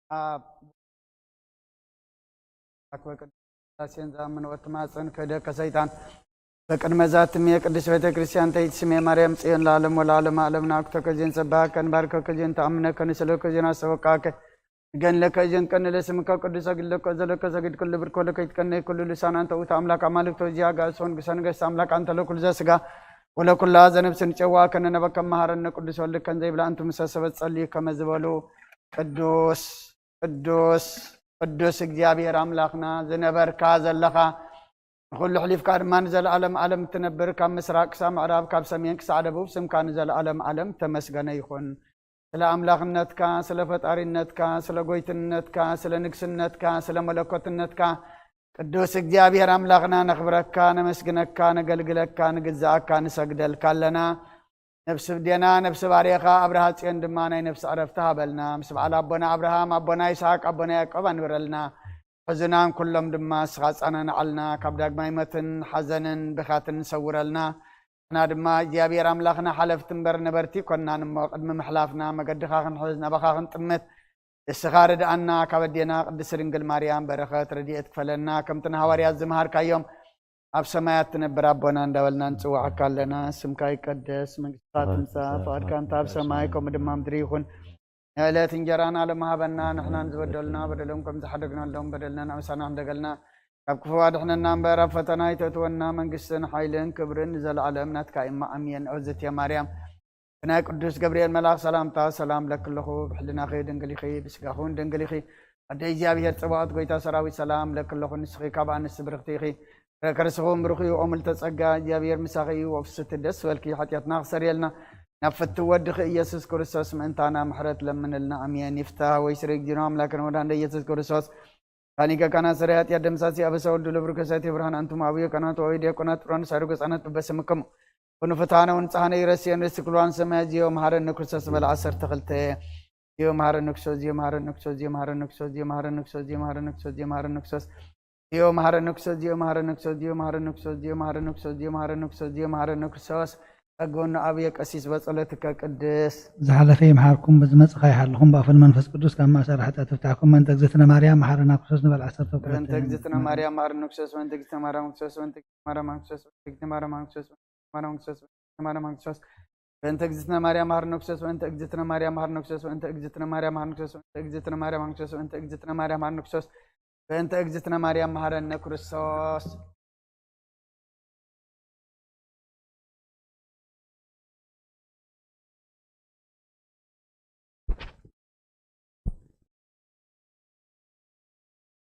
ኣብ ኣክበ ቅዱስ ሥላሴን ዝኣምን ወትማጸን ክህደከ ሰይጣን በቅድመ ዛትም የቅድስት ቤተ ክርስቲያን ተይትስሜ ማርያም ጽዮን ለዓለም ወለዓለም ዓለም ናኩተከ ዜን ጸባከ ንባርከከ ዜን ተኣምነከ ንስለከ ዜን ኣሰበቃከ ንገንለከ ዜን ቀንለ ስምከ ቅዱስ ሰግድለከ ዘለከ ሰግድ ክሉ ብርኮ ለከ ይትቀነ ኩሉ ልሳን ኣንተ ውእቱ ኣምላክ ኣማልክቶ እዚኣ ጋእሶን ግሰ ነገስት ኣምላክ ኣንተ ለኩሉ ዘስጋ ወለኩላ ዘነብስን ጨዋ ከነነበከ መሃረነ ቅዱስ ወልድ ከን ዘይብላ እንቱ ምሰ ሰበት ጸልዩ ከመ ዝበሉ ቅዱስ ቅዱስ ቅዱስ እግዚኣብሔር ኣምላኽና ዝነበርካ ዘለኻ ንኹሉ ሕሊፍካ ድማ ንዘለኣለም ዓለም እትነብር ካብ ምስራቅ ክሳብ ምዕራብ ካብ ሰሜን ክሳዕ ደቡብ ስምካ ንዘለኣለም ዓለም ተመስገነ ይኹን። ስለ ኣምላኽነትካ፣ ስለ ፈጣሪነትካ፣ ስለ ጎይትነትካ፣ ስለ ንግስነትካ፣ ስለ መለኮትነትካ ቅዱስ እግዚኣብሔር ኣምላኽና ነኽብረካ፣ ነመስግነካ፣ ነገልግለካ፣ ንግዛኣካ፣ ንሰግደልካ ኣለና። ነብሲ ብዴና ነብሲ ባርየኻ ኣብርሃ ጽዮን ድማ ናይ ነብሲ ዕረፍቲ ሃበልና። ምስ በዓል ኣቦና ኣብርሃም ኣቦና ይስሐቅ ኣቦና ያዕቆብ ኣንብረልና። ሕዙናን ኩሎም ድማ እስኻ ጻናናዓልና። ካብ ዳግማይ መትን ሓዘንን ብኻትን ሰውረልና። ንሕና ድማ እግዚኣብሔር ኣምላኽና ሓለፍቲ እምበር ነበርቲ ኮናን እሞ ቅድሚ ምሕላፍና መገድኻ ክንሕዝ ናባኻ ክንጥምት እስኻ ርድኣና። ካብ ኣዴና ቅድስት ድንግል ማርያም በረኸት ረድኤት ክፈለና። ከምቲ ንሃዋርያት ዝመሃርካዮም ኣብ ሰማያት ትነብር ኣቦና እንዳበልና ንጽውዓካ ኣለና። ስምካ ይቀደስ፣ መንግስትካ ትምጻእ፣ ፍቓድካ እንተ ኣብ ሰማይ ከምኡ ድማ ምድሪ ይኹን። ንዕለት እንጀራና ሎሚ ሃበና፣ ንሕናን ዝበደሉና በደሎም ከም ዝሓደግናሎም በደልና ናምሳና እንደገልና ካብ ክፉ ኣድሕነና እምበር ኣብ ፈተና ኣይተእትወና። መንግስትን ሓይልን ክብርን ንዘለኣለም ናትካ እማ ኣሜን። እግዝእትየ ማርያም ብናይ ቅዱስ ገብርኤል መልኣኽ ሰላምታ ሰላም ለክለኹ። ብሕልናኺ ድንግል ኢኺ፣ ብስጋኹን ድንግል ኢኺ። ኣደ እግዚኣብሔር ጽባኦት ጎይታ ሰራዊት ሰላም ለክለኹ። ንስኺ ካብ ኣንስቲ ብርኽቲ ኢኺ። ፍረ ከርስኹም ብሩኽ እዩ። ኦምል ተጸጋ እግዚኣብሔር ምሳኺ እዩ። ወፍስቲ ደስ በልኪ። ሓጢኣትና ክሰርየልና ናብ ፍትው ወድኺ ኢየሱስ ክርስቶስ ምእንታና ምሕረት ለምንልና። ኣሜን። ይፍታህ ወይ ስሪ እግዚእነ አምላክነ ወዳንደ ኢየሱስ ክርስቶስ ካኒገ ካና ስረ ኃጢአት ደምሳሲ አበሰ ወልዱ ለብሩክ ሰቲ ብርሃን አንቱም አብዮ ካናት ወይ ዲያቆናት ጥሮን ሳይሩ ገጻናት በበስምክሙ ኩኑ ፍትሐነ ወንጽሐነ ይረስየን ርእሲ ኩልዋን ሰማይ ዚዮ መሐረነ ክርስቶስ በል ዓሰርተ ክልተ ዚዮ መሐረነ ክርስቶስ ዚዮ መሐረነ ክርስቶስ ዚዮ መሐረነ ክርስቶስ ዚዮ መሐረነ ክርስቶስ ዚዮ መሐረነ ክርስቶስ ዚዮ መሐረነ ክርስቶስ ዚዮ መሐረነ ክርስቶስ ዚዮ መሐረነ ክርስቶስ ዚዮ መሐረነ ክርስቶስ ዚዮ መሐረነ ክርስቶስ ዚዮ መሐረነ ክርስቶስ ጸግወኑ ኣብየ ቀሲስ በጸሎትከ ቅድስ። ዝሓለፈ ይምሓርኩም፣ ብዝመጽእ ከይሓልኹም፣ ብኣፈን መንፈስ ቅዱስ ካብ ማእሰር ሓጢኣት ይፍታሕኩም። በእንተ እግዝእትነ ማርያም መሓረና ክርስቶስ ንበል ዓሰርተ ክልተ። በእንተ እግዝእትነ ማርያም መሓረና ክርስቶስ፣ በእንተ እግዝእትነ ማርያም ክርስቶስ፣ በእንተ እግዝእትነ ማርያም ክርስቶስ፣ በእንተ እግዝእትነ ማርያም ክርስቶስ፣ በእንተ እግዝእትነ ማርያም ክርስቶስ፣ በእንተ እግዝእትነ ማርያም መሓረና ክርስቶስ፣ በእንተ እግዝእትነ ማርያም መሓረና ክርስቶስ፣ በእንተ እግዝእትነ ማርያም መሓረና ክርስቶስ፣ በእንተ እግዝእትነ ማርያም መሓረና ክርስቶስ፣ በእንተ እግዝእትነ ማርያም መሓረነ ክርስቶስ።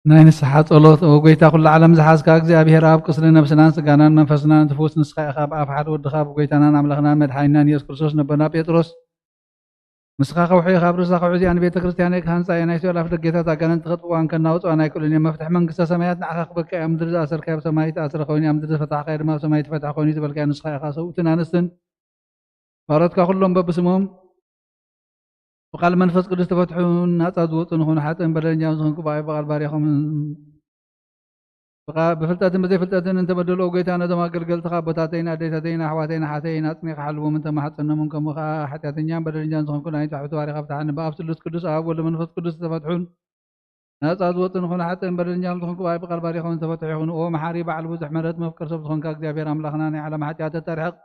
ናይ ንስሓ ጸሎት። ኦ ጐይታ፣ ኵሉ ዓለም ዝሓዝካ እግዚኣብሔር ኣብ፣ ቅስሊ ነፍስናን ስጋናን መንፈስናን እትፍውስ ንስኻ ኢኻ። ብኣፍ ሓደ ወድኻ፣ ብጐይታናን ኣምላኽናን መድሓኒናን ኢየሱስ ክርስቶስ፣ ነቦና ጴጥሮስ፣ ንስኻ ከውሒ ኢኻ፣ ኣብ ርእሳ ከውሒ እዚኣ ንቤተ ክርስቲያነይ ክሃንጻ እየ፣ ናይ ሲኦል ኣፍደገታት ኣጋንንቲ ከጥፍእዋን ከናውጽዋን ኣይክእሉን እዮም። መፍትሒ መንግስተ ሰማያት ንዓኻ ክበካ እዩ። ኣብ ምድሪ ዝኣሰርካዮ ኣብ ሰማይ ዝተኣሰረ ኮይኑ፣ ኣብ ምድሪ ዝፈታሕካዮ ድማ ኣብ ሰማይ ዝተፈትሐ ኮይኑ እዩ ዝበልካዮ ንስኻ ኢኻ። ሰብኡትን ኣንስትን ባሮትካ ኩሎም በብስሞም ብቃል መንፈስ ቅዱስ ተፈትሑ ናጻ ዝወጹ ንኹኑ ሓጥእን በደለኛውን ዝኾንኩ ብኣይ ብቃል ባሪያኹም ብቃ-፣ ብፍልጠትን ብዘይፍልጠትን እንተበደሉ፣ ኦ ጎይታ፣ ነዞም ኣገልገልትኻ ኣቦታተይን ኣዴታተይን ኣሕዋተይን ኣሓተይን ኣጽኒኻ ሓልዎም፣ እንተማሕጸኖምን፣ ከምኡ ኸኣ ሓጢኣተኛን በደለኛን ዝኾንኩ ናይ ንጻሕቲ ባሪኻ ፍትሓኒ። ብኣብ ስሉስ ቅዱስ ኣብ ወልድ መንፈስ ቅዱስ ዝተፈትሑን ናጻ ዝወጹ ንኹኑ ሓጥእን በደለኛውን ዝኾንኩ ብኣይ ብቃል ባሪያኹም ዝተፈትሑ ይኹኑ። ኦ መሓሪ በዓል ብዙሕ ምሕረት መፍቀር ሰብ ዝኾንካ እግዚኣብሔር ኣምላኽና ናይ ዓለም ሓጢኣት ተርሕቕ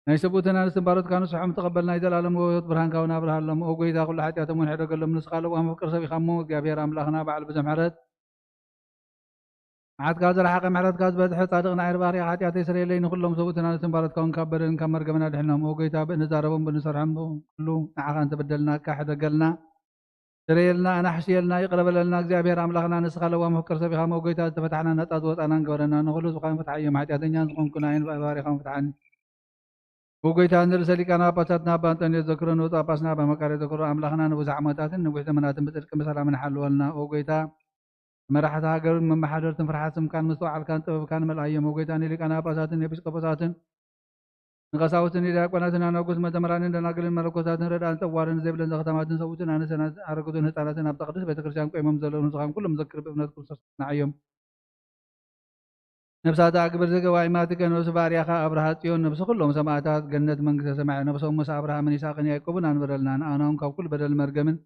ናይ ሰብኡትን ኣንስትን ባሮትካ ንስሖም ተቐበል፣ ናይ ዘላለም ህይወት ብርሃንካ እውን ኣብርሃሎም። ኦ ጐይታ፣ ኩሉ ሓጢኣቶም እውን ሕደገሎም፣ ንስኻ ለዋህ መፍቀር ሰብ ኢኻ እሞ፣ እግዚኣብሔር ኣምላኽና በዓል ብዙሕ ምሕረት፣ መዓትካ ዝረሓቐ ምሕረትካ ዝበዝሐ ጻድቕ ንዓይ ባርያ ሓጢኣተይ ስረየለይ፣ ንኹሎም ሰብኡትን ኣንስትን ባሮትካ እውን ካብ በደልን ካብ መርገምን ኣድሕኖም። ኦ ጐይታ፣ ብእንዛረቦም ብእንሰርሖም ኩሉ ንዓኻ እንተበደልናካ ሕደገልና። ስረየልና፣ ኣናሕስየልና፣ ይቕረ በለልና። እግዚኣብሔር ኣምላኽና ንስኻ ለዋህ መፍቀር ሰብ ኢኻ እሞ፣ ጐይታ፣ ዝተፈታሕናን ናጻ ዝወጻናን ግበረና። ንኹሉ ዝኾነ ፍትሓዮም፣ ሓጢኣተኛን ዝኾንኩ ንዓይን ባሪያኻን ፍትሓኒ። ኦ ጐይታ፣ ንርእሰ ሊቃነ ጳጳሳትና ኣባ ኣንጦንዮስ ዘክሮ፣ ንብፁዕ ጳጳስና ኣባ መቃርዮስ ዘክሮ፣ ኣምላኽና ንብዙሕ ዓመታትን ንዊሕ ዘመናትን ብጽድቅን ብሰላምን ሓልወልና። ኦ ጐይታ፣ መራሕቲ ሃገርን መመሓደርትን ፍርሓት ስምካን ምስትውዓልካን ጥበብካን መልኣዮም። ኦ ጐይታ፣ ንሊቃነ ጳጳሳትን ኤጲስቆጶሳትን ንቀሳውስትን ንዲያቆናትን ኣናጉስ መዘምራንን ደናግልን መነኮሳትን ረድኣን ጸዋርን ዘይብለን ዘኽታማትን ሰብኡትን ኣንስትን ኣረግቶን ህጻናትን ኣብታ ቅድስት ቤተ ክርስቲያን ቆይሞም ዘለዉ ንስኻን ኩሎም ዘክር ብእምነት ክርስቶስ ንዓዮም። ነፍሳት ኣግብር ዘገባይ ማትከ ነብሲ ባርያኻ ኣብርሃ ጽዮን ነብሲ ኩሎም ሰማእታት ገነት መንግስተ ሰማይ ነብሶም ምስ ኣብርሃምን ይስሐቅን ያዕቆብን ኣንብረልና። ንኣናውን ካብ ኩሉ በደል መርገምን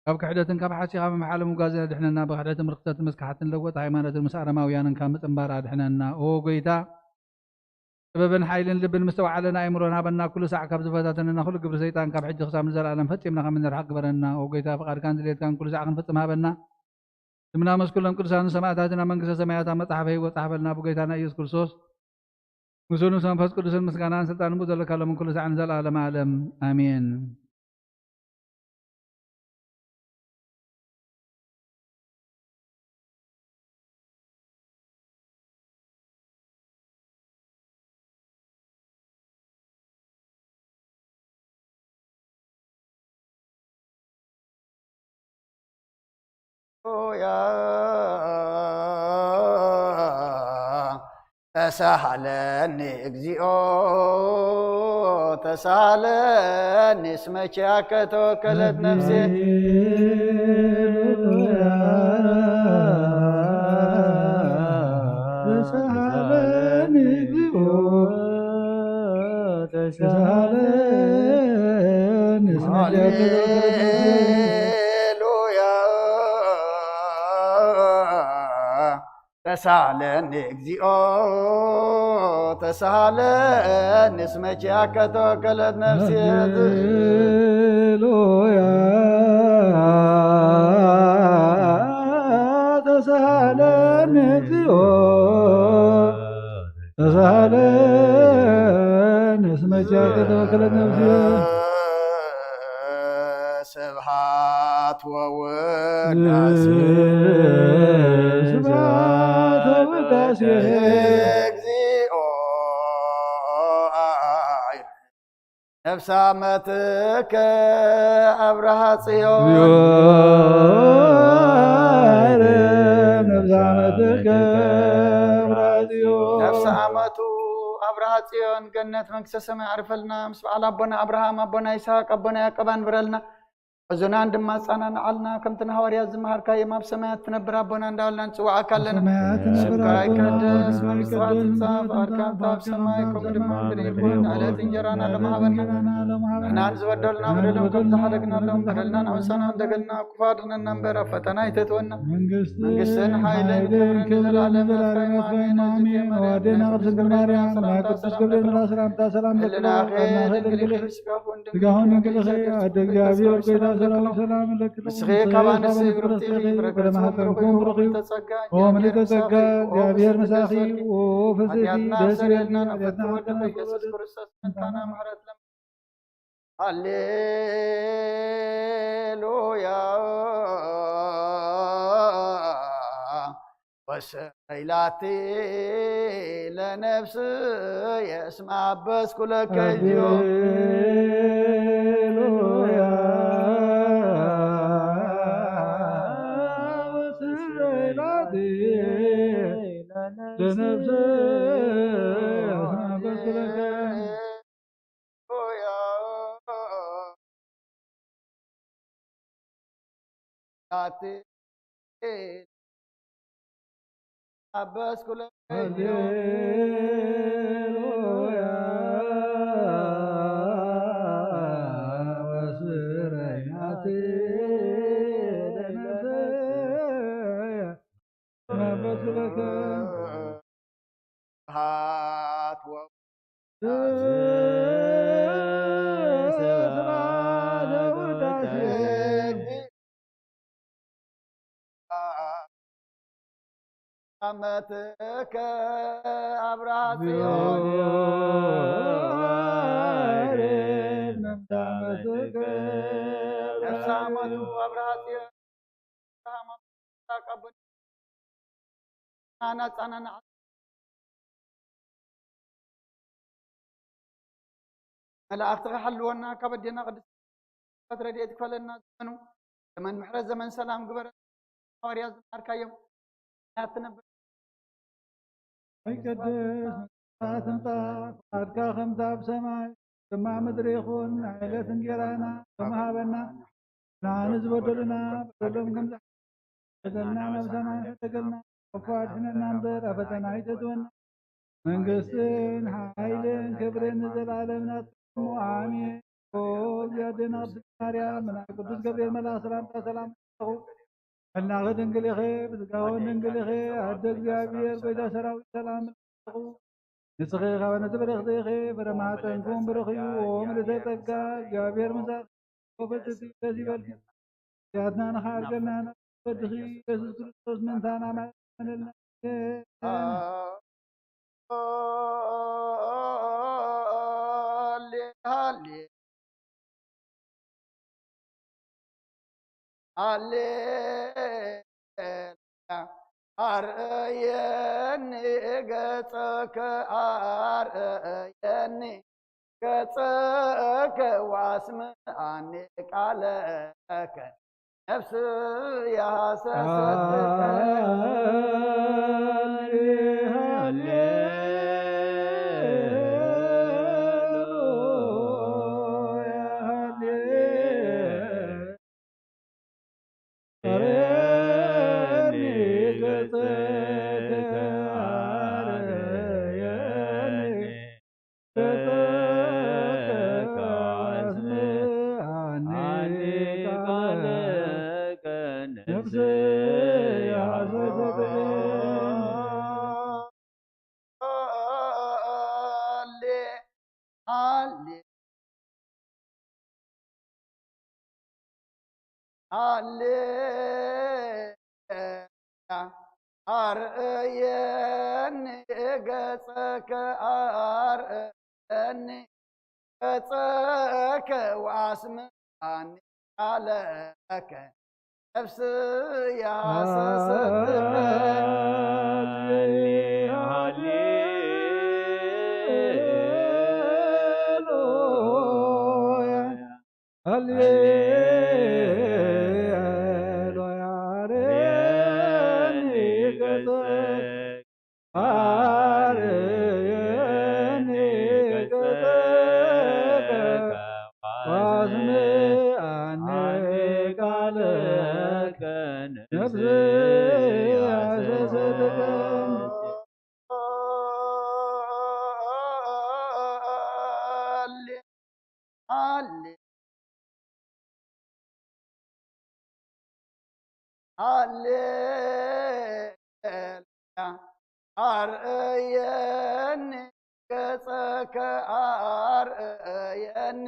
ካብ ክሕደትን ካብ ሓሲኻ ምምሓልን ምጓዝን ኣድሕነና። ብክሕደትን ብርክሰትን መስካሕትን ለወጥ ሃይማኖትን ምስ ኣረማውያንን ካብ ምጽንባር ኣድሕነና። ኦ ጎይታ፣ ጥበብን ሓይልን ልብን ምስተዋዓለን ኣእምሮን ሃበና። ኩሉ ሳዕ ካብ ዝፈታተነና ኩሉ ግብሪ ሰይጣን ካብ ሕጂ ክሳብ ንዘለኣለም ፈጺምና ከም እንርሓቕ ግበረና። ኦ ጎይታ፣ ፍቓድካን ድሌትካን ኩሉ ሳዕ ክንፍጽም ሃበና። ስምና ምስ ኩሎም ቅዱሳንን ሰማእታትን ኣብ መንግስተ ሰማያት ኣብ መጽሓፈ ህይወት ጸሓፈልና። ብጎይታና ኢየሱስ ክርስቶስ ምስኡ ምስ መንፈስ ቅዱስን ምስጋናን ስልጣንን ብኡ ዘለካ ሎምን ኩሉ ሳዕን ንዘለኣለም ዓለም። ኣሜን። ያ ተሳሃለኒ እግዚኦ ተሳሃለኒ፣ እስመ ኪያከ ተወከለት ነፍሴ። ተሳሃለኒ እግዚኦ ተሳሃለኒ፣ እስመ ኪያከ ተወከለት ነፍሴ። ሃሌሉያ። ተሳሃለኒ እግዚኦ ተሳሃለኒ፣ እስመ ኪያከ ተወከለት ነፍሴ። ሃሌሉያ። ተሳሃለኒ እግዚኦ ተሳሃለኒ፣ እስመ ኪያከ ተወከለት ነፍሴ። ስብሐት ወውዳሴ ስብሐት ወውዳሴ ለእግዚኦ። ነፍሳ መትከ ኣብርሃ ጽዮን። ነፍሳ መትከ ኣብርሃ ጽዮን። ነፍሳ መቱ ኣብርሃ ጽዮን ገነት መንግስተ ሰማይ ኣዕርፈልና። ምስ በዓል ኣቦና ኣብርሃም፣ ኣቦና ይስሐቅ፣ ኣቦና ያዕቆብ ኣንብረልና። ሕዙናን ድማ ኣጸናንዓልና። ከምቲ ንሃዋርያት ዝመሃርካዮም ኣብ ሰማያት ትነብር ኣቦና እንዳበልና ንጽውዓካ ኣለና። ሰማያት ትነብር ስምካ ኣቦና ይቀደስ፣ መንግስትኻ ትምጻእ፣ ፍቓድካ ከምቲ ኣብ ሰማይ ከምኡ ድማ ኣብ ምድሪ ይኹን። ዕለት እንጀራና ሎም ሃበና። ንሕና ንዝበደሉና በደሎም ከም ዝሓደግናሎም በደልና ንዕውሳና እንደገልና ክፉ ኣድሕነና እምበር ኣብ ፈተና ኣይተእትወና። መንግስትን ሓይልን ክብርን ንዘለኣለም ናትካ እዩ። ኣሜን። ኣዴና ቅድስት ድንግል ማርያም፣ ናይ ቅዱስ ገብርኤል መልኣክ ሰላምታ ሰላም ለኪ። ህልናኺ ድንግል እዩ፣ ስጋኹን ድንግል እዩ። ኣደ እግዚኣብሔር፣ ጎይታ ሰላም ሰላም ለኪ። ንስኺ ካብ ኣንስቲ ብርኽቲ ኢኺ፣ ፍረ ከርሥኺ ብሩኽ እዩ። ኦ ምልዕተ ጸጋ፣ እግዚኣብሔር ምሳኺ። ኦ ፍስሕቲ ደስ ይበልኪ። ኃጢአትና ኣስተሰርየልና፣ ናብ ፍትሒ ወድኺ ኢየሱስ ክርስቶስ መታና ምሕረት ለምኒ። ሃሌሉያ። ወሰይላቲ ለነፍስየ እስመ አበስኩ ለከ እግዚኦ። ሃሌሉያ። ወሰይላቲ ለነፍስየ እስመ አበስኩ ለከ ሃሌሉያ። ወስረይናቲ ለነፍስየ ስብሐት ወ- ስብሐት ወውዳሴ አመትከ አብርሃ ጽዮን። ነፍሰ አመቱ አብርሃ ጽዮን። ናናጻናና መላእኽቲ ክሓልወና፣ ካብ ኣዴና ቅድስት ረድኤት ክፈለና። ዘመኑ ዘመን ምሕረት፣ ዘመን ሰላም ግበረ። ሃዋርያት ዝመሃርካዮም ናይ ትነብር። ኣይቀደስ መንግስትኻ ትምጻእ፣ ፍቓድካ ከምቲ ኣብ ሰማይ ድማ ምድሪ ይኹን። ናይ ዕለት እንጌራና ሎሚ ሃበና። ንዓኒ ዝበደሉና በደሎም ከም ዝሓ-፣ በደልና ነብሳና ይሕደገልና፣ ክፉ ኣድሕነና እምበር ኣብ ፈተና ኣይተእትወና። መንግስትን ሓይልን ክብርን ንዘለኣለም ናትካ እሞ ኣሜን። ኦ፣ እግዚኣብሔር፣ ድንግል ማርያም፣ ናይ ቅዱስ ገብርኤል መልኣክ ሰላምታ ሰላም ኣለኹ። ሕልናኺ ድንግል ኢኺ፣ ብስጋውን ድንግል ኢኺ፣ ኣደ እግዚኣብሔር፣ ጎይታ ሰራዊት፣ ሰላም ኣለኹ። ንስኺ ካብ ኣንስቲ ብርኽቲ ኢኺ፣ ፍረ ማህፀንኩም ብሩኽ እዩ። ኦ ምልዕተ ጸጋ፣ እግዚኣብሔር ምሳኺ፣ ኦ ፍጽምቲ ደስ ይበልኪ። ኃጢኣትና ንኽዓርገልና ናብ ወድኺ ኢየሱስ ክርስቶስ ምእንታና ማለልና። ሃሌ፣ ሃሌ፣ ሃሌ፣ ኣርእየኒ ገጸከ፣ ኣርእየኒ ገጸከ፣ ወኣስምዓኒ ቃለከ፣ ነፍስየ ሃሰሰትከ። ሃሌ፣ ኣርእየኒ ገጸከ፣ ኣርእየኒ ገጸከ፣ ወኣስምዓኒ ቃለከ፣ ነፍስየ ሃሰሰትከ። ሃሌሉያ፣ ሃሌሉያ፣ ኣርእየኒ ገጸከ፣ ኣርእየኒ ገጸከ፣ ወኣስምዓኒ ቃለከ፣ ነፍስየ ሃሰሰትከ። ሃሌ፣ ሃሌ፣ ኣርእየኒ ገጸከ፣ ኣርእየኒ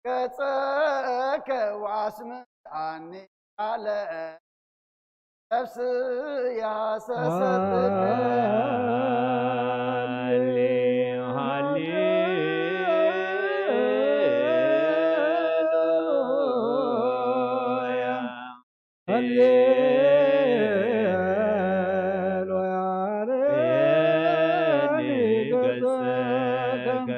ገጸከ፣ ወኣስምዓኒ ቃለከ፣ ነፍስየ ሃሰሰትከ። ሃሌሉያ፣ ሃሌሉያ፣ ኣርእየኒ ገጸከ፣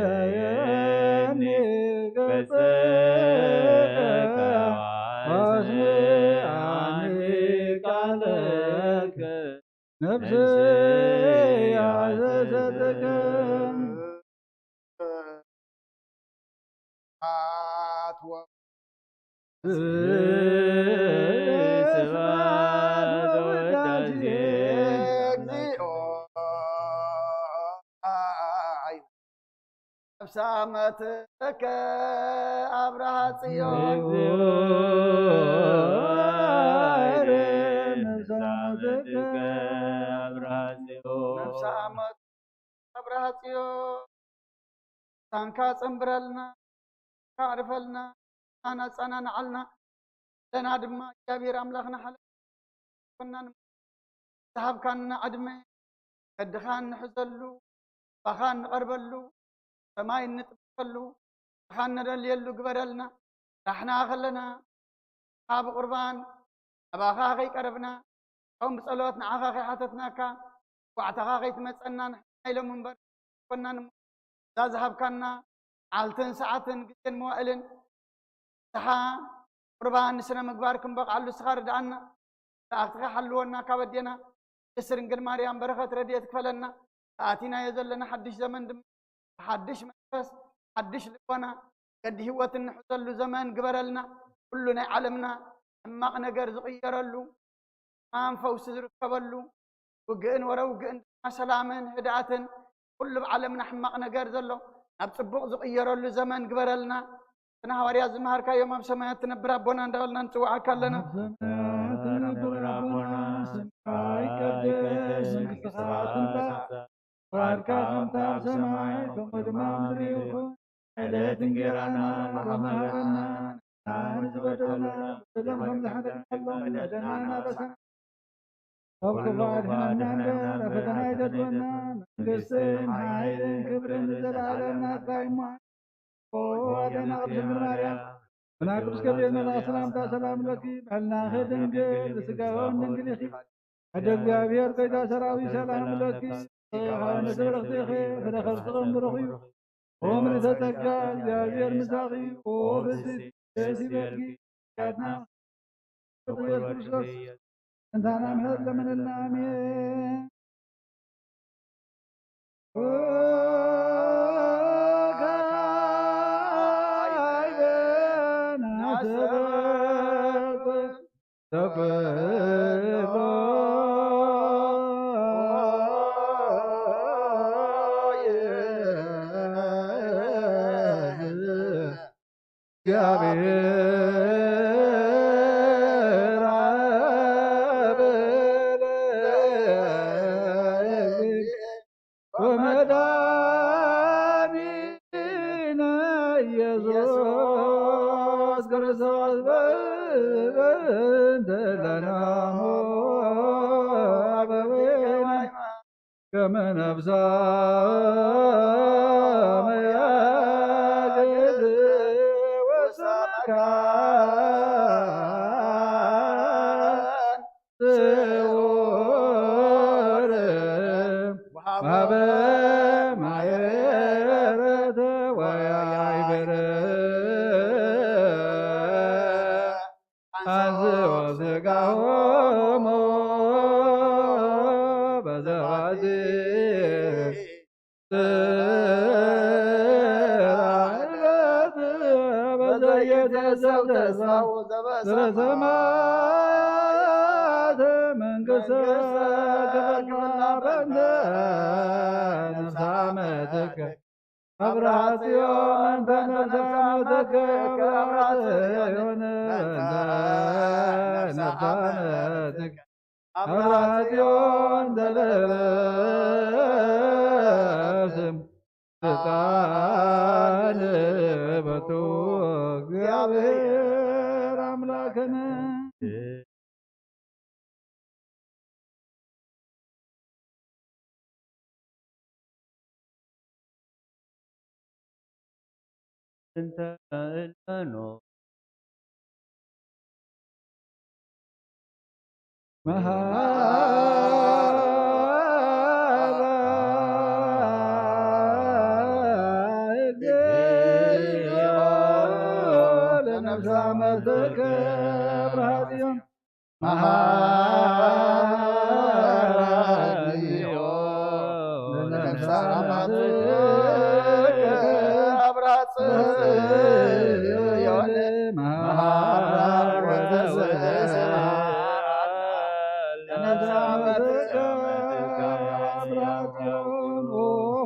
ኣርእየኒ ገጸከ፣ ወኣስምዓኒ ቃለከ፣ ነፍስየ ሃሰሰትከ። ስብሐት ወ- ስብሐት ወዳሴ እግዚኦ። ነፍሰ ዓመትከ ኣብርሃ ጽዮን። ነፍሰ ዓመትከ ኣብርሃ ጽዮን። ነፍሰ ዓመት ኣብርሃ ጽዮን፣ ታንካ ጸንብረልና፣ ካዕርፈልና፣ ኣናጻናንዓልና። ለና ድማ እግዚኣብሔር ኣምላኽና ሓለ ኮናን ዝሃብካና ዕድመ፣ ቀድኻ እንሕዘሉ፣ ባኻ እንቐርበሉ፣ ሰማይ እንጥምተሉ፣ ባኻ እነደልየሉ ግበረልና። ራሕና ከለና ካብ ቁርባን ኣባኻ ከይቀረብና፣ ከም ብጸሎት ንዓኻ ከይሓተትናካ፣ ጓዕታኻ ከይትመጸና ንሕና ኢሎም እምበር ኮናን እሞ፣ እዛ ዝሃብካና መዓልትን ሰዓትን ግዜን መዋእልን ንስኻ ቁርባን ንስነ ምግባር ክንበቕዓሉ ንስኻ ርድኣና። መላእኽትኻ ሓልወና ካብ ኣዴና ቅድስት ድንግል ማርያም በረኸት ረድኤት ክፈለና። ተኣቲናዮ ዘለና ሓድሽ ዘመን ድማ ብሓድሽ መንፈስ፣ ሓድሽ ልቦና፣ ገዲ ህይወት እንሕዘሉ ዘመን ግበረልና። ኩሉ ናይ ዓለምና ሕማቕ ነገር ዝቕየረሉ፣ ሕማም ፈውሲ ዝርከበሉ፣ ውግእን ወረ ውግእን ድማ ሰላምን ህድኣትን፣ ኩሉ ኣብ ዓለምና ሕማቕ ነገር ዘሎ ናብ ጽቡቕ ዝቕየረሉ ዘመን ግበረልና። እቲ ንሃዋርያት ዝመሃርካዮም ኣብ ሰማያት ትነብር ኣቦና እንዳበልና ንጽውዓካ ኣለና። ኣብ ሰማያት ትነብር ኣቦና፣ ስምካ ይቀደስ፣ መንግስትኻ ትምጻእ፣ ፍቓድካ ከምታ ኣብ ሰማይ ከምኡ ድማ ኣብ ምድሪ ይኹን። ዕለት እንጌራና ሎሚ ሃበና፣ ንሕና ንዝበደሉና በደሎም ከም ዝሓለፍናሎም በደልና ናበሳ ካብ ክፉ ኣድሕነና እምበር፣ ናብ ፈተና ኣይተእትወና። መንግስትን ሓይልን ክብርን ንዘለኣለም ናትካ እዩ እሞ። ኦ ኣዴና ቅድስት ድንግል ማርያም፣ ብናይ ቅዱስ ገብርኤል መልኣኽ ሰላምታ ሰላም ለኪ፣ ብሕልናኺ ድንግል፣ ብስጋውን ድንግል ኢኺ። ኣደ እግዚኣብሔር፣ ጎይታ ሰራዊት፣ ሰላም ለኪ፣ ንስብርኽቲ ኢኺ፣ ፍረ ከርሥኺ ብሩኽ እዩ። ኦ ምልዕተ ጸጋ፣ እግዚኣብሔር ምሳኺ፣ ኦ ፍስሕቲ ደስ ይበልኪ። ያትና ኢየሱስ ክርስቶስ እንታና ምሕረት ለምንልና። ኣሜን።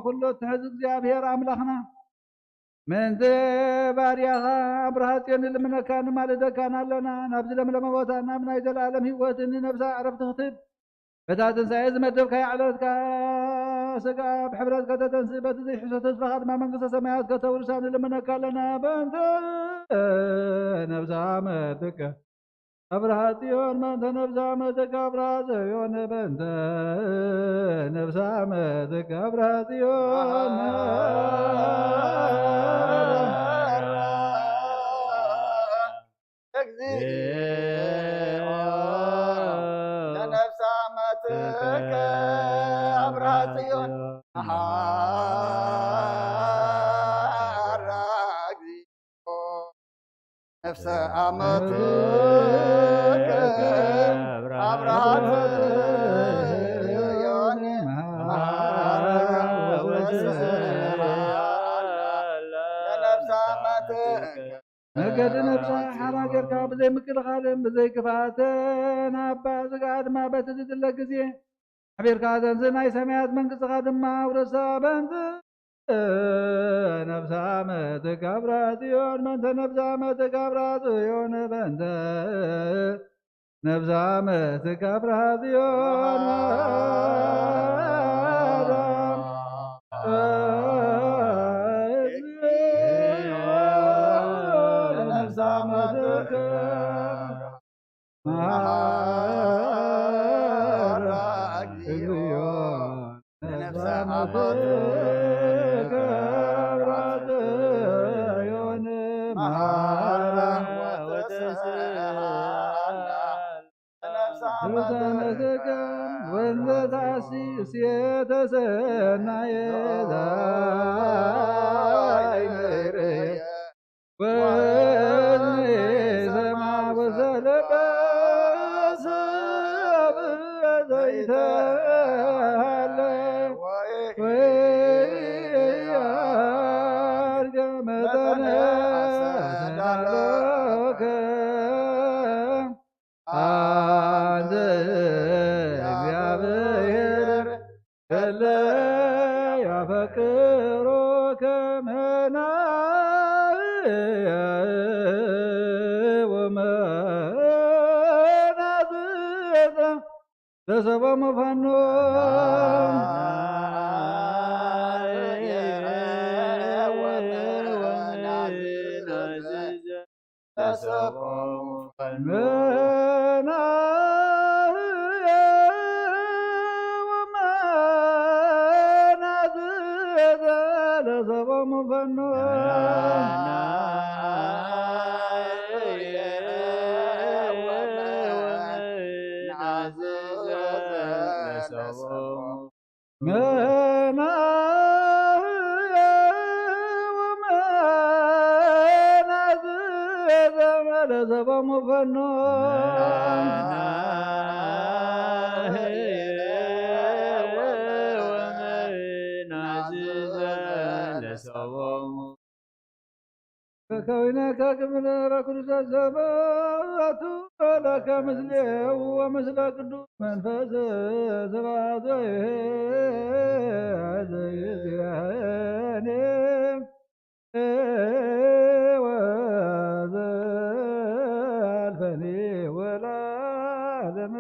ኩሉ ትሕዝ እግዚኣብሔር ኣምላኽና፣ ምእንቲ ባርያኻ ኣብርሃ ጽዮን ንልምነካ ንማልደካን ኣለና። ናብዚ ለምለመ ቦታ ናብ ናይ ዘለኣለም ህይወትን ንነብሳ ዕረፍቲ ክትህብ በታ ትንሳኤ ዝመደብካያ ዕለትካ ስጋ ብሕብረት ከተተንስእ፣ በቲ ዘይሕሶ ተስፋኻ ድማ መንግስተ ሰማያት ከተውርሳ ንልምነካ ኣለና። በእንተ ነብሳ መትከ ኣብርሃ ጽዮን በእንተ ነብሳ መትከ ኣብርሃ ጽዮን በእንተ ነብሳ መትከ ኣብርሃ ጽዮን እግዚኦ ለነፍሳ መትከ ኣብርሃ ጽዮን መሓራ እግዚኦ ነፍሰ ኣመትከ ኣብርሃ ጽዮን መሓራ ወስብሐ ለነፍሳ መትከ መገዲ ነብሳ ሓራ ጌርካ ብዘይ ምክልኻልን ብዘይ ክፍኣትን ኣባ ስጋ ድማ በቲ ዝድለ ግዜ ኣሕቢርካ ተንስእ፣ ናይ ሰማያት መንግስትኻ ድማ ኣውርሳ። በእንተ ነፍሳ መትከብራ ጽዮን በንተ ነፍሳ መትከብራ ጽዮን በንተ ነፍሳ መትከብራ ጽዮን ነፍሳ መትከብራ መሐራ እግዚኦ ነፍሳ መትከብራ ጽዮን መሐራ ወተስሃላ ነፍሳ መትከብራ ወንዘታሲ ሲተሰናየ ዛይመረየ ወዝኔ ሰማ ወዘለበ ሰብ ዘይተሃለ ወያርገ መጠነ ሰዳሎከ አንተ እግዚአብሔር እለ ያፈቅሮከ መናፍቅ ወመናፍቅ ለሰቦሙ ፈኖ ለሰቦሙ ፈኖ መናህየ ወመናዝዘ ለሰቦሙ ፈኖ ከዊነከ ክብረ ኩሉ ዘዘበቱ ለከ ምስሌው ወምስለ ቅዱስ መንፈስ ስብሐት ዘይዜኔ ወዘልፈኒ ወለዓለመ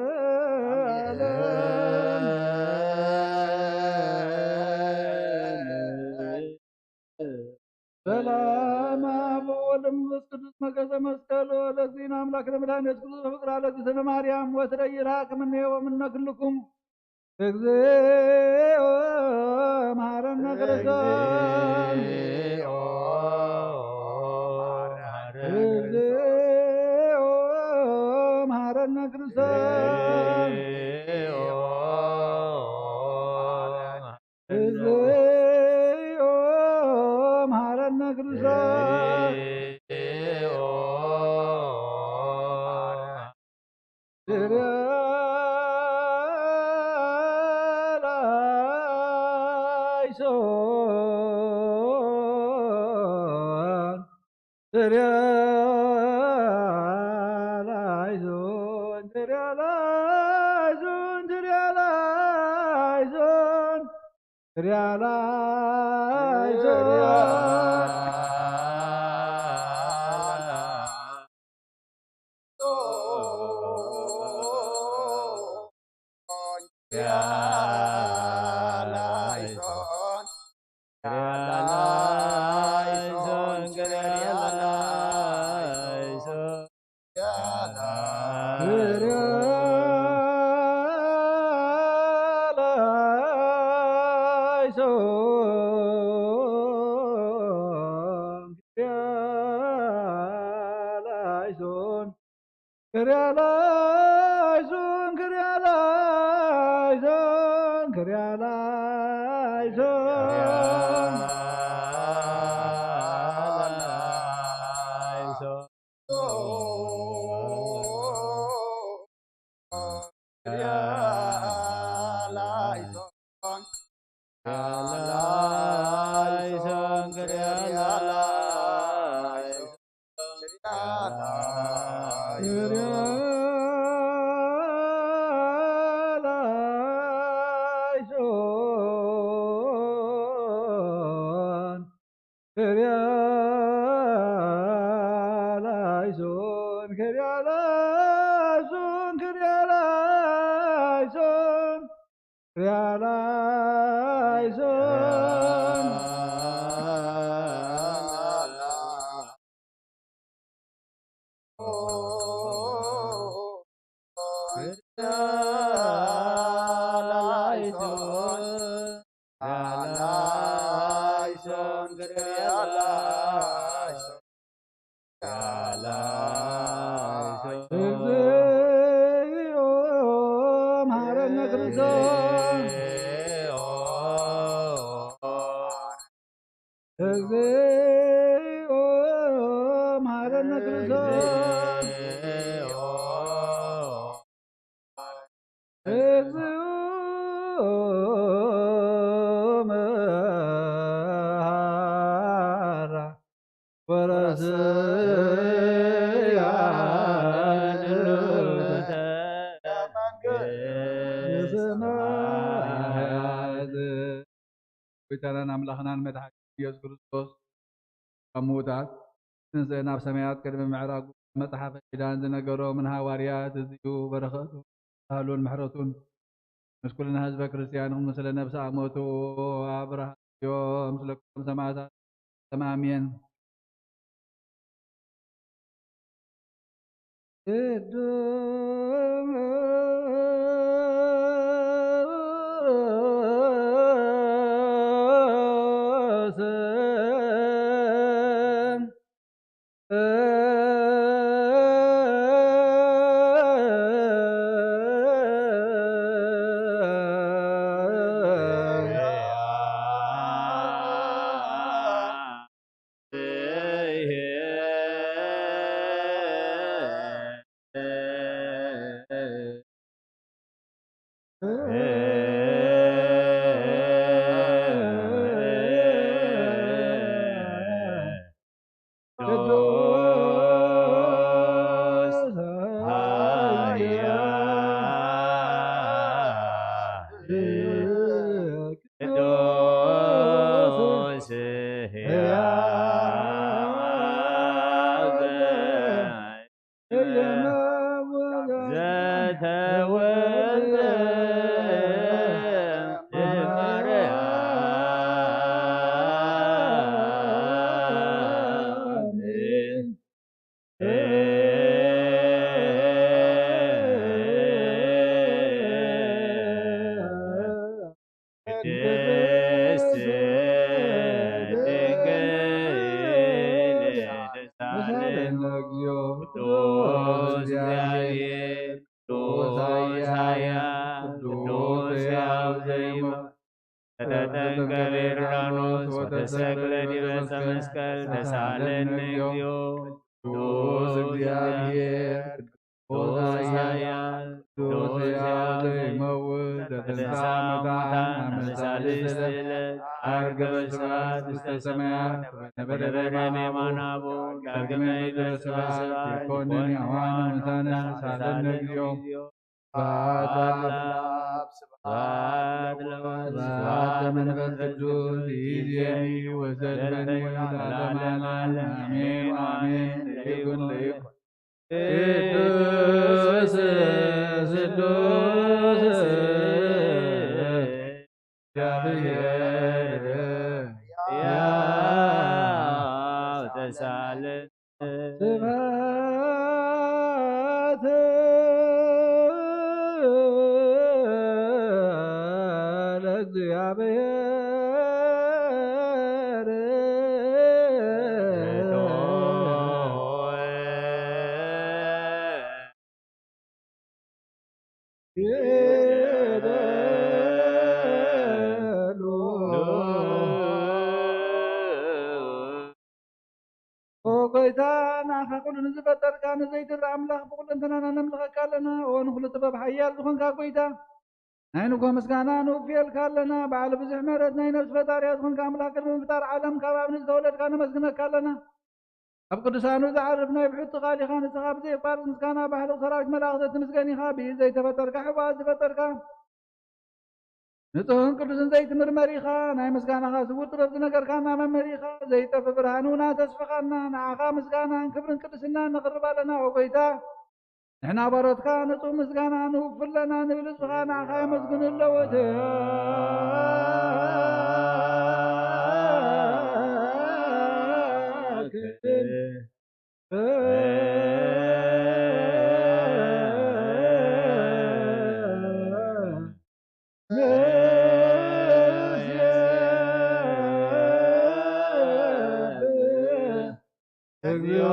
ዓለም። ሰላም አብ ወወልድ ወመንፈስ ቅዱስ መገዘ መስቀል ለእግዚእነ አምላክ ለመድኃኒነ ኢየሱስ ክርስቶስ በፍቅራ ለእግዝእትነ ማርያም ወትረ ይርሃቅ እምኔ ወምነ ኩልኩም። እግዚኦ መሐረነ ክርስቶስ። እግዚኦ መሐረነ ክርስቶስ። እግዚኦ መሐረነ ክርስቶስ። ክሪያላይሶን፣ ክሪያላይሶን፣ ክሪያላይሶን፣ ክሪያላይሶን። ሪያላይሶን እግዚኦ መሐረነ ክርስቶስ። እግዚኦ መሐረነ ክርስቶስ። እግዚኦ መሐራ ወረስያ ሰማያት። ጎይታናን ኣምላኽናን መድሓኒ ኢየሱስ ክርስቶስ ካብ ምዉታት ትንስእ ናብ ሰማያት ቅድሚ ምዕራጉ መጽሓፈ ኪዳን ዝነገሮም ንሃዋርያት እዚዩ በረኸቱ ሳህሉን ምሕረቱን ምስ ኩልና ህዝበ ክርስቲያን ይኹን። ስለ ነብሰ ኣሞቱ ኣብርሃም እዮም፣ ስለ ኩሎም ሰማዕታት ኣሜን። ቅዱስ ቅዱስ ሕያው ዘተወልደ እምርያም ቅድስት ድንግል ተሳለን። ቅዱስ እግዚአብሔር፣ ቅዱስ ኃያል፣ ቅዱስ ሕያው ዘይሞት፣ ተጠምቀ በዮርዳኖስ ወተሰቅለ ዲበ ዕፀ መስቀል ተሳለን እግዚኦ። ቅዱስ እግዚአብሔር፣ ቅዱስ ኃያል፣ ቅዱስ ሕያው ዘይመውት፣ ዘተንሥአ እሙታን፣ አመ ሣልስት ዕለት ዐርገ በስብሐት ውስተ ሰማያት፣ ወነበረ በየማነ አቡ። ዳግመ ይትረስበ ስብሐት ይኮንን ሕያዋን ሙታነ፣ ተሳለን እግዚኦ። ስብሐት ለአብ፣ ስብሐት ለወልድ፣ ስብሐት ለመንፈስ ቅዱስ፣ ይእዜኒ ወዘልፈኒ ወለዓለመ ዓለም። አሜን፣ አሜን። ለይኩን፣ ለይኩን። ቅዱስ፣ ቅዱስ እግዚአብሔር ሕያው ተሳለ። ስብሐት ለእግዚአብሔር። ኦ ጎይታ፣ ንዓኻ ኩሉ ንዝፈጠርካ ንዘይትረኣ ኣምላኽ ብኹለንተናና ነምልኸካ ኣለና። ኦ ንኹሉ ጥበብ ሓያል ዝኾንካ ጎይታ፣ ናይ ንግሆ ምስጋና ንውፍየልካ ኣለና። በዓል ብዙሕ ምሕረት ናይ ነፍሲ ፈጣሪያ ዝኾንካ ኣምላኽ፣ ቅድሚ ምፍጣር ዓለም ካብ ኣብ ንዝተወለድካ ነመስግነካ ኣለና። ኣብ ቅዱሳኑ ዝዓርፍ ናይ ብሕቱ ቃል ኢኻ። ንስኻ ብዘየቋርጽ ምስጋና ባሕሪ ሰራዊት መላእኽቲ ትምስገን ኢኻ። ብኢድ ዘይተፈጠርካ፣ ሕቡኣት ዝፈጠርካ፣ ንጹህን ቅዱስን ዘይትምርመር ኢኻ። ናይ ምስጋናኻ ስውር ጥበብ ዝነገርካና መምህር ኢኻ። ዘይጠፍእ ብርሃን ውና ተስፍኻና። ንዓኻ ምስጋናን ክብርን ቅድስናን ነቕርብ ኣለና፣ ኦ ጎይታ። ንሕና ባሮትካ ንጹህ ምስጋና ንውፍለና ንብል ህዝብኻ ንዓኻ የመስግኑ ኣለዎ። እግዚኦ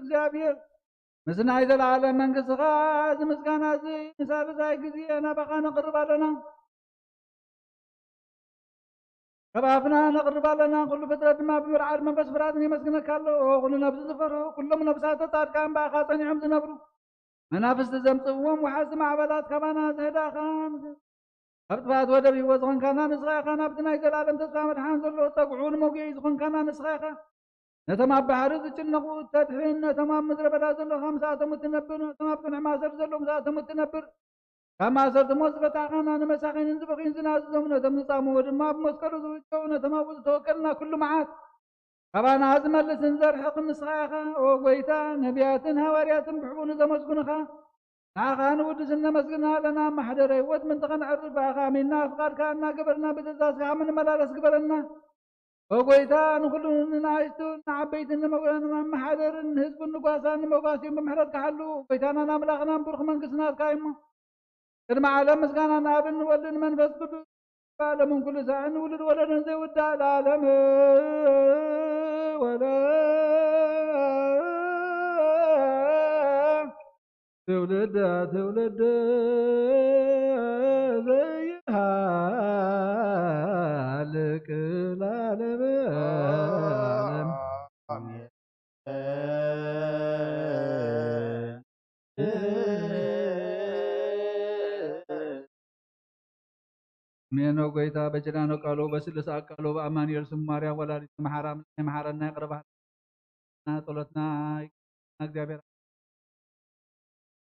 እግዚኣብሔር፣ ምስ ናይ ዘለዓለም መንግስትኻ እዚ ምስጋና እዚ ንሳልሳይ ግዜ ናባኻ ነቕርብ ኣለና። ካብ ኣፍና ነቕርብ ኣለና። ኩሉ ፍጥረት ድማ ብምልዓል መንፈስ ፍርሃትን የመስግነካ ኣሎ። ኩሉ ነብሲ ዝፈርሁ፣ ኩሎም ነብሳተ ጻድቃን ብኣኻ ጸኒዖም ዝነብሩ፣ መናፍስቲ ዘምጽእዎም ወሓዝቲ ማዕበላት ካባና ዘህዳእኻ፣ ካብ ጥፍኣት ወደብ ህይወት ዝኾንካና ንስኻ ኢኻ። ናብቲ ናይ ዘላለም ተስፋ መድሓን ዘሎ ጸግዑ ንመጉየይ ዝኾንካና ንስኻ ኢኻ። ነቶም ኣብ ባሕሪ ዝጭነቑ እተድሕን፣ ነቶም ኣብ ምድረ በዳ ዘለዉ ምስኣቶም እትነብር፣ ነቶም ኣብ ጽኑዕ ማእሰርቲ ዘለዉ ምስኣቶም እትነብር፣ ካብ ማእሰርቲ ሞት ዝፈታሕካና፣ ንመሳኺንን ዝበኽዩን ዝናዝዞም፣ ነቶም ዝጻምኡ ድማ ብመስቀሉ ዝውጨው፣ ነቶም ኣብኡ ዝተወከልና ኩሉ መዓት ካባና ዝመልስን ዘርሕቕን ንስኻ ኢኻ። ኦ ጐይታ፣ ነቢያትን ሃዋርያትን ብሕቡእ ንዘመስግኑኻ፣ ንዓኻ ንውድስን ነመስግንኻ ኣለና። ማሕደረ ህይወት ምእንቲ ኸነዕርፍ ብኣኻ ኣሚንና፣ ፍቓድካ እናገበርና ብትእዛዝካ ከም እንመላለስ ግበረና። ኦ ጐይታ፣ ንኹሉ ንንኣሽቱ ንዓበይትን ንመማሓደርን ንህዝብን ንጓሳን ንመጓሲን ብምሕረትካ ሓሉ። ጐይታናን ኣምላኽናን ብሩኽ መንግስቲ ናትካ እዩ እሞ፣ ቅድሚ ዓለም ምስጋና ንኣብን ንወልድን ንመንፈስ ቅዱስ፣ ዓለምን ኩሉ ሳዕን ውሉድ ወለዶን ዘይውዳእ ለዓለም ወለ ትውልድ ትውልድ ዘይሃልቅ ለዓለም ዓለም። ኣሜን። ኣሜን። ኦ ጐይታ፣ በችላኖ ቃሉ፣ በስሉስ አካሉ፣ በአማኑኤል ስሙ ማርያም ወላዲተ መሐራ ምስለ መሐረና ይቅር በሃልና፣ ጸሎትና ይቀበለና። እግዚአብሔር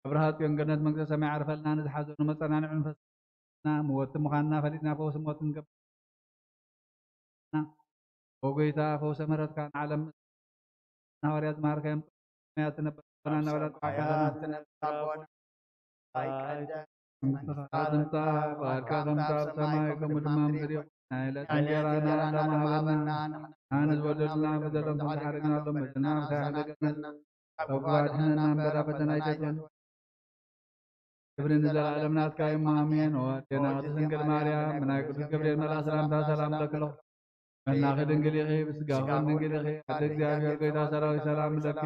አብርሃ ጽዮን ገነት መንግስተ ሰማይ ዓርፈልና፣ ንዝሓዘኑ መጸናንዒ መንፈስና፣ ምወቲ ምዃንና ፈሊጥና ፈውሲ ሞት ንገብር። ኦ ጐይታ፣ ፈውሰ ምሕረትካ ንዓለም ንሃዋርያት ዝመሃርካዮም ሰማያት ትነብር ኣቦና እናበላ ጸዋዕካ ሰማያት ትነብር ኣቦና፣ ትምጻእ ፍቓድካ ከምታ ኣብ ሰማይ ከምኡ ድማ ምድሪ ይኹን። ናይ ዕለት እንጀራና ሎሚ ሃበና፣ ንሕና ንዝበደሉና በደሎም ከም ዝሓረግና ሎም በደልና፣ ምሳይ ሓደገና፣ ካብ ክፉ ኣድሕነና እምበር ኣብ ፈተና ኣይተእትወና። ክብሪ ንዘለዓለም ናትካ እዩ እሞ፣ ኣሜን። ኦ ኣዴና ቅድስት ድንግል ማርያም፣ ብናይ ቅዱስ ገብርኤል መልኣኽ ሰላምታ ሰላም እለኪ ኣለኹ። መላኺ ድንግል ኢኺ፣ ብስጋኺ እውን ድንግል ኢኺ። ኣደ እግዚኣብሔር፣ ጐይታ ሰራዊት፣ ሰላም እለኪ።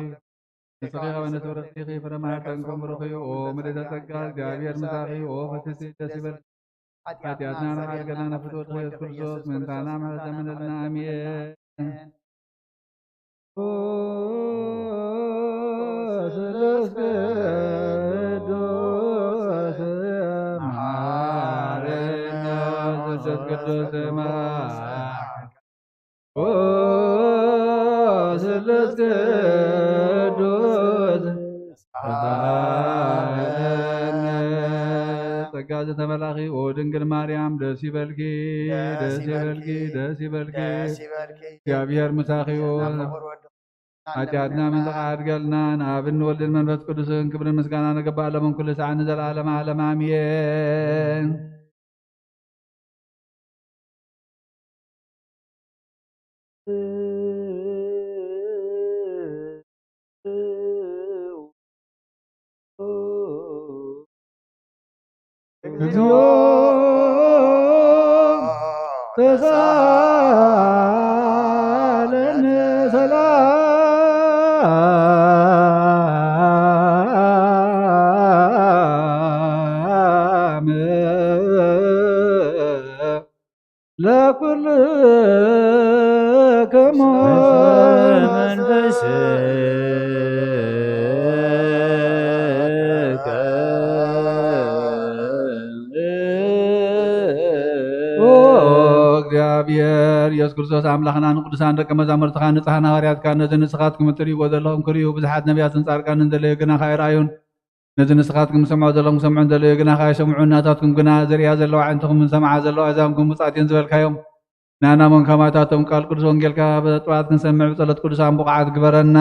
ንስኺ ከበነ ትብርኽቲ ኢኺ፣ ፍረ ማህፀንኪ እውን ብሩኽ እዩ። ኦ ምልዕተ ጸጋ፣ እግዚኣብሔር ምሳኺ። ኦ ፍስሕቲ፣ ደስ ይበልኪ። ሓጢኣትና ንሓድገና ንፍትወት ኢየሱስ ክርስቶስ ምእንታና ምሕረት ለምንልና። ኣሜን። ስሉስ ቅዱስ መሓረነ። ስሉስ ቅዱስ መሓረነ። ስሉስ ቅዱስ መሓረነ። ጸጋ ዝተመላኺ፣ ኦ ድንግል ማርያም፣ ደስ ይበልኪ፣ ደስ ደስ ይበልኪ፣ ይበልኪ፣ ደስ ይበልኪ። ደስ ይበልኪ። እግዚኣብሔር ምሳኺ ይኹን። ፍቁር ወዲ ኃጢአትና ምን ተቃድገልና፣ ንኣብን ወልድን መንፈስ ቅዱስን ክብርን ምስጋና ንገባእ፣ ለምን ኩሉ ሰዓት ንዘለዓለመ ዓለም፣ ኣሜን። እግዚኦ ተሳለነ ሰላም ለኩልክሙ። መንፈስከ ኦ እግዚኣብሔር ኢየሱስ ክርስቶስ ኣምላኽና፣ ንቅዱሳን ደቀ መዛሙርትኻ፣ ንጽሓን ሃዋርያትካ፣ ነዚ ንስኻትኩም እትርእይዎ ዘለኹም ክርእዩ ብዙሓት ነቢያትን ጻድቃንን ዘለዩ፣ ግና ከኣ ኣይረኣዩን። ነዚ ንስኻትኩም ዝሰምዖ ዘለኹም ክሰምዑ እንደለዩ፣ ግና ከኣ ኣይሰምዑን። ናታትኩም ግና ዝርእያ ዘለዋ ኣዕንትኹምን ዝሰምዓ ዘለዋ ኣእዛንኩም ብጻት እየን ዝበልካዮም፣ ንኣና እውን ከማታቶም ቃል ቅዱስ ወንጌልካ ብጥባት ክንሰምዕ ብጸሎት ቅዱሳን ብቑዓት ግበረና።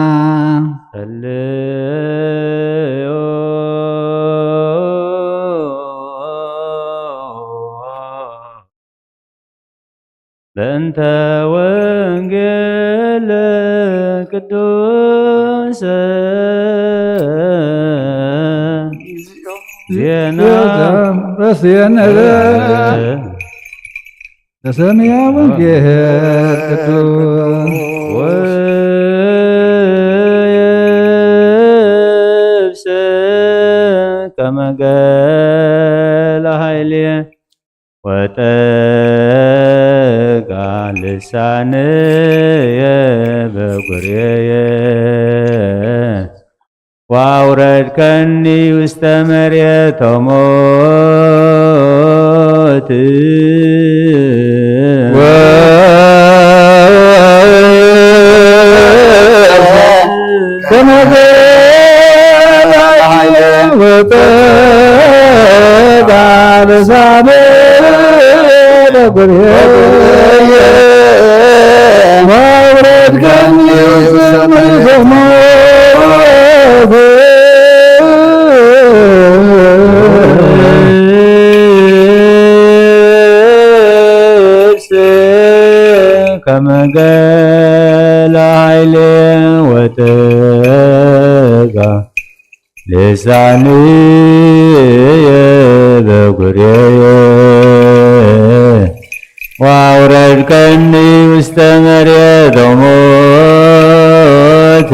ጸልዮ በእንተ ወንጌል ቅዱስ ዜና ረስየነ ተሰምያ ወንጌል ቅዱስ ወየብስ ከመ ገለ ኃይልየ ወጠጋ ልሳንየ በጉርየ ወአውረድከኒ ውስተ መሬተ ሞት። ከመ ገለ ኃይሌ ወተጋ ልሳንየ በጉርየ ወአውረድከኒ ውስተ መሬተ ሞት።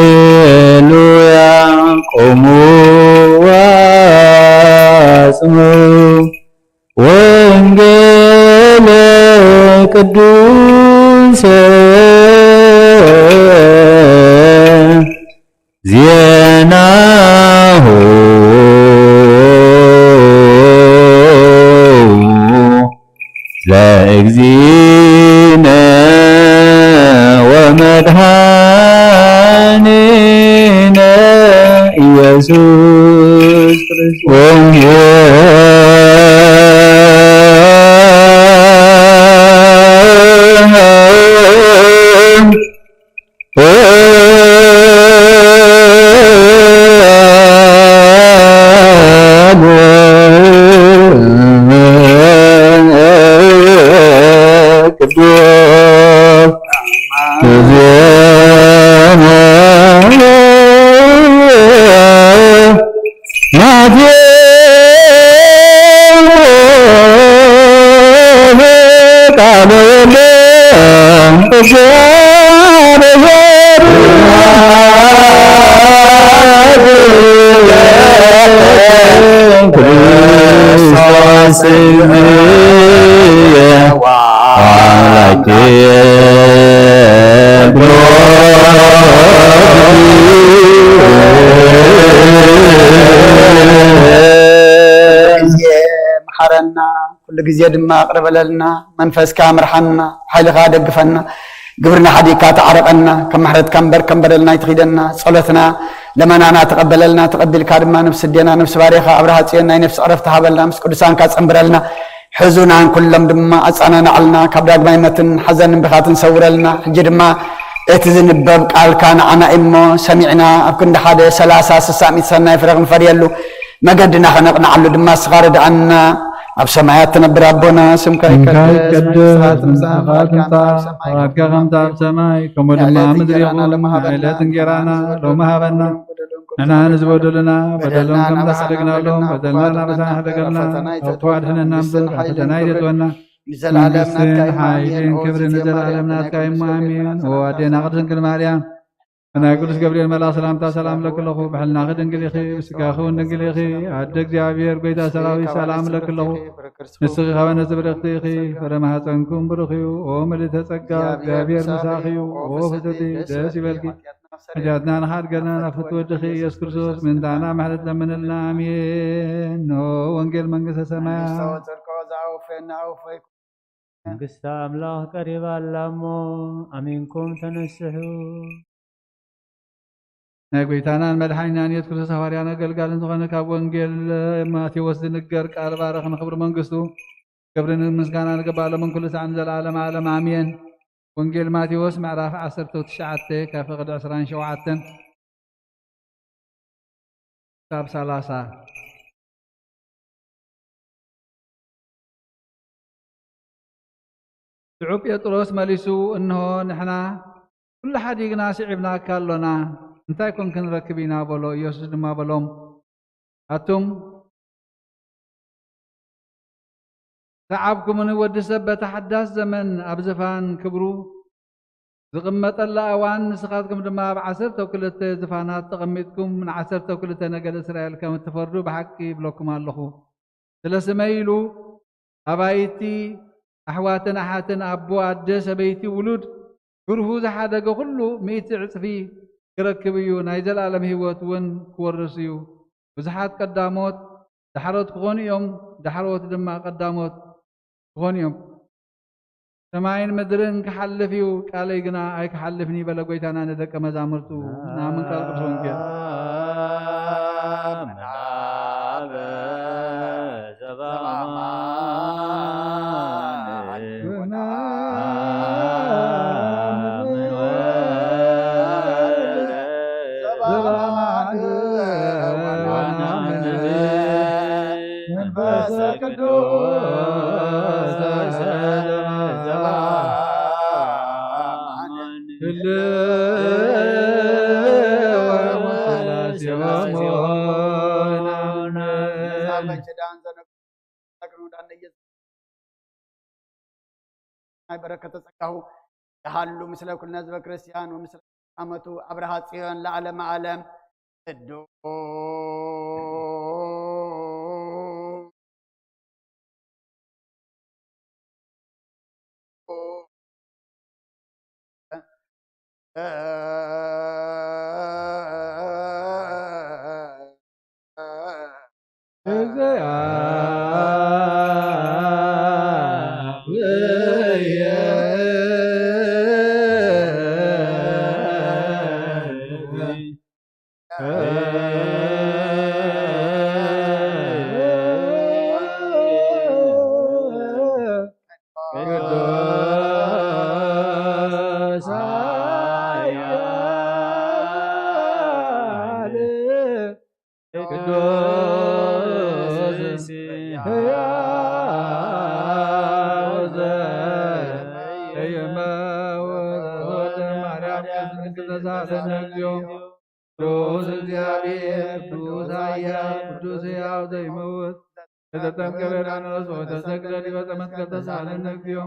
ሃሌሉያ። ቁሙ ወአጽምዑ ወንጌለ ቅዱስ ዜናሁ ለእግዚእነ ወመድኃኒነ ኢየሱስ ክርስቶስ። ማቴዎስ ቃለ የለም እግዚአብሔር ክርስቶስ አምላኬ ግዜ መሓረና፣ ኩሉ ግዜ ድማ ቅርበለልና። መንፈስካ ምርሓና፣ ሓይልኻ ደግፈና። ግብርና ሓዲግካ ተዓረቐና፣ ከም ምሕረትካ እምበር ከም በደልና ኣይትኺደና። ጸሎትና ለመናና ተቐበለልና፣ ተቐቢልካ ድማ ነፍሲ ኣዴና ነፍሲ ባርያኻ ኣብርሃ ጽዮን ናይ ነፍሲ ዕረፍቲ ሃበልና፣ ምስ ቅዱሳንካ ጸንብረልና። ሕዙናን ኩሎም ድማ ኣጸናንዓልና፣ ካብ ዳግማይነትን ሓዘንን ብኻትን ሰውረልና። ሕጂ ድማ እቲ ዝንበብ ቃልካ ንዓና እዩ እሞ ሰሚዕና፣ ኣብ ክንዲ ሓደ ሰላሳ ስሳ ሚእቲ ሰናይ ፍረ ክንፈርየሉ፣ መገድና ከነቕንዓሉ ድማ ንስኻ ርድኣና። ኣብ ሰማያት ትነብር ኣቦና፣ ስምካ ስምካ ይቀደስ፣ ይቀደስ፣ መንግስትኻ ትምጻእ፣ መንግስትኻ ፍቓድካ ትምጻእ፣ ኣብ ሰማይ ፍቓድካ ከምታ ኣብ ሰማይ፣ ከምኡ ድማ ኣብ ምድሪ ይኹን። ናይ ዕለት እንጌራና ሎሚ ሃበና። ንሕና ንዝበደሉና በደሎም ከም ዝሓደግናሎም በደልና ናበሳና ሕደገልና፣ ካብ ክፉ ኣድሕነና እምበር፣ ካብ ፈተና ኣይተእትወና። ንዘለኣለም ናትካ እዩ፣ መንግስትን ሓይልን ክብርን ንዘለኣለም ናትካ እዩ፣ ኣሜን። ኦ ኣዴና ቅድስት ድንግል ማርያም፣ ብናይ ቅዱስ ገብርኤል መልኣኽ ሰላምታ ሰላም እለኪ ኣለኹ። ብሕልናኺ ድንግል ኢኺ፣ ብስጋኺ እውን ድንግል ኢኺ። ኣደ እግዚኣብሔር፣ ጎይታ ሰራዊት፣ ሰላም እለኪ ኣለኹ። ንስኺ ከበነ ብርኽቲ ኢኺ፣ ፍረ ማህፀንኩም ብሩኽ እዩ። ኦ ምልእተ ጸጋ፣ እግዚኣብሔር ምሳኺ እዩ። ኦ ፍስሕቲ፣ ደስ ይበልኪ። ሓጢኣትና ንኻድገና ናብ ፍትወ ወድኺ ኢየሱስ ክርስቶስ ምእንታና ምሕረት ለምንልና። ኣሜን። ኖ ወንጌል መንግስተ ሰማያት። መንግስተ ኣምላኽ ቀሪባ ኣላ እሞ ኣሚንኩም ተነስሑ። ናይ ጎይታናን መድሓኒናን ኢየሱስ ክርስቶስ ሃዋርያን ኣገልጋልን ዝኾነ ካብ ወንጌል ማቴዎስ ዝንገር ቃል ባረኽ ንኽብሪ መንግስቱ ክብርን ምስጋናን ንገባእ ሎምን ኩሉ ሳዕ ንዘለዓለም ዓለም ኣሜን። ወንጌል ማቴዎስ ምዕራፍ ዓሰርተ ትሽዓተ ካብ ፍቕዲ ዕስራን ሸውዓተን ክሳብ ሰላሳ። ሽዑ ጴጥሮስ መሊሱ፣ እንሆ፣ ንሕና ኩሉ ሓዲግና ስዒብናካ ኣሎና፣ እንታይ ኮን ክንረክብ ኢና? በሎ። ኢየሱስ ድማ በሎም፣ ኣቱም ሰዓብኩምኒ፣ ወዲ ሰብ በታ ሓዳስ ዘመን ኣብ ዝፋን ክብሩ ዝቕመጠላ እዋን፣ ንስኻትኩም ድማ ኣብ ዓሰርተ ክልተ ዝፋናት ተቐሚጥኩም ንዓሰርተ ክልተ ነገድ እስራኤል ከም እትፈርዱ ብሓቂ ይብለኩም ኣለኹ። ስለ ስመይ ኢሉ ኣባይቲ፣ ኣሕዋትን ኣሓትን፣ ኣቦ፣ ኣደ፣ ሰበይቲ፣ ውሉድ፣ ግርሁ ዝሓደገ ኩሉ ሚእቲ ዕጽፊ ክረክብ እዩ፣ ናይ ዘለኣለም ህይወት እውን ክወርስ እዩ። ብዙሓት ቀዳሞት ዳሕሮት ክኾኑ እዮም፣ ዳሕሮት ድማ ቀዳሞት ክኾኑ እዮም። ሰማይን ምድርን ክሓልፍ እዩ፣ ቃለይ ግና ኣይክሓልፍን እዩ በለ ጎይታና ንደቀ መዛሙርቱ። ናምን ቃል ቅዱስ ወንጌል። መንፈስ ቅዱስ ተሰለመ ዘበአማን ህልው ወስላሴሆሙ። ናይ በረከተ ጸጋሁ ይሃሉ ምስለ ኩልነ ህዝበ ክርስቲያን ወምስለ ዓመቱ ኣብርሃ ጽዮን ለዓለመ ዓለም። ቅዱስ ቅዱስ ሕያው ዘኢይመውት ወልደ ማርያም ቅድስት ተሳለነ እግዚኦ። ቅዱስ እግዚአብሔር፣ ቅዱስ ኃያል፣ ቅዱስ ሕያው ዘይመውት፣ ለተጠምቀ በዮርዳኖስ ወተሰቅለ ዲበ ዕፀ መስቀል ተሳሃለነ እግዚኦ።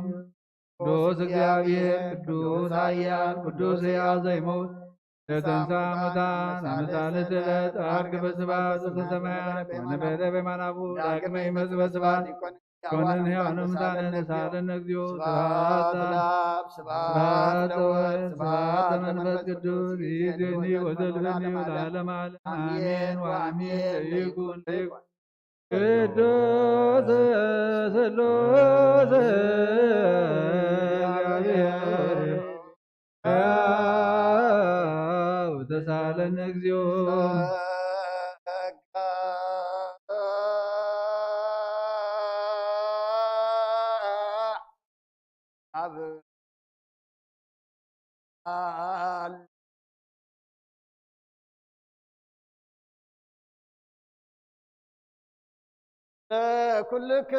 ቅዱስ እግዚአብሔር፣ ቅዱስ ኃያል፣ ቅዱስ ሕያው ዘይመውት፣ ለተንሳ ሙታን አመሳለ ስለት አርግ በስብሐት ውስተ ሰማያት ወነበረ በየማነ አቡ ዳግመ ይመጽእ በስብሐት ይኮንን ሕያዋንን ሙታንን ተሳሃለነ እግዚኦ። ስብሐት ለአብ፣ ስብሐት ለወልድ፣ ስብሐት ለመንፈስ ቅዱስ፣ ይእዜኒ ወዘልፈኒ ወለዓለመ ዓለም። አሜን ወአሜን። ለይኩን ለይኩን። ቅዱስ ስሉስ እግዚአብሔር ሕያው ተሳለን እግዚኦ። ኩልክ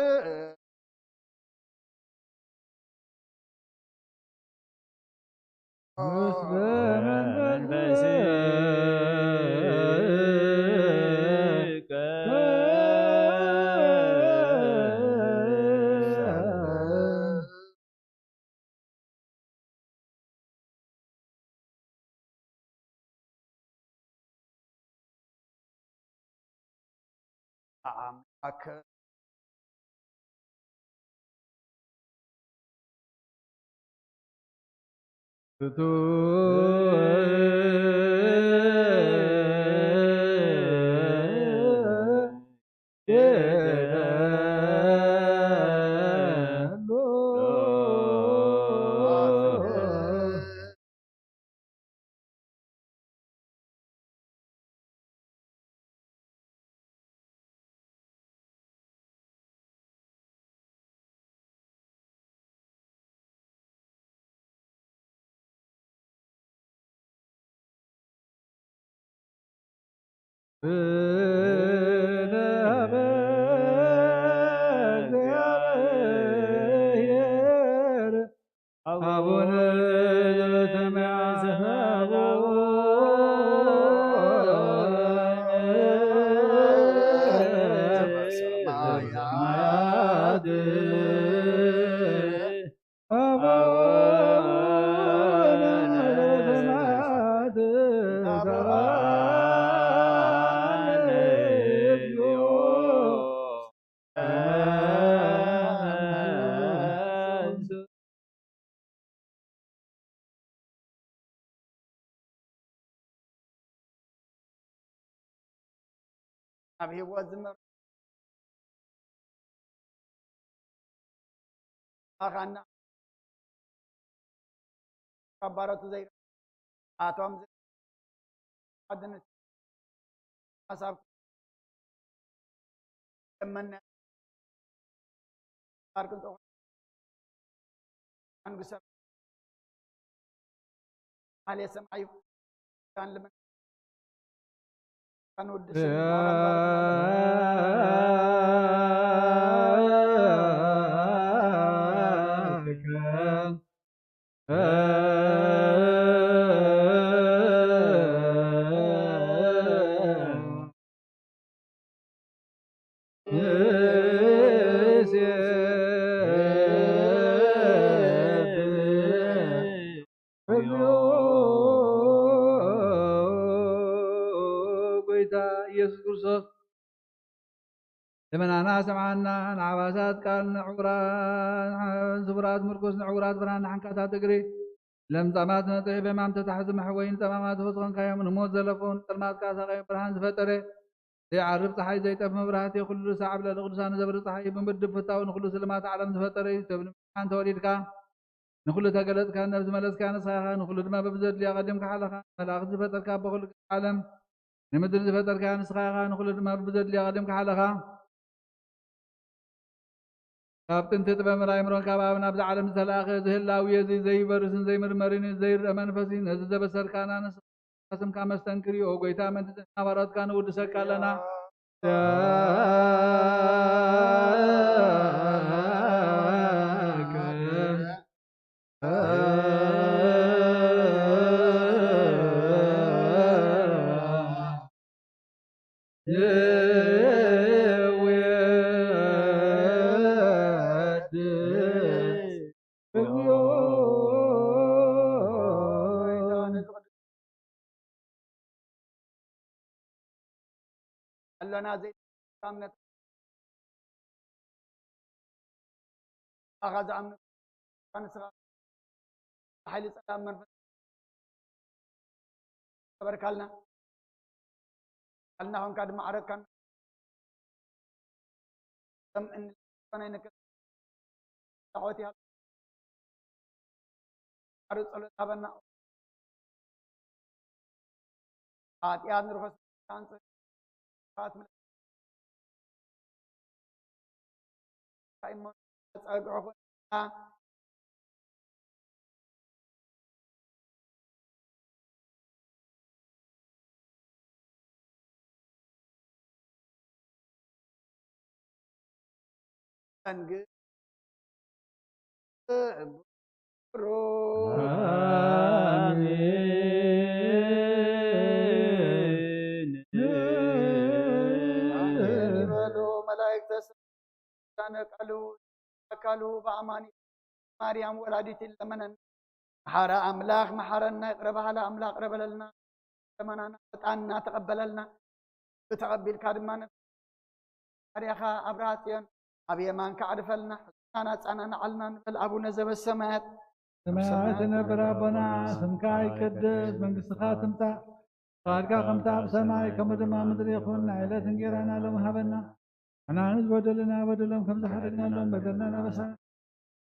ኣምላክ አቡነ ዘበሰማያት ኣብ ህይወት ዝመር ኣኻና ካብ ባሮቱ ዘይረ ኣቶም ኣድነት ሓሳብ ተመነ ኣርክን ጾ መንግስተ ዓሌት ሰማይ ይኹን። ካን ልመን ካን ወዲ ስም ጎይታ ኢየሱስ ክርስቶስ ልመናና ስምዓና። ንዓባሳት ቃል፣ ንዕውራት ስቡራት ምርኩስ፣ ንዕውራት ብርሃን፣ ንሓንካታት እግሪ ለምጻማት መጽሔ በማም ተታሕዚ መሕወይን ጸማማት ፈትኾንካዮም ንሞት ዘለፈውን ጸልማት ካሳቃዮም ብርሃን ዝፈጠረ ዘይዓርብ ጸሓይ ዘይጠፍ መብራህቲ ኩሉ ሳዕ ኣብ ልዕሊ ቅዱሳን ዘብሪ ጸሓይ ብምድብ ፍታው ንኩሉ ስልማት ዓለም ዝፈጠረ እዩ። ሰብ ንምድሓን ተወሊድካ ንኩሉ ተገለጽካ ነብዚ መለስካ ንስኻ ኢኻ። ንኩሉ ድማ በብዘድልዮ ኣቐዲምካ ሓለኻ። መላእኽቲ ዝፈጠርካ በኩሉ ዓለም ንምድሪ ዝፈጠርካ ንስኻ ኢኻ። ንኩሉ ድማ በብዘድልዮ ኣቐዲምካ ሓለኻ። ካብ ጥንቲ ጥበብ ምርኣይ ምሮን ካብ ኣብ ናብዚ ዓለም ዝተላእኸ እዚ ህላዊ እዚ ዘይበርስን ዘይምርመርን እዩ፣ ዘይርአ መንፈስ እዩ። ነዚ ዘበሰርካና ንስኻ ስምካ መስተንክር እዩ። ኦ ጎይታ፣ ምእንቲ ዝሕና ባሮትካ ንውድሰካ ኣለና። ገና ዘይተኣምነት ኣኻ ዝኣምኑ ንስኻ ሓይሊ ጸላም መንፈስ ተበርካልና ኣልና ኾንካ ድማ ዓረካን ከም እንልኮነ ንክ ዳቆት ያ ዓሩ ጸሎት ሃበና። ኃጢአት ንርኸስ ጸግዑ ኾንና ይበሉ መላእክተ ስብሐት ቃሉ ኣካሉ ብኣማኒ ማርያም ወላዲት ይለመነን። መሓረ ኣምላኽ መሓረና፣ ይቕረ በሃሊ ኣምላኽ ይቕረ በለልና። ልመናና ዕጣንና ተቐበለልና። ብተቐቢልካ ድማ ነፍሲ ባርያኻ ኣብርሃ ጽዮን ኣብ የማንካ ኣዕርፈልና። ሕዝናን ኣጻናናዓልና ንበል። ኣቡነ ዘበሰማያት ሰማያት ትነብር ኣቦና፣ ስምካ ይቀደስ፣ መንግስትኻ ትምጻእ፣ ፍቓድካ ከምታ ኣብ ሰማይ ከምኡ ድማ ኣብ ምድሪ ይኹን። ናይ ዕለት እንጌራና ሎሚ ሃበና። ንሕና ንዝበደሉና በደሎም ከም ዝሓደግናሎም በደልና ናበሳና፣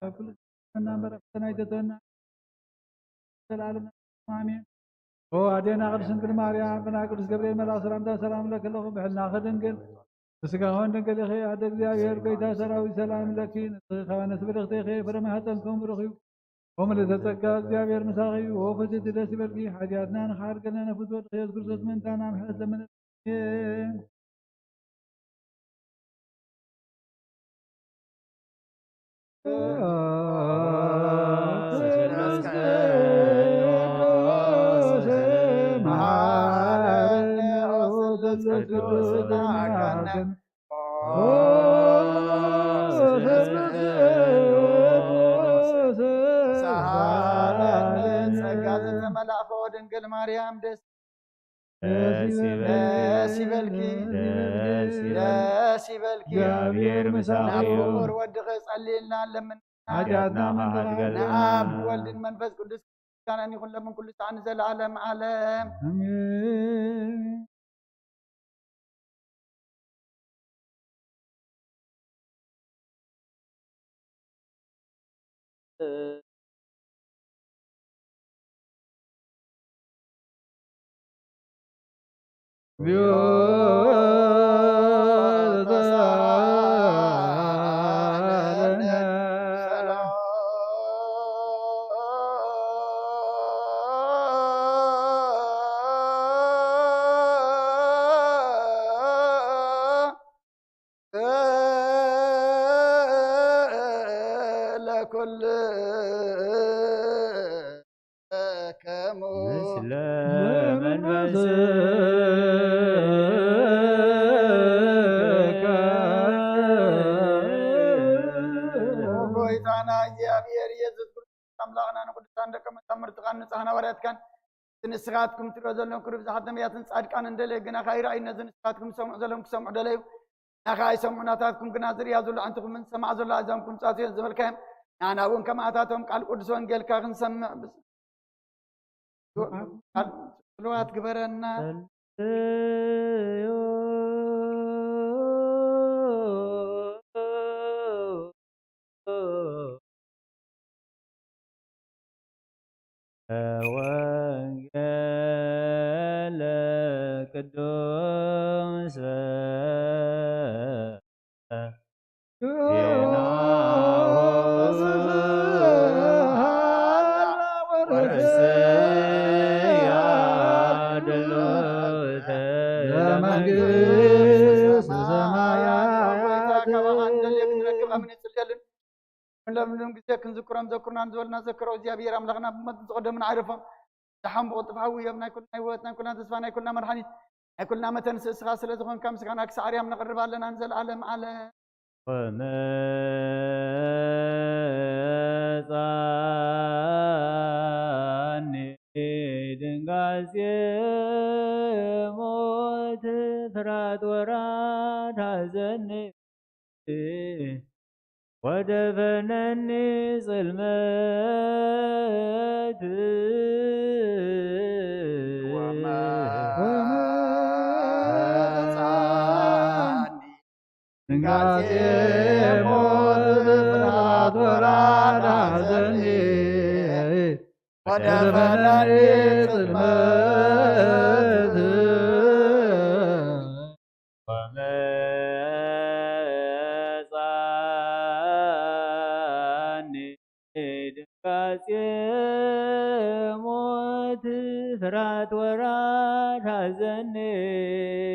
ካብ ኩሉ ፈተና እምበር ኣብ ፈተና ኣይተእትወና፣ ዘላለም ኣሜን። ኦ ኣዴና ቅድስት ድንግል ማርያም፣ ብናይ ቅዱስ ገብርኤል መልኣክ ሰላምታ ሰላም እብለኪ ኣለኹ። ብሕልናኺ ድንግል፣ ብስጋኺ እውን ድንግል ኢኺ። ኣደ እግዚኣብሔር፣ ጎይታ ሰራዊት፣ ሰላም እብለኪ። ንስኺ ካብ ኣንስቲ ብርኽቲ ኢኺ፣ ፍረ ማህፀንኪ እውን ብሩኽ እዩ። ኦ ምልዕተ ጸጋ፣ እግዚኣብሔር ምሳኺ እዩ። ኦ ፍስሕቲ ደስ ይበልኪ፣ ሓጢኣትና ንኽሓድገልና ነፍስ ወድኺ ኢየሱስ ክርስቶስ ምእንታና ምሕረት ለምነልኪ። ጸጋ ዘተመላእኮ ድንግል ማርያም ደስ ደስ ይበልኪ፣ ደስ ይበልኪ። ደስ ይበልኪ። እግዚኣብሔር ምሳኺ ናብ እዩ። ፍቁር ወድኺ ጸልይልና ኣለምን። ሓጢኣትና መሓድገልና። ንኣብ ወልድን መንፈስ ቅዱስ ምስጋና ይኹን ለምን ኩሉ ሰዓት ንዘለዓለም ዓለም። ኣሜን። ለኩልከሙ ምስለ መንፈስከ። ጎይታና እግዚኣብሔር ኢየሱስ ክርስቶስ ኣምላኽና ንቅዱሳን ደቀ መዛሙርትኻን ንጹሓን ሃዋርያትካን እቲ ንስኻትኩም ትሪኦ ዘለኹም ክብሪ ብዙሓት ነቢያትን ጻድቃንን ደለዩ፣ ግና ከኣ ይረኣዩ። ነዚ ንስኻትኩም ትሰምዑ ዘለኹም ክሰምዑ ደለዩ፣ ግና ከኣ ኣይሰምዑ። ናታትኩም ግና ዝርእያ ዘሎ ኣዕንትኹምን ዝሰምዓ ዘሎ ኣእዛንኩም ብጻትዮ ዝበልካዮም፣ ንኣና እውን ከማኣታቶም ቃል ቅዱስ ወንጌልካ ክንሰምዕ ቃል ጽልዋት ግበረና። ወንጌል ቅዱስ ዜናሁ ወርእስያ ድሉተ ለመንግስት ሰማያት። ንለምንም ግዜ ክንዝክሮም ዘኩርና ንዝበልና ዘክሮ እግዚኣብሔር ኣምላኽና ብሞት ዝቐደሙና ኣይረፎም። ደሓን ብቕልጡፍ ሓውዮም ናይ ኩልና ህይወት፣ ናይ ኩልና ተስፋ፣ ናይ ኩልና መድሓኒት፣ ናይ ኩልና መተንስእ እስኻ ስለ ዝኾንካ ምስጋና ክሳዕ ኣርያም ነቕርብ ኣለና ንዘለዓለም ዓለም። ወመጻኒ ድንጋጼ ሞት ፍርሃት ወራድ ሐዘኒ ወደፈነኒ ጽልመት። ወመጻኒ ድንጋጼ ሞት ፍርሃት ወራድ ሐዘኒ ወደፈነኒ ጽልመት። ወመጻኒ ድንጋጼ ሞት ፍርሃት ወራድ ሐዘኒ ወደፈነኒ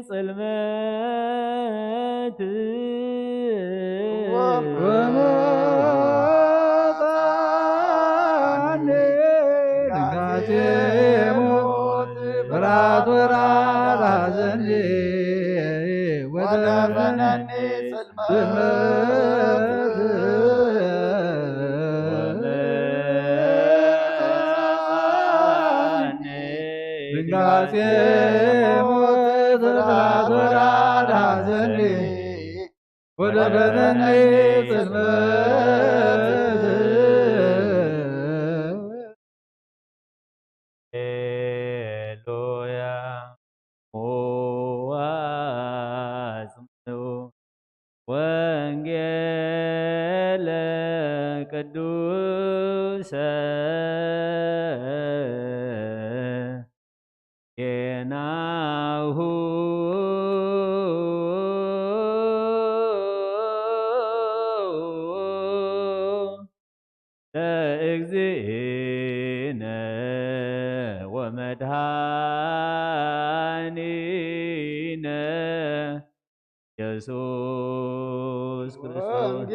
ጽልመት። ወመጻኒ ድንጋጼ ሞት ፍርሃት ወራድ ሐዘኒ ወደፈነኒ ጽልመት። ድንጋጼ ሞት ፍርሃት ወራድ ሐዘኒ ወደፈነኒ ጽልመት። ሃሌሉያ። ወአጽምዑ ወንጌለ ቅዱሰ ዜናሁ ለእግዚእነ ወመድኃኒነ ኢየሱስ ክርስቶስ።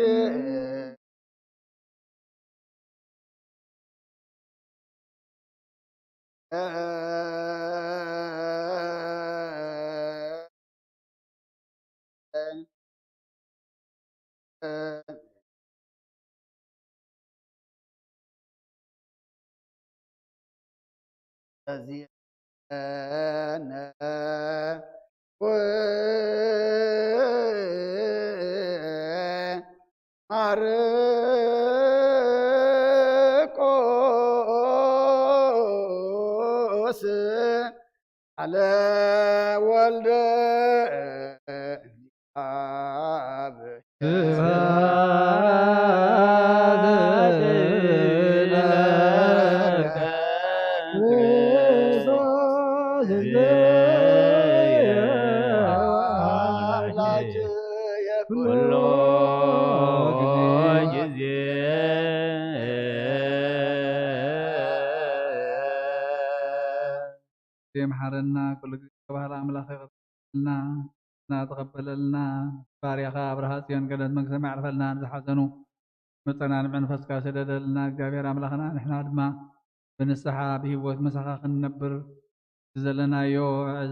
እዚአነ ወማርቆስ አለ ወልደ አብ ስብሐት ለከ ክርስቶስ ኩሎ ጊዜ። ይምሓረና፣ ኩሉ ግዜ ተባህለ ኣምላኽ ይቕበለልና፣ ተቐበለልና። ባርያኻ ኣብርሃ ጽዮን ገነት መንግስተ ሰማይ ኣዕርፈልና። ንዝሓዘኑ መጸናንዒ መንፈስካ ስደደልና እግዚኣብሔር ኣምላኽና፣ ንሕና ድማ ብንስሓ ብህይወት ምሳኻ ክንነብር ዘለናዮ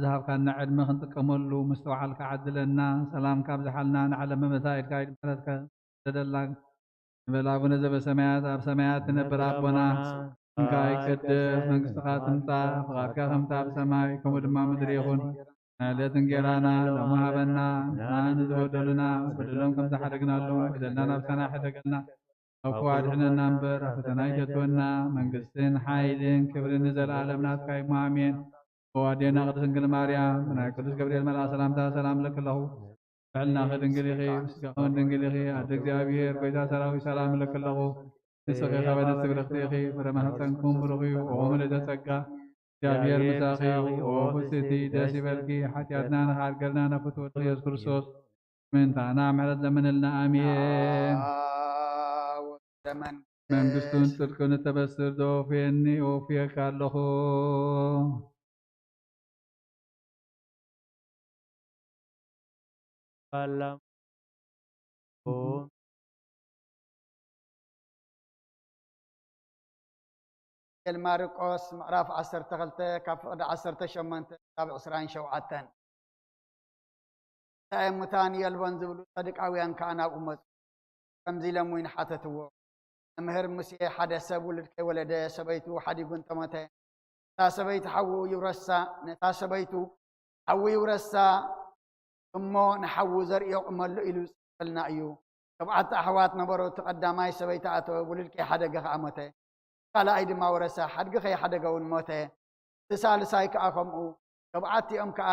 ዝሃብካና ዕድመ ክንጥቀመሉ ምስትውዓልካ ዓድለና። ሰላምካ ኣብዝሓልና፣ ንዓለም መመታ ኢድካ ኢድ ምሕረትካ ስደደልና። ንበል ኣቡነ ዘበሰማያት፣ ኣብ ሰማያት ትነብር ኣቦና፣ ስምካ ይቀደስ፣ መንግስትኻ ትምጻእ፣ ፍቓድካ ከምታ ኣብ ሰማይ ከምኡ ድማ ምድሪ ይኹን። ዕለት እንጌራና ሎሚ ሃበና፣ ንዓን ዝበደሉና በደሎም ከም ዝሓደግናሎም በደልና ናብታና ሕደገልና፣ ካብ ክፉ ኣድሕነና እምበር ኣብ ፈተና ኣይተእትወና። መንግስትን ሓይልን ክብርን ንዘለኣለም ናትካ እዩ፣ ኣሜን። ኣዋዴና ቅድስት ድንግል ማርያም፣ ብናይ ቅዱስ ገብርኤል መልኣኽ ሰላምታ ሰላም እለኪ ኣለኹ። ብሕልናኺ ድንግል ኢኺ፣ ብስጋኺ እውን ድንግል ኢኺ። ኣደ እግዚኣብሔር፣ ጎይታ ሰራዊት፣ ሰላም እለኪ ኣለኹ። ንስኺ ከበደት ብርኽቲ ኢኺ፣ ፍረ ማህፀንኩም ብሩኽ እዩ። ኦ ምልእተ ጸጋ፣ እግዚኣብሔር ምሳኺ እዩ። ኦ ፍስቲ ደስ ይበልኪ፣ ሓጢኣትና ንኽሓድገልና ናብ ፍትወ ወልድኺ ኢየሱስ ክርስቶስ ምእንታና ምሕረት ለምንልና። ኣሜን። መንግስቱን ጽድቅን እተበስር ዘወፍየኒ እወፍየካ ኣለኹ። ኣላም ወንጌል ማርቆስ ምዕራፍ ዓሰርተ ክልተ ካብ ፍቕዲ ዓሰርተ ሸሞንተ ክሳብ ዕስራን ሸውዓተን። እንታይ እሙታን የልቦን ዝብሉ ሰዱቃውያን ከኣ ናብኡ መጹ። ከምዚ ኢሎም እውን ሓተትዎ፣ መምህር፣ ሙሴ ሓደ ሰብ ውሉድ ከይወለደ ሰበይቱ ሓዲጉ እንተሞተ እታ ሰበይቲ ሓዉ ይውረሳ፣ ነታ ሰበይቱ ሓዉ ይውረሳ እሞ ንሓዉ ዘርእዮ ቁመሉ ኢሉ ዝጽሕፈልና እዩ። ተባዓት ኣሕዋት ነበሩ። እቲ ቀዳማይ ሰበይቲ ኣተወ፣ ብሉል ከይሓደገ ከኣ ሞተ። ካልኣይ ድማ ወረሳ፣ ሓድጊ ከይሓደገ እውን ሞተ። እቲ ሳልሳይ ከኣ ከምኡ። ተባዓቲኦም ከኣ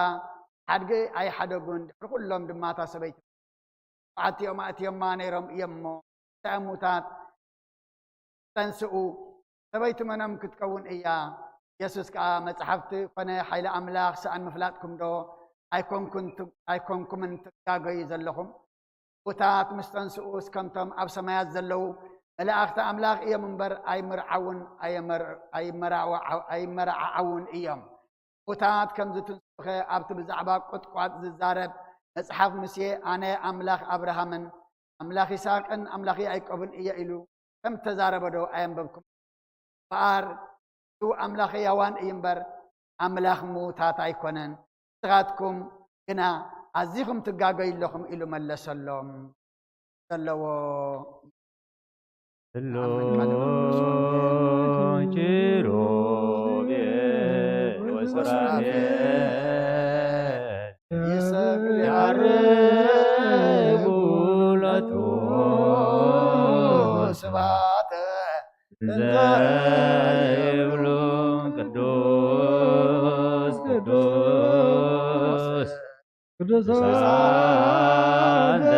ሓድጊ ኣይሓደጉን። ድሕሪ ኩሎም ድማ እታ ሰበይቲ ተባዓቲኦም ኣእትዮማ ነይሮም እዮም እሞ፣ እንታይ እሙታት ተንስኡ፣ ሰበይቲ መኖም ክትከውን እያ? የሱስ ከኣ፣ መጻሕፍቲ ኮነ ሓይሊ ኣምላኽ ሰኣን ምፍላጥኩም ዶ ኣይኮንኩን ት-፣ ኣይኮንኩምን ትጋገዩ ዘለኹም? ሙታት ምስ ተንስኡስ፣ ከምቶም ኣብ ሰማያት ዘለዉ መላእኽቲ ኣምላኽ እዮም እምበር፣ ኣይምርዓውን ኣየመር-፣ ኣይመራወዓ-፣ ኣይመራዓዓውን እዮም። ሙታት ከም ዝትንስኡኸ ኣብቲ ብዛዕባ ቁጥቋጥ ዝዛረብ መጽሓፍ ሙሴ፣ ኣነ ኣምላኽ ኣብርሃምን ኣምላኽ ይስሐቅን ኣምላኽ ያዕቆብን እየ ኢሉ ከም እተዛረበ ዶ ኣየንበብኩም? እምበኣር፣ ንሱ ኣምላኽ ህያዋን እዩ እምበር፣ ኣምላኽ ምዉታት ኣይኮነን። ንስኻትኩም ግና ኣዚኹም ትጋገዩ ኣለኹም ኢሉ መለሰሎም። ዘለዎ ህሉ ኪሩቤል ወሱራፌል ይሰግዱ ይዓርጉ ሎቱ ስብሐተ እንዘ ይብሉ ቅዱስ ቅዱስ ቅዱስ ቅዱስ አንተ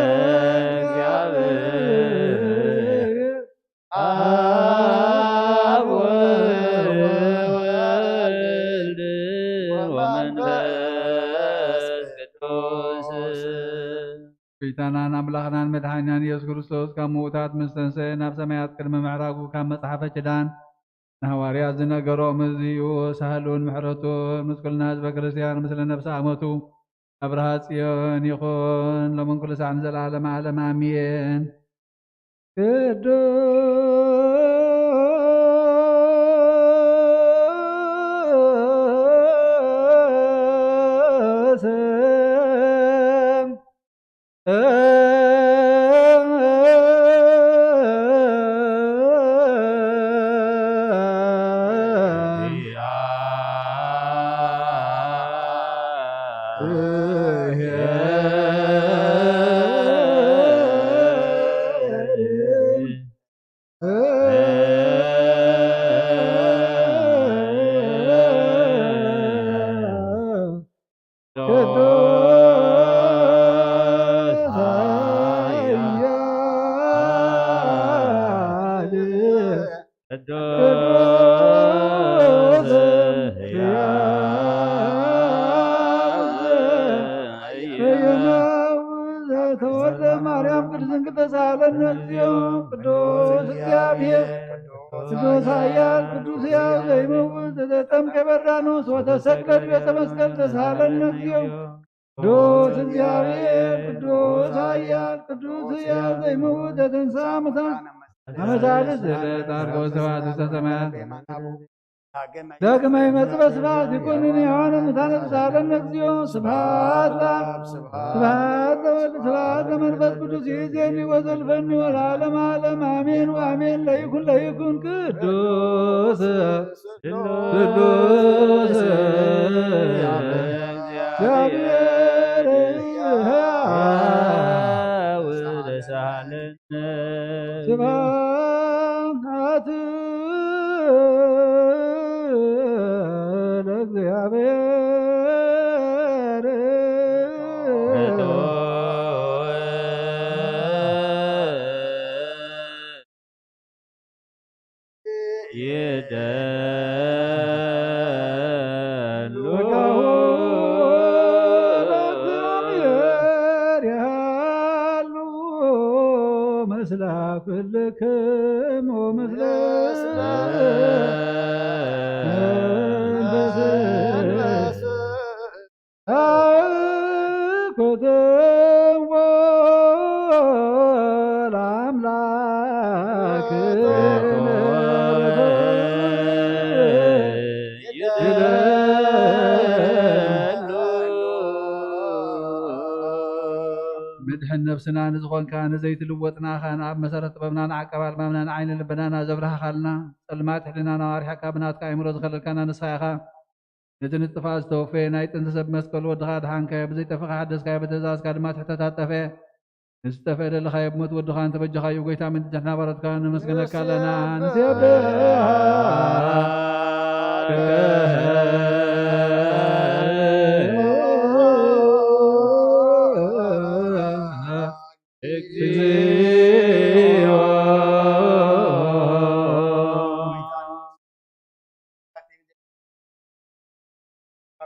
እግዚአብሔር አብ ወወልድ ወመንፈስ ቅዱስ። ጎይታናን ኣምላኽናን መድሓኒናን ኢየሱስ ክርስቶስ ካብ ምዉታት ምስ ተንሰአ ናብ ሰማያት ቅድሚ ምዕራጉ ካብ መጽሓፈ ኪዳን ንሃዋርያት ዝነገሮም እዚ እዩ። ሳህሉን ምሕረቱን ምስ ኩልና ህዝበ ክርስቲያን ምስለ ነፍሲ ኣመቱ ኣብርሃ ጽዮን ይኹን ሎምን ኩሉ ሳዕ ንዘለዓለመ ዓለም ኣሜን። ቅዱስ ቅዱስ ኃያል ቅዱስ ሕያው ዘተወልደ ማርያም ቅድስት ድንግል ተሳሃለነ እግዚኦ። ቅዱስ እግዚአብሔር ቅዱስ ኃያል ቅዱስ ሕያው ዘይመውት ዘተጠምቀ በርዳኖስ ወተሰቅለ ቤተ መስቀል ተሳሃለነ እግዚኦ። ቅዱስ እግዚአብሔር ቅዱስ ኃያል ቅዱስ ሕያው ዘይመውት ዘተንሥአ እሙታን አመ ሳልስ ዕለት አርገው ስብሐት ውስተ ሰማያት። ዳግመ ይመጽእ በስብሐት ይኩንን ሕያዋነ ሙታነ ተሳሃለነ እግዚኦ። ስብሐት ለአብ ስብሐት ለወልድ ስብሐት ለመንፈስ ቅዱስ ይእዜኒ ወዘልፈኒ ወለዓለመ ዓለም አሜን ወአሜን። ለይኩን ለይኩን ቅዱስ ቅዱስ እግዚአብሔር ሕያው ተሳሃለነ። ስብሐት ለእግዚአብሔር። ይደሉ ወጋሁ ለእግዚአብሔር ያሉ ምስለ ኩልክሙ ምስለ መንፈስ አኩትዎ ለአምላክ ድሕን ነብስና ንዝኾንካ ንዘይትልወጥ ንኣኻ ንኣብ መሰረት ጥበብና ንዓቃብ ኣልማምና ንዓይኒ ልብናና ዘብርሃኻልና ጸልማት ሕልናና ኣርሒቕካ ብናትካ ኣእምሮ ዝኸለልካና ንስኻ ኢኻ። ነቲ ንጥፍኣት ዝተወፈየ ናይ ጥንቲ ሰብ መስቀል ወድኻ ኣድሓንካዮ፣ ብዘይጠፍእ ሓደስካዮ፣ ብትእዛዝካ ድማ ትሕተታት ጠፍአ። ንዝጠፍአ ደለኻዮ ብሞት ወድኻ እንተበጃኻዮ፣ ጎይታ ምድድሕና ባሮትካ ነመስግነካ ኣለና። ንሴብሐካ እግዚኦ።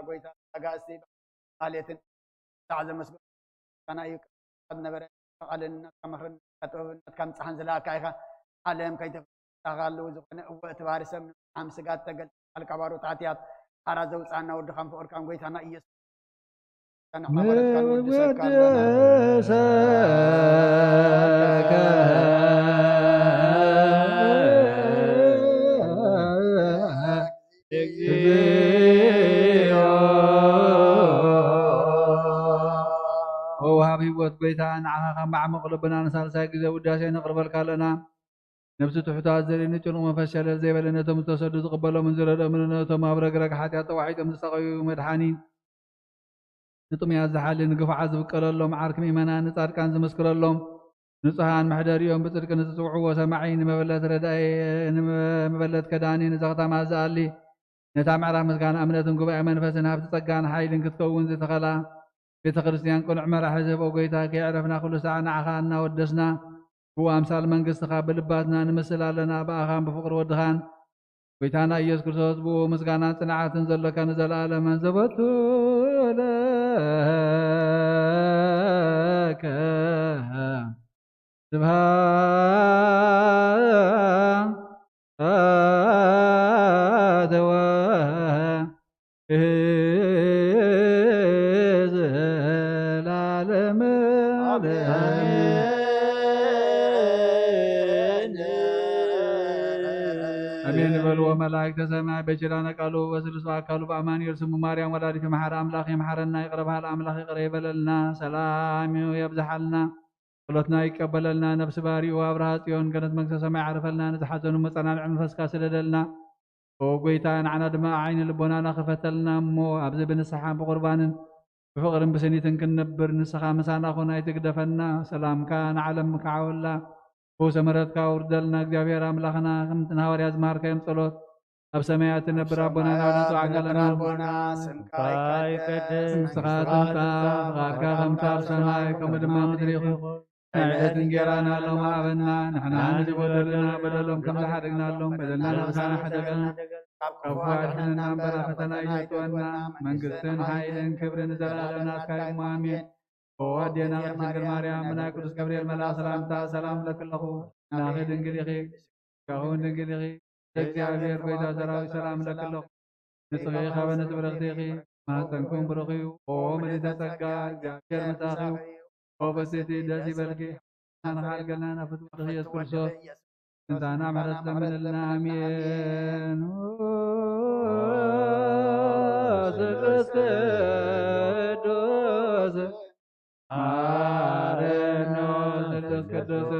ጎይታ ኣጋእዝቲ ማሌትን ጣዕ ዘመስግን ካና እዩ። ካብ ነበረ ቃልን ናትካ ምኽርን ናትካ ጥበብን ናትካ ምጽሓን ዝለኣካ ኢኻ። ዓለም ከይተፈጠረ ኣለዉ ዝኾነ እወ እቲ ባህሪ ሰብ ንዓም ስጋ ተገልጸ ቃልካ ባሮት ሓጢኣት ሓራ ዘውጽኣና ወድኻን ፍቕርካን ጎይታና ኢየሱስ ንወድሰካ ኣለና። ወሃብ ህይወት ጎይታ፣ ንዓኻ ካብ ማዕሙቕ ልብና ንሳልሳይ ግዜ ውዳሴ ነቕርበልካ ኣለና። ነብሲ ትሑታት ዘርኢ ንጭኑቕ መንፈስ ሸለል ዘይበለ፣ ነቶም ዝተሰዱ ዝቕበሎምን ዝረድኦምን፣ ነቶም ኣብ ረግረግ ሓጢኣት ተዋሒጦም ዝሳቐዩ መድሓኒ፣ ንጥሙያት ዝሓሊ፣ ንግፉዓት ዝብቀለሎም፣ ዓርኪ ምእመናን ንጻድቃን ዝምስክረሎም፣ ንጹሃን መሕደሪኦም፣ ብጽድቂ ንዝጽውዕዎ ሰማዒ፣ ንመበለት ረዳኢ፣ ንመበለት ከዳኒ፣ ንዘኽታማት ዝኣሊ፣ ነታ ምዕራፍ ምስጋና እምነትን ጉባኤ መንፈስን ሃብቲ ጸጋን ሓይልን ክትከውን ዝተኸላ ቤተ ክርስቲያን ቅኑዕ መራሒ ዝህቦ ጎይታ ከየዕረፍና ኩሉ ሰዓት ንዓኻ እናወደስና ብኡ ኣምሳል መንግስትኻ ብልባትና ንምስል ኣለና። ብኣኻን ብፍቕሪ ወድኻን ጎይታና ኢየሱስ ክርስቶስ ብኡ ምስጋናን ጽንዓትን ዘሎካ ንዘለኣለምን ዘበቱ ለከ ስብሐት ወዘለዓለመ ዓለም። ኣሜን በልዎ መላእክተ ሰማይ በኪዳነ ቃሉ በስሉስ ኣካሉ በአማኑኤል ስሙ ማርያም ወላዲተ መሓሪ ኣምላኽ ይምሓረና ይቕረ በሃል ኣምላኽ ይቕረ ይበለልና ሰላም የብዝሓልና። ጸሎትና ይቀበለልና። ነፍሲ ባሪኡ ኣብርሃ ጽዮን ገነት መንግስተ ሰማይ ዓርፈልና። ንዝሓዘኑ መጸናንዒ መንፈስካ ስደደልና። ኦ ጎይታ፣ ንዓና ድማ ዓይኒ ልቦናና ክፈተልና እሞ፣ ኣብዚ ብንስሓን ብቁርባንን ብፍቕርን ብስኒትን ክንነብር ንስኻ ምሳና ኩን፣ ኣይትግደፈና። ሰላምካ ንዓለም ክዓወላ፣ ፈውሰ ምሕረትካ ኣውርደልና። እግዚኣብሔር ኣምላኽና፣ ከምቲ ንሃዋርያ ዝመሃርካዮም ጸሎት፣ ኣብ ሰማያት ትነብር ኣቦና፣ ናብ ንጹሕ ኣካልና ኣቦና፣ ስምካ ይቀደስ፣ መንግስትኻ ትምጻእ፣ ፍቓድካ ከምቲ ኣብ ሰማይ፣ ከምኡ ድማ ምድሪ ይኹን። ናይ ዕለት እንጌራና ሎሚ ሃበና፣ ንሕና ንዝበደሉና በደሎም ከም ዝሓደግናሎም፣ በደልና ንስኻ ሓደገና፣ ካብ ክፉ ኣድሕነና እምበር፣ ኣብ ፈተና ኣይተእትወና። መንግስትን ሓይልን ክብርን ንዘለኣለም ናትካ እዩ እሞ፣ ኣሜን። ኦ ኣዴና ቅድስት ድንግል ማርያም፣ ብናይ ቅዱስ ገብርኤል መልኣኽ ሰላምታ ሰላም እብለኪ ኣለኹ። ኣምላኽኪ ድንግል ኢኺ፣ ጸጋውን ድንግል ኢኺ። እግዚኣብሔር ጎይታ ሰራዊት ሰላም እብለኪ ኣለኹ። ንጽሕቲ ኻበ ነቲ ብርኽቲ ኢኺ፣ ማህፀንኩም ብሩኽ እዩ። ኦ ምልዕተ ጸጋ፣ እግዚኣብሔር ምሳኺ እዩ። ኦ ፍስሕቲ ደስ ይበልኪ፣ ንኻልገና ናብ ፍትወት ኢየሱስ ክርስቶስ እንታና ምሕረት ለምንልና። ኣሜን። ስሉስ ቅዱስ ማረኖ፣ ስሉስ ቅዱስ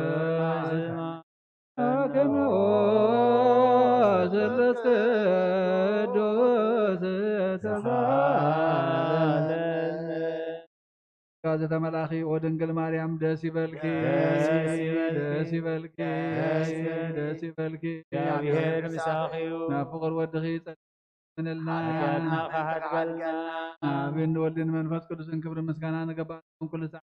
ኣክንኦ፣ ስሉስ ቅዱስ ተሳለነ። ጸጋ ዝተመልኣኺ ኦ ድንግል ማርያም፣ ደስ ይበልኪ፣ ደስ ይበልኪ፣ ደስ ይበልኪ፣ ደስ ይበልኪ። እግዚኣብሔር ምሳኺ እዩ። ናብ ፍቕር ወድኺ ጸልመነልና። ሓጢኣትና ክሓድገልና። ኣብን ወልድን መንፈስ ቅዱስን ክብሪ ምስጋና ንገባርኩም ኩሉ ሰዓት።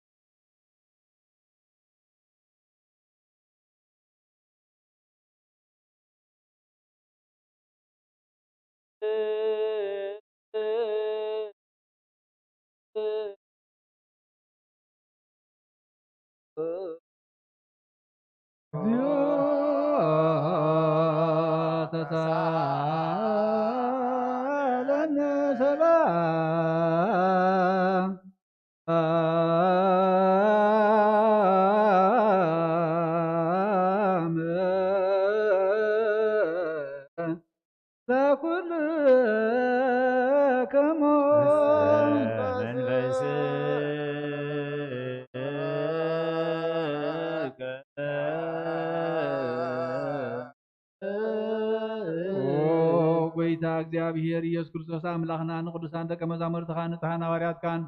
እግዚኦ ተሳለነ ሰላም ጌታ እግዚኣብሔር ኢየሱስ ክርስቶስ ኣምላኽና፣ ንቅዱሳን ደቀ መዛሙርትኻ፣ ንጽሓን ሃዋርያትካን፣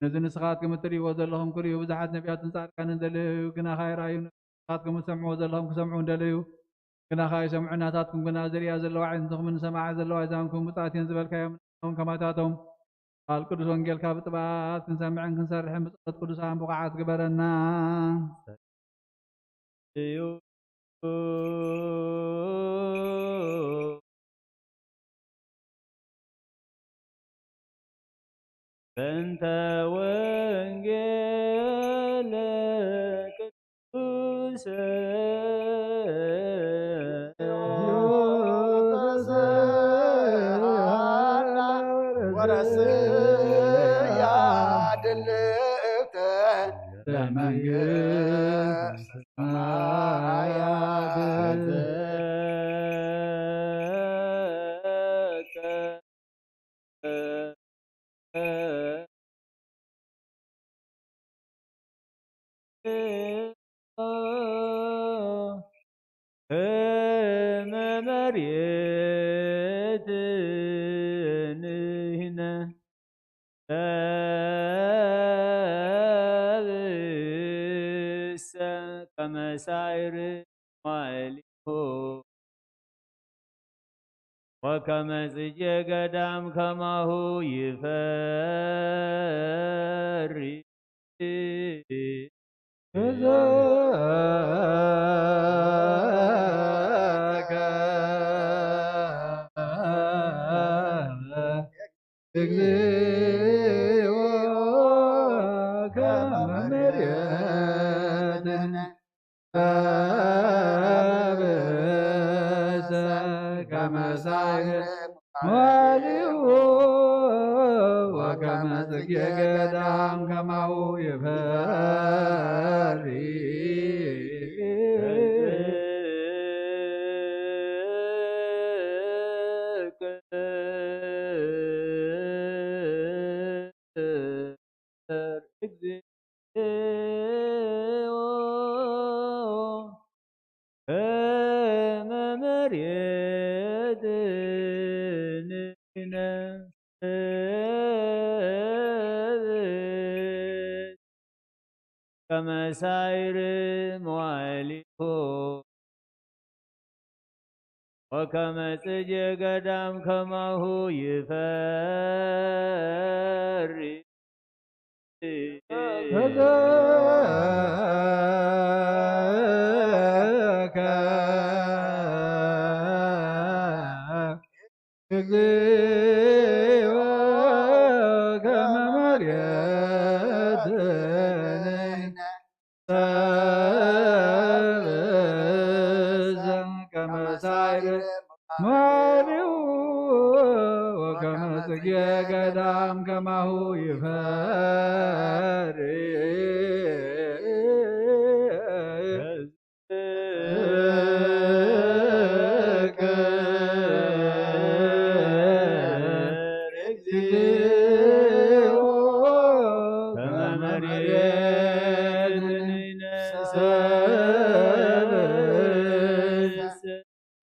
ነዚ ንስኻትኩም እትርእይዎ ዘለኹም ክርእዩ ብዙሓት ነቢያትን ጻድቃንን ዘለዩ፣ ግናኻ ይረኣዩ፣ ንስኻትኩም እትሰምዕዎ ዘለኹም ክሰምዑ እንደለዩ፣ ግናኻ ይሰምዑ፣ ናታትኩም ግና ዝርእያ ዘለዋ ኣዕይንትኹምን ዝሰምዓ ዘለዋ ኣእዛንኩም ብጻት እየን ዝበልካዮም እውን ከማታቶም፣ ቃል ቅዱስ ወንጌልካ ብጥበባት ክንሰምዕን ክንሰርሕን ብጸሎት ቅዱሳን ብቑዓት ግበረና። እዩ። በእንተ ወንጌል ቅዱስ ወረስያ ድልውተ ለመንግስት ሰማያት። ከመ መሬት ንሕነ ሰብእሰ ከመ ሳይር መዋዕሊሁ ወከመ ጽጌ ገዳም ከማሁ ይፈሪ።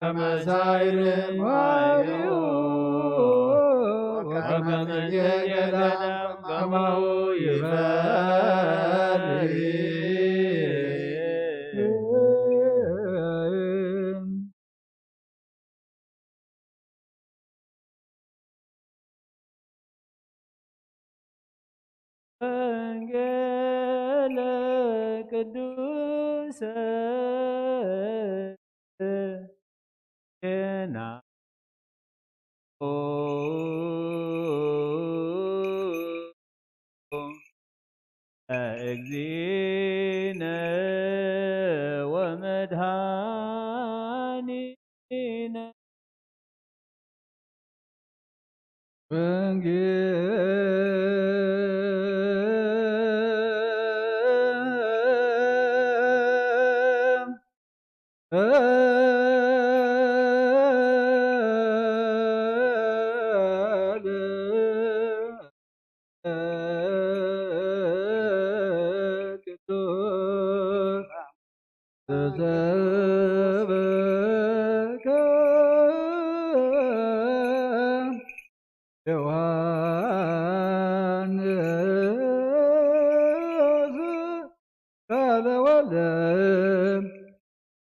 ከመ ሳይር መዋዕሊሁ ወከመ ጽጌ ገዳም ከማሁ ይፈሪ። ወንጌለ ቅዱሰ ዜና እግዚእነ ወመድኃኒነ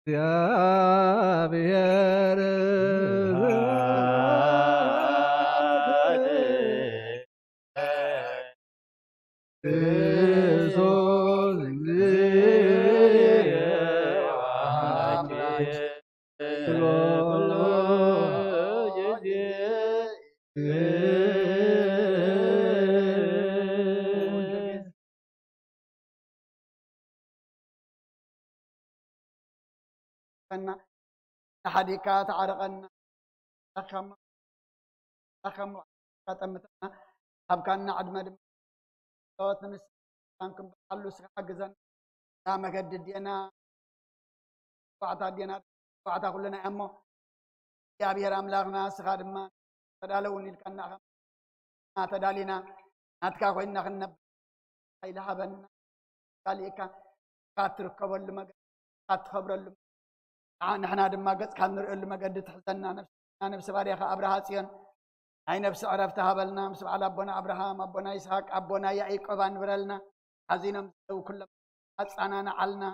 እግዚአብሔር ንሓዲካ ተዓረቐና። ኣካሞ ኣካሞ ጠምተና። ሃብካና ዕድመ ድማ ጸወት ንምስጋን ክንበዓሉ እስኻ ሓግዘና። እዛ መገዲ ዲና ባዕታ ዲና ባዕታ ኩልና እሞ እግዚኣብሔር ኣምላኽና እስኻ ድማ ተዳለውን ኢልካና ተዳሊና ናትካ ኮይንና ክንነብር ሓይሊ ሃበና። ካሊእካ ካትርከበሉ መገዲ ካትኸብረሉ ንዓ- ንሕና ድማ ገጽካ ንርእየሉ መገዲ ትሕዘና። ነብስና ነብሲ ባርያኻ ኣብርሃ ጽዮን ናይ ነብሲ ዕረፍቲ ሃበልና። ምስ በዓል ኣቦና ኣብርሃም ኣቦና ይስሐቅ ኣቦና ያዕቆብ ኣንብረልና። ሓዚኖም ዘለዉ ኩሎም ኣጻናንዓልና።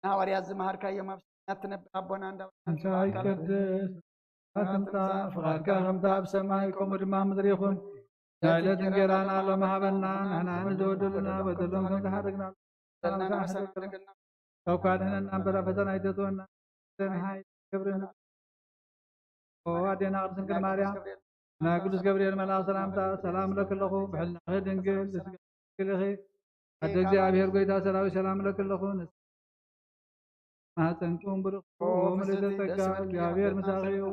ንሃዋርያት ዝመሃርካዮም ኣብ ሰማያት ትነብር ኣቦና እንዳበልና እንታይ ንጽውዓካ ኣለና። ይቀደስ ስምካ ትምጻእ ፍቓድካ ከምታ ኣብ ሰማይ ከምኡ ድማ ምድሪ ይኹን። ናይ ዕለት እንጌራና ሎም ሃበና። ንሕና ንዝበደሉና በደሎም ከም ዝሓደግና ዘለና ንብሰና ንብሰና ንብሰና ካብ ካድሕነና እምበር ኣብ ፈተና ኣይተእትወና። ዘንሃይ ክብርን ኦ ኣዴና ቅድስት ድንግል ማርያም ናይ ቅዱስ ገብርኤል መልኣኽ ሰላምታ ሰላም እለኪ ኣለኹ። ብሕልናኺ ድንግል ብስጋኺ ድንግል ኢኺ። ኣደ እግዚኣብሔር ጎይታ ሰራዊት ሰላም እለኪ ኣለኹ። ንስ ማህፀንኩም ብሩኽ ኦ ምልዕተ ጸጋ እግዚኣብሔር ምሳኺ እዩ።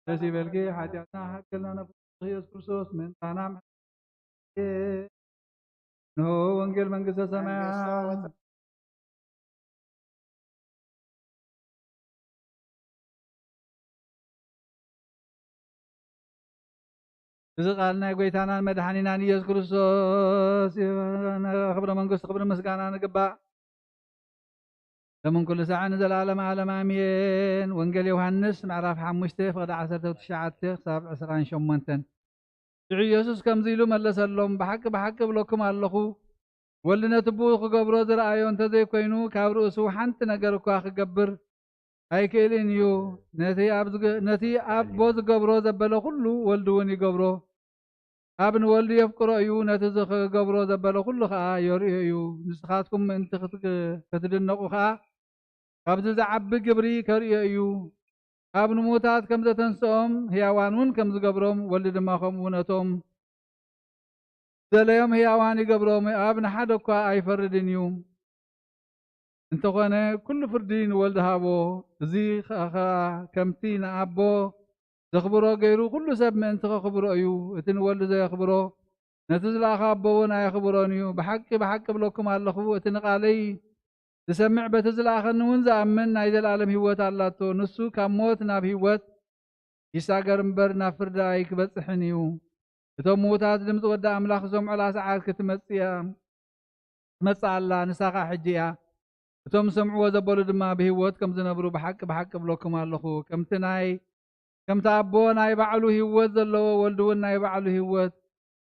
ደስ ይበልኪ ሓጢኣትና ሓቅልና ነፍሱ ኢየሱስ ክርስቶስ ምእንታና ንሆ ወንጌል መንግስተ ሰማያት እዚ ቃል ናይ ጎይታናን መድሓኒናን ኢየሱስ ክርስቶስ ክብሪ መንግስቱ ክብሪ ምስጋና ንግባእ ለምን ኩሉ ሳዕ ንዘለዓለም ዓለም ኣሜን። ወንጌል ዮሃንስ ምዕራፍ ሓሙሽተ ፍቕዲ ዓሰርተ ትሽዓተ ክሳብ ዕስራን ሸሞንተን ሽዑ ኢየሱስ ከምዚ ኢሉ መለሰሎም፣ ብሓቂ ብሓቂ እብለኩም ኣለኹ፣ ወልዲ ነቲ ብኡ ክገብሮ ዝረኣዮ እንተ ዘይኮይኑ፣ ካብ ርእሱ ሓንቲ ነገር እኳ ክገብር ኣይክእልን እዩ። ነቲ ኣብ ዝገ- ነቲ ኣቦ ዝገብሮ ዘበለ ኩሉ ወልዲ እውን ይገብሮ። ኣብ ንወልዲ የፍቅሮ እዩ፣ ነቲ ዝኽገብሮ ዘበለ ኩሉ ኸኣ የርእዮ እዩ። ንስኻትኩም ምእንቲ ክትግ- ክትድነቑ ኸኣ ካብዚ ዝዓቢ ግብሪ ከርእዮ እዩ። ካብ ንሙታት ከም ዘተንስኦም ህያዋን እውን ከም ዝገብሮም ወልዲ ድማ ከምኡ ነቶም ዘለዮም ህያዋን ይገብሮም፣ ኣብ ንሓደ እኳ ኣይፈርድን እዩ። እንተኾነ ኩሉ ፍርዲ ንወልድ ሃቦ፣ እዚ ኸኣ ከምቲ ንኣቦ ዘኽብሮ ገይሩ ኩሉ ሰብ ምእንቲ ኸኽብሮ እዩ። እቲ ንወልድ ዘየኽብሮ ነቲ ዝለኣኸ ኣቦ እውን ኣየኽብሮን እዩ። ብሓቂ ብሓቂ እብለኩም ኣለኹ፣ እቲ ንቓለይ ዝሰምዕ በቲ ዝለኣኸኒ እውን ዝኣምን ናይ ዘለኣለም ህይወት ኣላቶ። ንሱ ካብ ሞት ናብ ህይወት ይሳገር እምበር ናብ ፍርዲ ኣይክበጽሕን እዩ። እቶም ምዉታት ድምጺ ወዲ ኣምላኽ ዝሰምዑላ ሰዓት ክትመጽእ እያ፣ ትመጽእ ኣላ፣ ንሳ ኸኣ ሕጂ እያ። እቶም ዝሰምዕዎ ዘበሉ ድማ ብህይወት ከም ዝነብሩ ብሓቂ ብሓቂ እብለኩም ኣለኹ። ከምቲ ናይ ከምቲ ኣቦ ናይ ባዕሉ ህይወት ዘለዎ ወልዲ እውን ናይ ባዕሉ ህይወት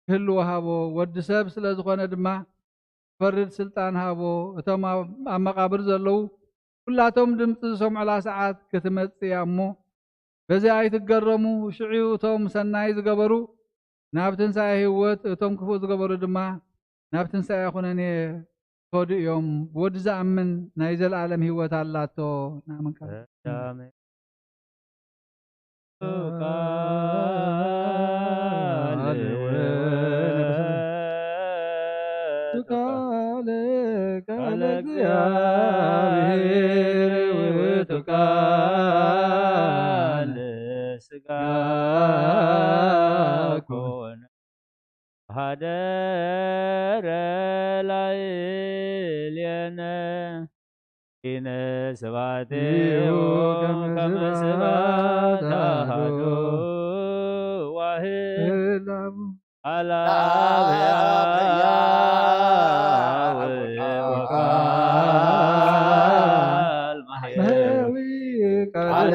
ክህልዎ ሃቦ። ወዲ ሰብ ስለ ዝኾነ ድማ ክፈርድ ስልጣን ሃቦ። እቶም ኣብ ኣብ መቓብር ዘለዉ ኩላቶም ድምጺ ዝሰምዑላ ሰዓት ክትመጽእ እያ እሞ፣ በዚ ኣይትገረሙ። ሽዑ እቶም ሰናይ ዝገበሩ ናብ ትንሳኤ ህይወት፣ እቶም ክፉእ ዝገበሩ ድማ ናብ ትንሳኤ ኩነኔ ክኸዱ እዮም። ብወዲ ዝኣምን ናይ ዘለኣለም ህይወት ኣላቶ። ንኣምን ቃል ኣሜን። ቃል ቃል ቃል ቃል እግዚአብሔር ውእቱ ቃል ሥጋ ኮነ። ሀደረ ላዕሌነ ኪነ ስብሐቲሁ ከመ ስብሐት አሐዱ ዋሕድ። አብ ሕያው ወቃል ማሕየዊ ቃለ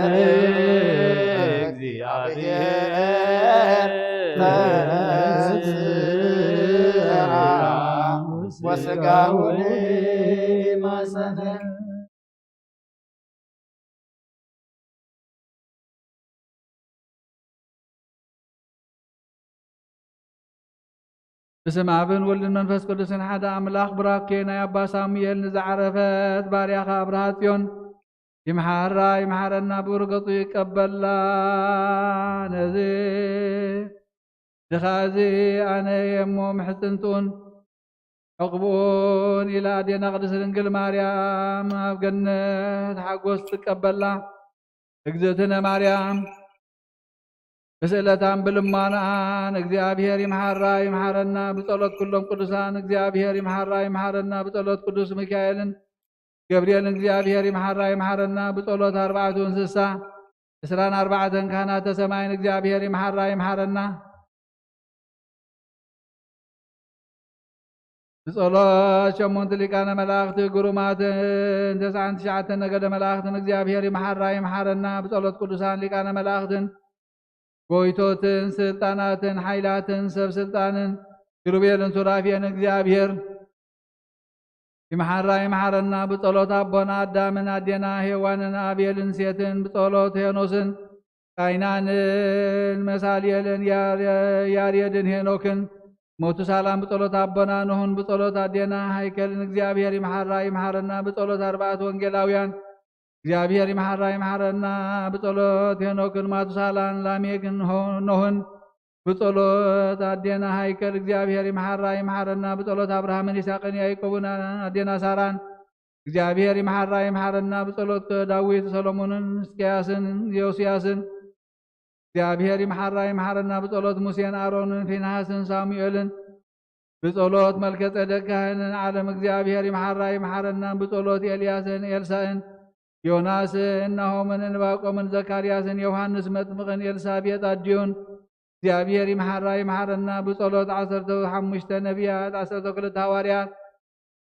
እግዚአብሔር ተንሥአ ወሥጋሁ ማሰነ። ብስም ኣብን ወልድን መንፈስ ቅዱስን ሓደ ኣምላኽ። ቡራኬ ናይ ኣባ ሳሙኤል ንዝዓረፈት ባርያኻ ኣብርሃ ጽዮን ይምሓራ ይምሓረና፣ ብርገጹ ይቀበላ። ነዚ ድኻ እዚ ኣነ እየ እሞ ምሕጽንትኡን ዕቕብኡን ኢላ ኣዴና ቅድስት ድንግል ማርያም ኣብ ገነት ሓጎስ ትቀበላ። እግዝእትነ ማርያም ብስእለታን ብልማናኣን እግዚኣብሔር ይምሓራ ይምሓረና። ብጸሎት ኩሎም ቅዱሳን እግዚኣብሔር ይምሓራ ይምሓረና። ብጸሎት ቅዱስ ሚካኤልን ገብርኤልን እግዚኣብሔር ይምሓራ ይምሓረና። ብጸሎት ኣርባዕቱ እንስሳ ዕስራን ኣርባዕተን ካህናተ ሰማይን እግዚኣብሔር ይምሓራ ይምሓረና። ብጸሎት ሸሞንቱ ሊቃነ መላእኽቲ ግሩማትን ተስዓን ትሽዓተን ነገደ መላእኽትን እግዚኣብሔር ይምሓራ ይምሓረና። ብጸሎት ቅዱሳን ሊቃነ መላእኽትን ጎይቶትን ስልጣናትን ሓይላትን ሰብ ስልጣንን ኪሩቤልን ሱራፌልን እግዚኣብሔር ይምሓራ ይምሓረና። ብጸሎት ኣቦና ኣዳምን ኣዴና ሄዋንን ኣቤልን ሴትን፣ ብጸሎት ሄኖስን ቃይናንን መሳልኤልን ያር-፣ ያሬድን ሄኖክን መቱሳላን፣ ብጸሎት ኣቦና ኖህን ብጸሎት ኣዴና ሃይከልን እግዚኣብሔር ይምሓራ ይምሓረና። ብጸሎት ኣርባዕቱ ወንጌላውያን እግዚኣብሔር ይምሓራ ይምሓረና። ብጸሎት ሄኖክን ማቱሳላን ላሜክን ሆ-፣ ኖህን ብጸሎት ኣዴና ሃይከል እግዚኣብሔር ይምሓራ ይምሓረና። ብጸሎት ኣብርሃምን ይስሐቅን ያዕቆብን ኣዴና ሳራን እግዚኣብሔር ይምሓራ ይምሓረና። ብጸሎት ዳዊት ሰሎሞንን ሕዝቅያስን ዮስያስን እግዚኣብሔር ይምሓራ ይምሓረና። ብጸሎት ሙሴን ኣሮንን ፊንሃስን ሳሙኤልን ብጸሎት መልከ ጼዴቅ ካህንን ዓለም እግዚኣብሔር ይምሓራ ይምሓረና። ብጸሎት ኤልያስን ኤልሳእን ዮናስን ናሆምን ዕንባቆምን ዘካርያስን ዮሃንስ መጥምቕን ኤልሳቤጥ ኣዲኡን እግዚኣብሔር ይምሓራ ይምሓረና። ብጸሎት ዓሰርተ ሓሙሽተ ነቢያት፣ ዓሰርተ ክልተ ሃዋርያት፣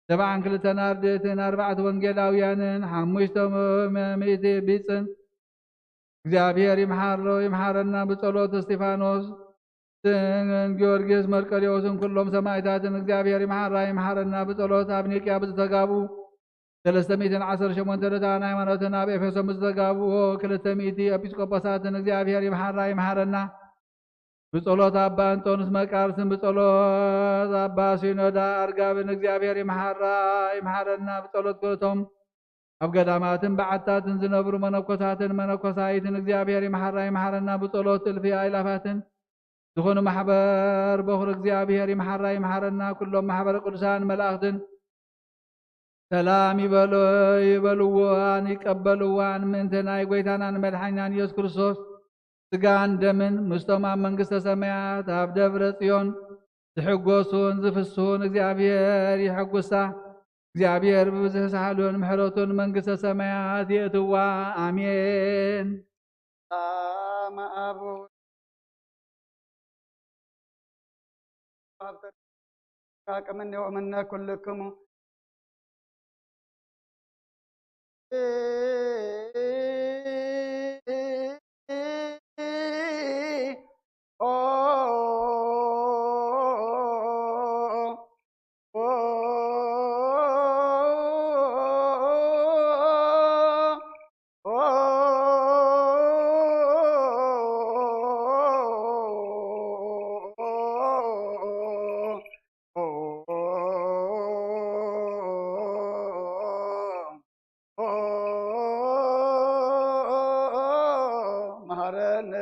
ሰብዓን ክልተን ኣርድእትን ኣርባዕተ ወንጌላውያንን ሓሙሽተ ሚእቲ ቢጽን እግዚኣብሔር ይምሓሮ ይምሓረና። ብጸሎት እስጢፋኖስ ን ጊዮርጊስ መርቆሬዎስን ኩሎም ሰማዕታትን እግዚኣብሔር ይምሓራ ይምሓረና። ብጸሎት ኣብ ኒቅያ ብዝተጋብኡ ሰለስተ ሚእትን ዓሰርተ ሸሞንተ ርቱዓን ሃይማኖትን ኣብ ኤፌሶን ብዝተጋብኡ ክልተ ሚእቲ ኤጲስቆጶሳትን እግዚኣብሔር ይምሓራ ይምሓረና። ብጸሎት ኣባ እንጦንስ መቃርስን ብጸሎት ኣባ ሲኖዳ ኣርጋብን እግዚኣብሔር ይምሓራ ይምሓረና። ብጸሎት ክልቶም ኣብ ገዳማትን በዓታትን ዝነብሩ መነኮሳትን መነኮሳይትን እግዚኣብሔር ይምሓራ ይምሓረና። ብጸሎት እልፊ ኣእላፋትን ዝኾኑ ማሕበር በኹር እግዚኣብሔር ይምሓራ ይምሓረና። ኩሎም ማሕበረ ቅዱሳን መላእኽትን ሰላም ይበሎ-፣ ይበልዋን ይቀበልዋን ምእንቲ ናይ ጐይታናን መድሓኒናን ኢየሱስ ክርስቶስ ስጋን ደምን ምስቶም ኣብ መንግስተ ሰማያት ኣብ ደብረ ጽዮን ዝሕጎሱን ዝፍስሁን እግዚኣብሔር የሐጉሳ። እግዚኣብሔር ብብዝሒ ሳህሉን ምሕረቱን መንግስተ ሰማያት የእትዋ። ኣሜን። በስመ አብ ወወልድ ወመንፈስ ቅዱስ። ቅምኒ ወምነ ኩልክሙ። መሃረነ።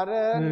ማርያም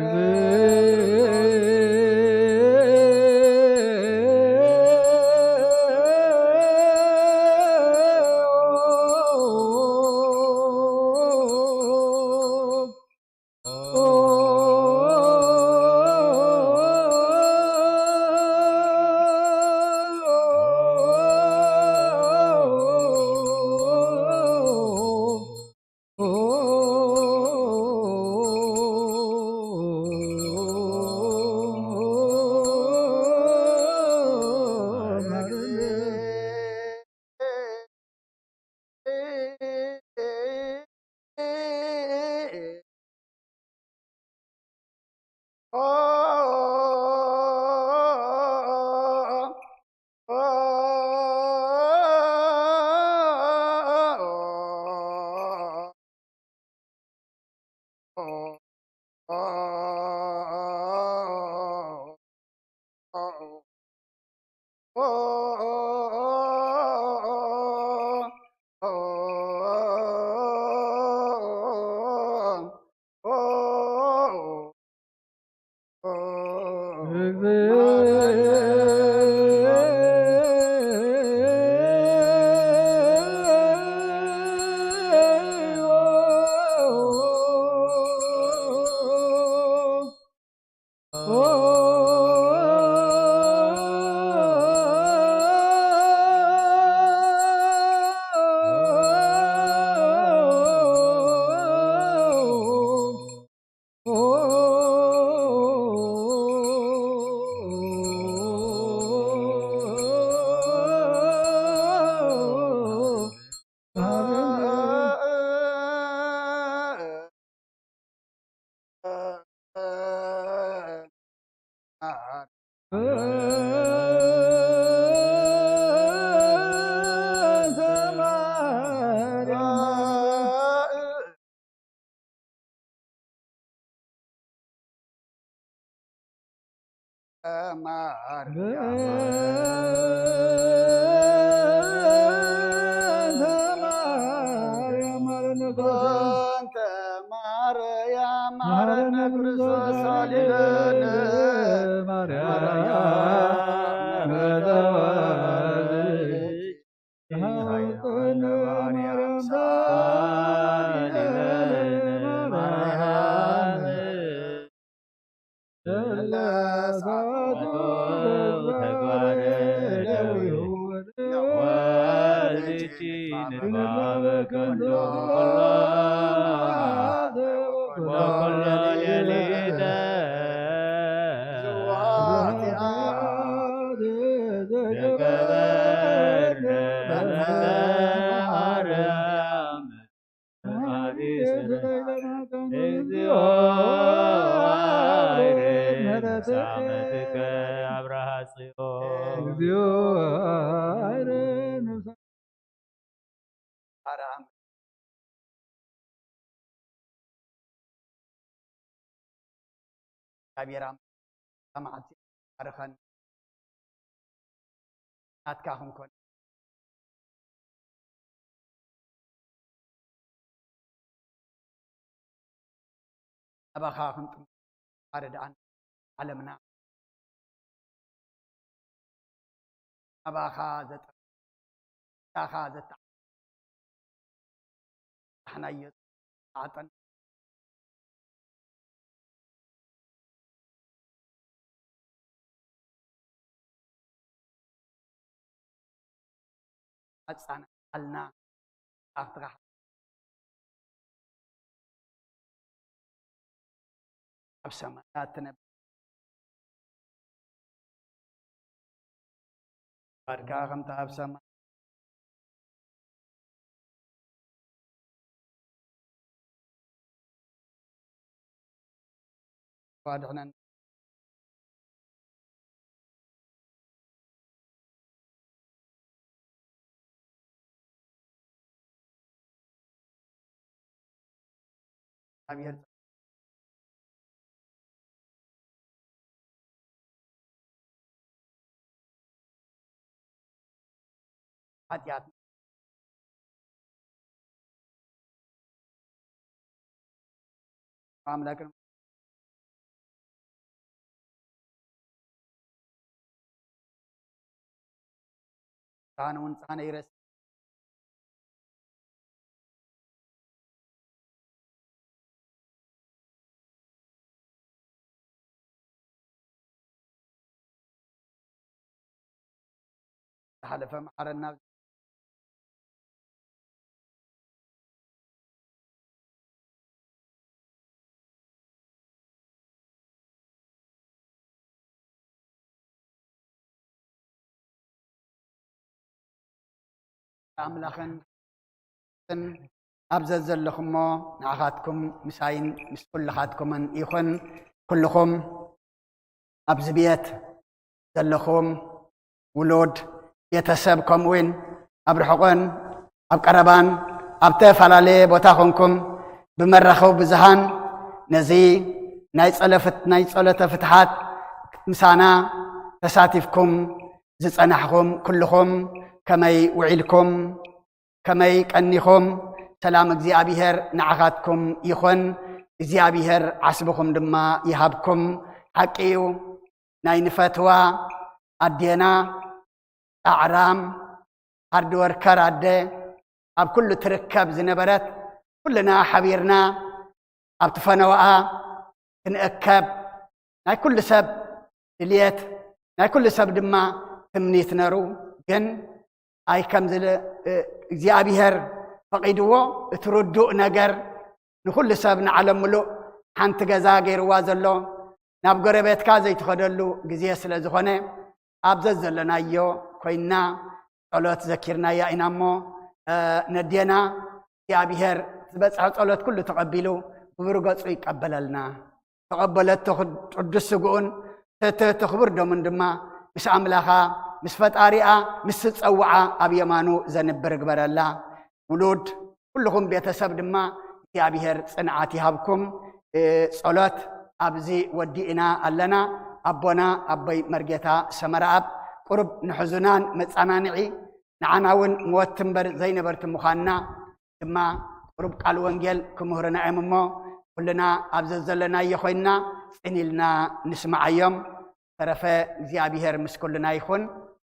ማረነ ክርስቶስ ሳሊለነ ማርያም እግዚኦ ኃይለ ምሕረትከ አብርሃ ጽዮን። እግዚኣብሔር ኣምላኽ እዛ መዓልቲ ባርኸን ናትካ ክንኮን ናባኻ ክንጥም ኣረድኣን ዓለምና ናባኻ ዘጠ ናኻ ዘተ ኣሕናዮ ዓጠን ኣጻንዓልና ኣብትኻ ኣብ ሰማያት ትነብር ፈቃድካ ከምቲ ኣብ ሰማይ ኣድሕነና። እግዚኣብሔር ሓጢኣት ኣምላክን ኣነ እውን ጻነ ይረስ ዝሓለፈ መሓረና። ኣምላኽን ኣብ ዘዘለኹሞ ንዓኻትኩም ምሳይን ምስ ኩልኻትኩምን ይኹን። ኩልኹም ኣብዚ ቤት ዘለኹም ውሉድ ቤተሰብ፣ ከምኡውን ኣብ ርሑቕን ኣብ ቀረባን ኣብ ተፈላለየ ቦታ ኾንኩም ብመራኸቢ ብዙሃን ነዚ ናይ ጸለፍት-፣ ናይ ጸሎተ ፍትሓት ምሳና ተሳቲፍኩም ዝጸናሕኹም ኩልኹም ከመይ ውዒልኩም? ከመይ ቀኒኹም? ሰላም እግዚኣብሔር ንዓኻትኩም ይኹን። እግዚኣብሔር ዓስብኹም ድማ ይሃብኩም። ሓቂ እዩ፣ ናይ ንፈትዋ ኣዴና ጻዕራም ሃርድ ወርከር ኣደ ኣብ ኩሉ ትርከብ ዝነበረት፣ ኩልና ሓቢርና ኣብቲ ፈነወኣ ክንእከብ ናይ ኩሉ ሰብ ድልየት፣ ናይ ኩሉ ሰብ ድማ ትምኒት ነሩ። ግን ኣይ ከም ዝለ-፣ እ፣ እግዚኣብሔር ፈቒድዎ፣ እቲ ርዱእ ነገር ንኹሉ ሰብ ንዓለም ምሉእ ሓንቲ ገዛ ገይርዋ ዘሎ፣ ናብ ጎረቤትካ ዘይትኸደሉ ግዜ ስለ ዝኾነ፣ ኣብ ዘዘለናዮ ኮይንና ጸሎት ዘኪርናያ ኢና እሞ፣ እ፣ ነዴና እግዚኣብሔር ዝበጽሐ ጸሎት ኩሉ ተቐቢሉ ክቡር ገጹ ይቀበለልና። ተቐበለቶ ቅዱስ ስግኡን ትሕቲ ክቡር ደሙን ድማ ምስ ኣምላኻ ምስ ፈጣሪኣ ምስ ዝጸውዓ ኣብ የማኑ ዘንብር ግበረላ። ውሉድ ኩልኹም ቤተሰብ ድማ እግዚኣብሔር ጽንዓት ይሃብኩም። እ፣ ጸሎት ኣብዚ ወዲእና ኣለና። ኣቦና ኣቦይ መርጌታ ሰመረኣብ ቁሩብ ንሕዙናን መጸናንዒ ንዓና እውን መወቲ እምበር ዘይነበርቲ ምዃንና ድማ ቁሩብ ቃል ወንጌል ክምህሩና እዮም እሞ፣ ኩልና ኣብ ዘዘለናዮ ኮይንና ጽን ኢልና ንስምዓዮም። ተረፈ እግዚኣብሔር ምስ ኩልና ይኹን።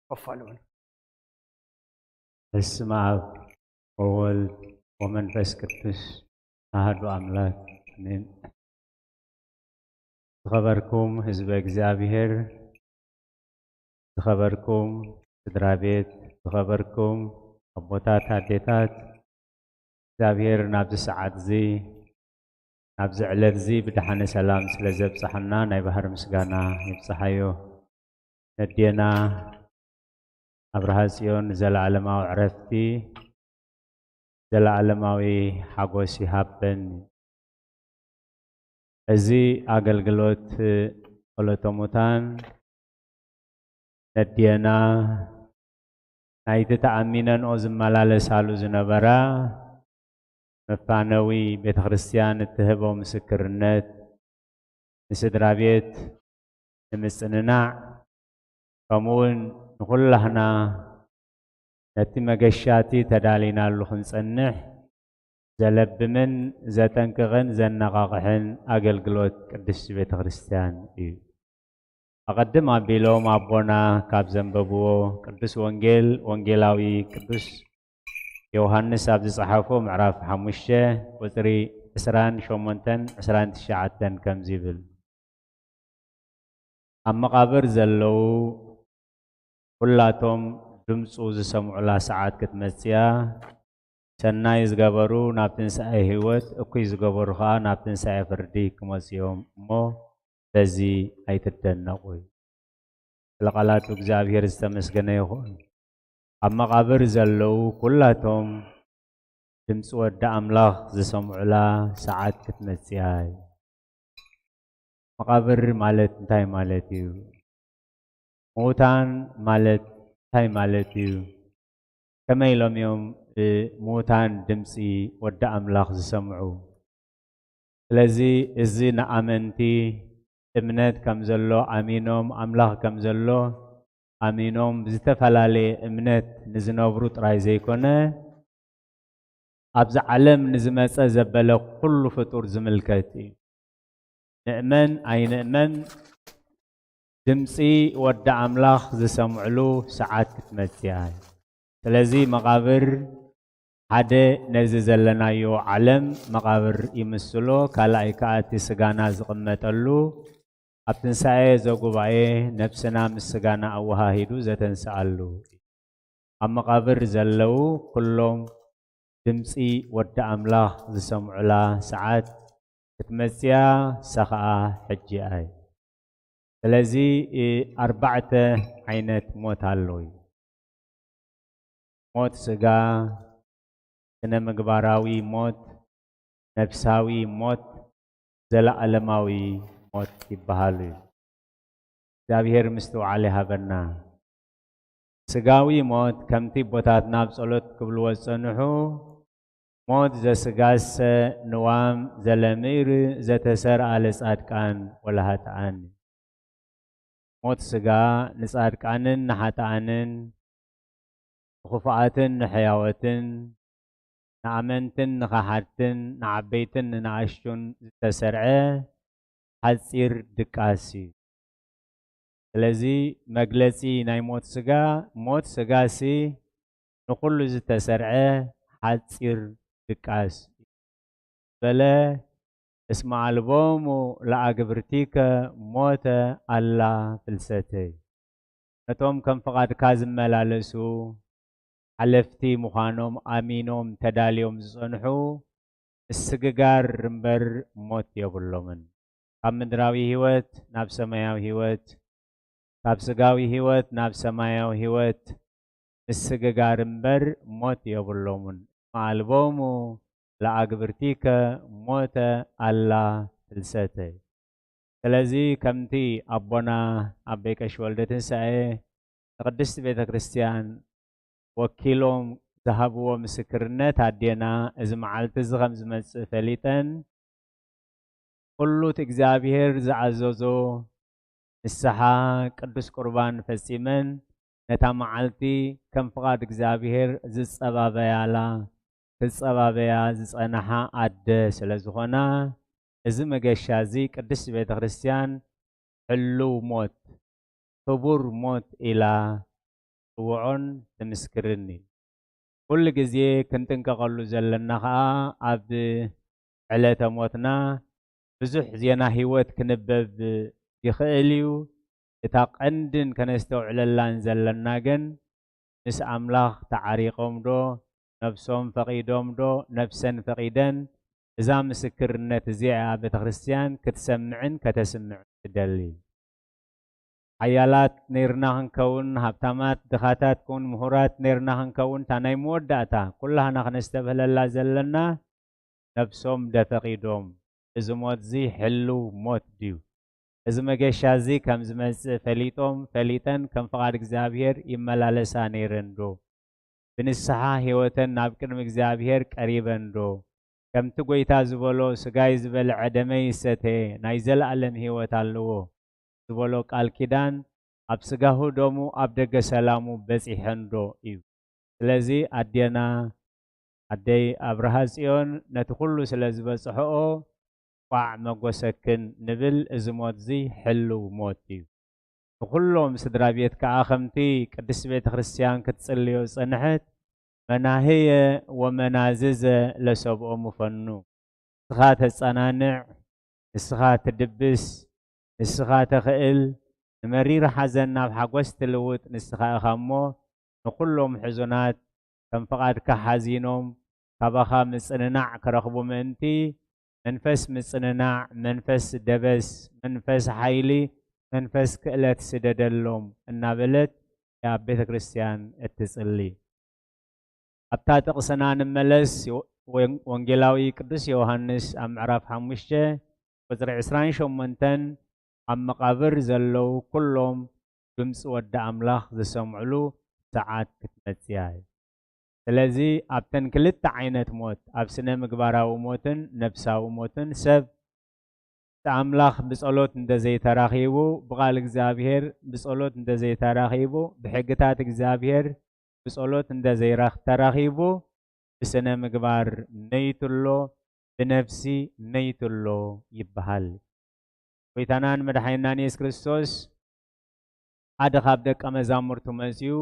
ኮፍ በሉ። በስመ ኣብ ወወልድ ወመንፈስ ቅዱስ ኣሐዱ ኣምላክ ኣሜን። ዝኸበርኩም ህዝበ እግዚኣብሔር፣ ዝኸበርኩም ስድራ ቤት፣ ዝኸበርኩም ኣቦታት፣ ኣዴታት፣ እግዚኣብሔር ናብዚ ሰዓት እዚ፣ ናብዚ ዕለት እዚ ብደሓነ ሰላም ስለ ዘብጽሓና ናይ ባህር ምስጋና ይብጽሓዮ። ነዴና ኣብርሃ ጽዮን ዘለዓለማዊ ዕረፍቲ፣ ዘለዓለማዊ ሓጎስ ይሃበን። እዚ ኣገልግሎት ጸሎተ ሙታን ነዴና ናይቲ ተኣሚነንኦ ዝመላለሳሉ ዝነበራ መፋነዊ ቤተ ክርስቲያን እትህቦ ምስክርነት፣ ንስድራ ቤት ንምጽንናዕ፣ ከምኡውን ንኹላህና ነቲ መገሻቲ ተዳሊናሉ ክንጸንሕ ዘለብምን ዘጠንቅቕን ዘነቓቕሕን ኣገልግሎት ቅድስቲ ቤተ ክርስቲያን እዩ። ኣቐድም ኣቢሎም ኣቦና ካብ ዘንበብዎ ቅዱስ ወንጌል፣ ወንጌላዊ ቅዱስ ዮሃንስ ኣብ ዝጸሓፎ ምዕራፍ ሓሙሽተ ቁጽሪ ዕስራን ሸሞንተን ዕስራን ትሽዓተን ከምዚ ይብል። ኣብ መቓብር ዘለዉ ኩላቶም ድምፁ ዝሰምዑላ ሰዓት ክትመጽእ እያ። ሰናይ ዝገበሩ ናብ ትንሳኤ ህይወት፣ እኩይ ዝገበሩ ኸዓ ናብ ትንሳኤ ፍርዲ ክመጹ እዮም እሞ በዚ ኣይትደነቑ። ስለ ቃላቱ እግዚኣብሔር ዝተመስገነ ይኹን። ኣብ መቓብር ዘለዉ ኩላቶም ድምፂ ወዲ ኣምላኽ ዝሰምዑላ ሰዓት ክትመጽእ እያ። መቓብር ማለት እንታይ ማለት እዩ? ምዉታን ማለት እንታይ ማለት እዩ? ከመይ ኢሎም እዮም፣ እ፣ ምዉታን ድምፂ ወዲ ኣምላኽ ዝሰምዑ? ስለዚ እዚ ንኣመንቲ እምነት ከም ዘሎ ኣሚኖም፣ ኣምላኽ ከም ዘሎ ኣሚኖም፣ ብዝተፈላለየ እምነት ንዝነብሩ ጥራይ ዘይኮነ፣ ኣብዚ ዓለም ንዝመጸ ዘበለ ኩሉ ፍጡር ዝምልከት እዩ። ንእመን ኣይንእመን፣ ድምጺ ወዲ ኣምላኽ ዝሰምዕሉ ሰዓት ክትመጽእ እያ። ስለዚ መቓብር ሓደ ነዚ ዘለናዮ ዓለም መቓብር ይምስሎ፣ ካልኣይ ከኣ እቲ ስጋና ዝቕመጠሉ ኣብ ትንሳኤ ዘጉባኤ ነብስና ምስ ስጋና ኣወሃሂዱ ዘተንስኣሉ። ኣብ መቓብር ዘለዉ ኩሎም ድምፂ ወዲ ኣምላኽ ዝሰምዑላ ሰዓት ክትመፅያ፣ እሳ ኸዓ ሕጂ እያ። ስለዚ ኣርባዕተ ዓይነት ሞት ኣሎ እዩ። ሞት ስጋ፣ ስነ ምግባራዊ ሞት፣ ነፍሳዊ ሞት፣ ዘለኣለማዊ ሞት ይበሃሉ እዩ። እግዚኣብሔር ምስትውዓል ይሃበና። ስጋዊ ሞት ከምቲ ኣቦታትና ኣብ ጸሎት ክብልዎ ዝጸንሑ፣ ሞት ዘስጋሰ ንዋም ዘለምይር ዘተሰርኣለ ጻድቃን ወላ ኃጥኣን። ሞት ስጋ ንጻድቃንን ንኃጥኣንን፣ ንኽፉኣትን ንሕያወትን፣ ንኣመንትን ንኸሓድትን፣ ንዓበይትን ንንኣሽቱን ዝተሰርዐ ሓጺር ድቃስ እዩ። ስለዚ መግለጺ ናይ ሞት ስጋ፣ ሞት ስጋሲ ንኹሉ ዝተሰርዐ ሓጺር ድቃስ እዩ። በለ፣ እስመ ኣልቦሙ ለኣግብርቲከ ሞተ ኣላ ፍልሰተይ። ነቶም ከም ፍቓድካ ዝመላለሱ፣ ሓለፍቲ ምዃኖም ኣሚኖም ተዳልዮም ዝጸንሑ፣ ምስግጋር እምበር ሞት የብሎምን። ካብ ምድራዊ ህይወት ናብ ሰማያዊ ህይወት፣ ካብ ስጋዊ ህይወት ናብ ሰማያዊ ህይወት ምስግጋር እምበር ሞት የብሎምን። እመ ኣልቦሙ ለኣግብርቲከ ሞተ ኣላ ፍልሰተይ። ስለዚ ከምቲ ኣቦና ኣበይ ቀሺ ወልደ ትንሳኤ ንቅድስቲ ቤተ ክርስቲያን ወኪሎም ዝሃብዎ ምስክርነት ኣዴና እዚ መዓልቲ እዚ ከም ዝመጽእ ፈሊጠን፣ ኩሉ እቲ እግዚኣብሔር ዝኣዘዞ ንስሓ ቅዱስ ቁርባን ፈጺመን ነታ መዓልቲ ከም ፍቓድ እግዚኣብሔር ዝጸባበያላ፣ ክጸባበያ ዝጸንሓ ኣደ ስለ ዝኾና፣ እዚ መገሻ እዚ ቅድስቲ ቤተ ክርስቲያን ሕልው ሞት፣ ክቡር ሞት ኢላ ትጽውዖን ትምስክርን እዩ። ኩሉ ግዜ ክንጥንቀቐሉ ዘለና ኸኣ ኣብ ዕለተ ሞትና ብዙሕ ዜና ህይወት ክንበብ ይኽእል እዩ። እታ ቀንድን ከነስተውዕለላን ዘለና ግን ምስ ኣምላኽ ተዓሪቖም ዶ፣ ነብሶም ፈቒዶም ዶ፣ ነብሰን ፈቒደን እዛ ምስክርነት እዚኣ ቤተ ክርስቲያን ክትሰምዕን ከተስምዕን ትደሊ። ሓያላት ነይርና ክንከውን፣ ሃብታማት ድኻታት ክውን፣ ምሁራት ነይርና ክንከውን፣ እታ ናይ መወዳእታ ኩላህና ክነስተብህለላ ዘለና ነብሶም ደፈቒዶም። እዚ ሞት እዚ ሕልው ሞት ድዩ? እዚ መገሻ እዚ ከም ዝመጽእ ፈሊጦም፣ ፈሊጠን ከም ፍቓድ እግዚኣብሔር ይመላለሳ ነይረን ዶ? ብንስሓ ህይወተን ናብ ቅድሚ እግዚኣብሔር ቀሪበን ዶ? ከምቲ ጐይታ ዝበሎ፣ ስጋይ ዝበልዐ ደመይ ዝሰተየ ናይ ዘለኣለም ህይወት ኣለዎ ዝበሎ ቃል ኪዳን ኣብ ስጋሁ ደሙ ኣብ ደገ ሰላሙ በጺሐን ዶ እዩ? ስለዚ ኣዴና፣ ኣደይ ኣብርሃ ጽዮን ነቲ ኩሉ ስለ ዝበጽሖኦ፣ እንቋዕ መጎሰክን ንብል። እዚ ሞት እዚ ሕልው ሞት እዩ። ንኹሎም ስድራ ቤት ከኣ ከምቲ ቅድስቲ ቤተ ክርስቲያን ክትጽልዮ ዝጸንሐት፣ መናህየ ወመናዝዘ ለሰብኦ ምፈኑ። ንስኻ ተጸናንዕ፣ ንስኻ ትድብስ፣ ንስኻ ተኽእል፣ ንመሪር ሓዘን ናብ ሓጎስ ትልውጥ ንስኻ ኢኻ እሞ፣ ንኹሎም ሕዙናት ከም ፍቓድካ ሓዚኖም ካባኻ ምጽንናዕ ክረኽቡ ምእንቲ፣ መንፈስ ምጽንናዕ፣ መንፈስ ደበስ፣ መንፈስ ሓይሊ፣ መንፈስ ክእለት ስደደሎም እናበለት እያ ቤተ ክርስቲያን እትጽሊ። ኣብታ ጥቕስና ንመለስ። ወን-፣ ወንጌላዊ ቅዱስ ዮሃንስ ኣብ ምዕራፍ ሓሙሽተ ቁጽሪ ዕስራን ሸሞንተን፣ ኣብ መቓብር ዘለዉ ኩሎም ድምፂ ወዲ ኣምላኽ ዝሰምዕሉ ሰዓት ክትመጽእ እያ። ስለዚ ኣብተን ክልተ ዓይነት ሞት፣ ኣብ ስነ ምግባራዊ ሞትን ነፍሳዊ ሞትን ሰብ ኣምላኽ ብጸሎት እንተዘይተራኺቡ፣ ብቓል እግዚኣብሔር ብጸሎት እንተዘይተራኺቡ፣ ብሕግታት እግዚኣብሔር ብጸሎት እንተዘይራኽ-፣ ተራኺቡ፣ ብስነ ምግባር መይቱ ኣሎ፣ ብነፍሲ መይቱ ኣሎ ይበሃል። ጐይታናን መድሓኒናን የሱስ ክርስቶስ ሓደ ካብ ደቀ መዛሙርቱ መጺኡ፣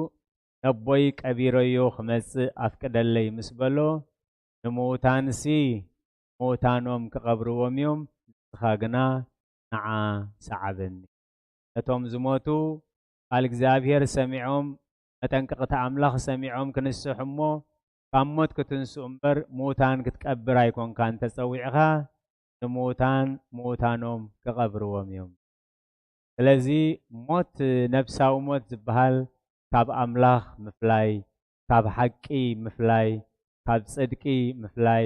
ነቦይ ቀቢረዮ ክመጽእ ኣፍቅደለይ ምስ በሎ፣ ንምዉታንሲ ምዉታኖም ክቐብርዎም እዮም፣ ንስኻ ግና ንዓ ሰዓበኒ። ነቶም ዝሞቱ ቃል እግዚኣብሔር ሰሚዖም፣ መጠንቀቕታ ኣምላኽ ሰሚዖም ክንስሑ እሞ፣ ካብ ሞት ክትንስኡ እምበር፣ ምዉታን ክትቀብር ኣይኮንካን ተጸዊዕኻ፣ ንምዉታን ምዉታኖም ክቐብርዎም እዮም። ስለዚ ሞት፣ ነፍሳዊ ሞት ዝበሃል ካብ ኣምላኽ ምፍላይ፣ ካብ ሓቂ ምፍላይ፣ ካብ ጽድቂ ምፍላይ፣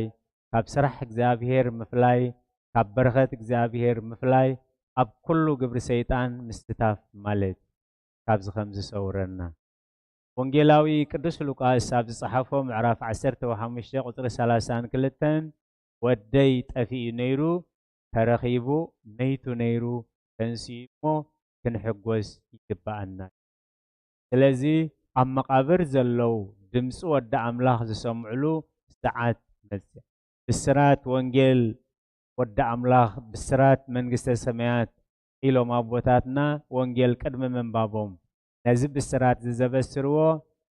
ካብ ስራሕ እግዚኣብሔር ምፍላይ፣ ካብ በረኸት እግዚኣብሔር ምፍላይ፣ ኣብ ኩሉ ግብሪ ሰይጣን ምስታፍ ማለት እዩ። ካብዚ ከም ዝሰውረና። ወንጌላዊ ቅዱስ ሉቃስ ኣብ ዝጸሓፎ ምዕራፍ ዓሰርተ ሓሙሽተ ቁጽሪ ሰላሳን ክልተን፣ "ወደይ ጠፊኡ ነይሩ፣ ተረኺቡ፣ መይቱ ነይሩ፣ ተንሲኡ እሞ ክንሕጎስ ይግብኣና እዩ።" ስለዚ ኣብ መቓብር ዘለዉ ድምፂ ወዲ ኣምላኽ ዝሰምዕሉ ሰዓት መጽእ። ብስራት ወንጌል ወዲ ኣምላኽ፣ ብስራት መንግስተ ሰማያት ኢሎም ኣቦታትና ወንጌል ቅድሚ ምንባቦም፣ ነዚ ብስራት እዚ ዘበስርዎ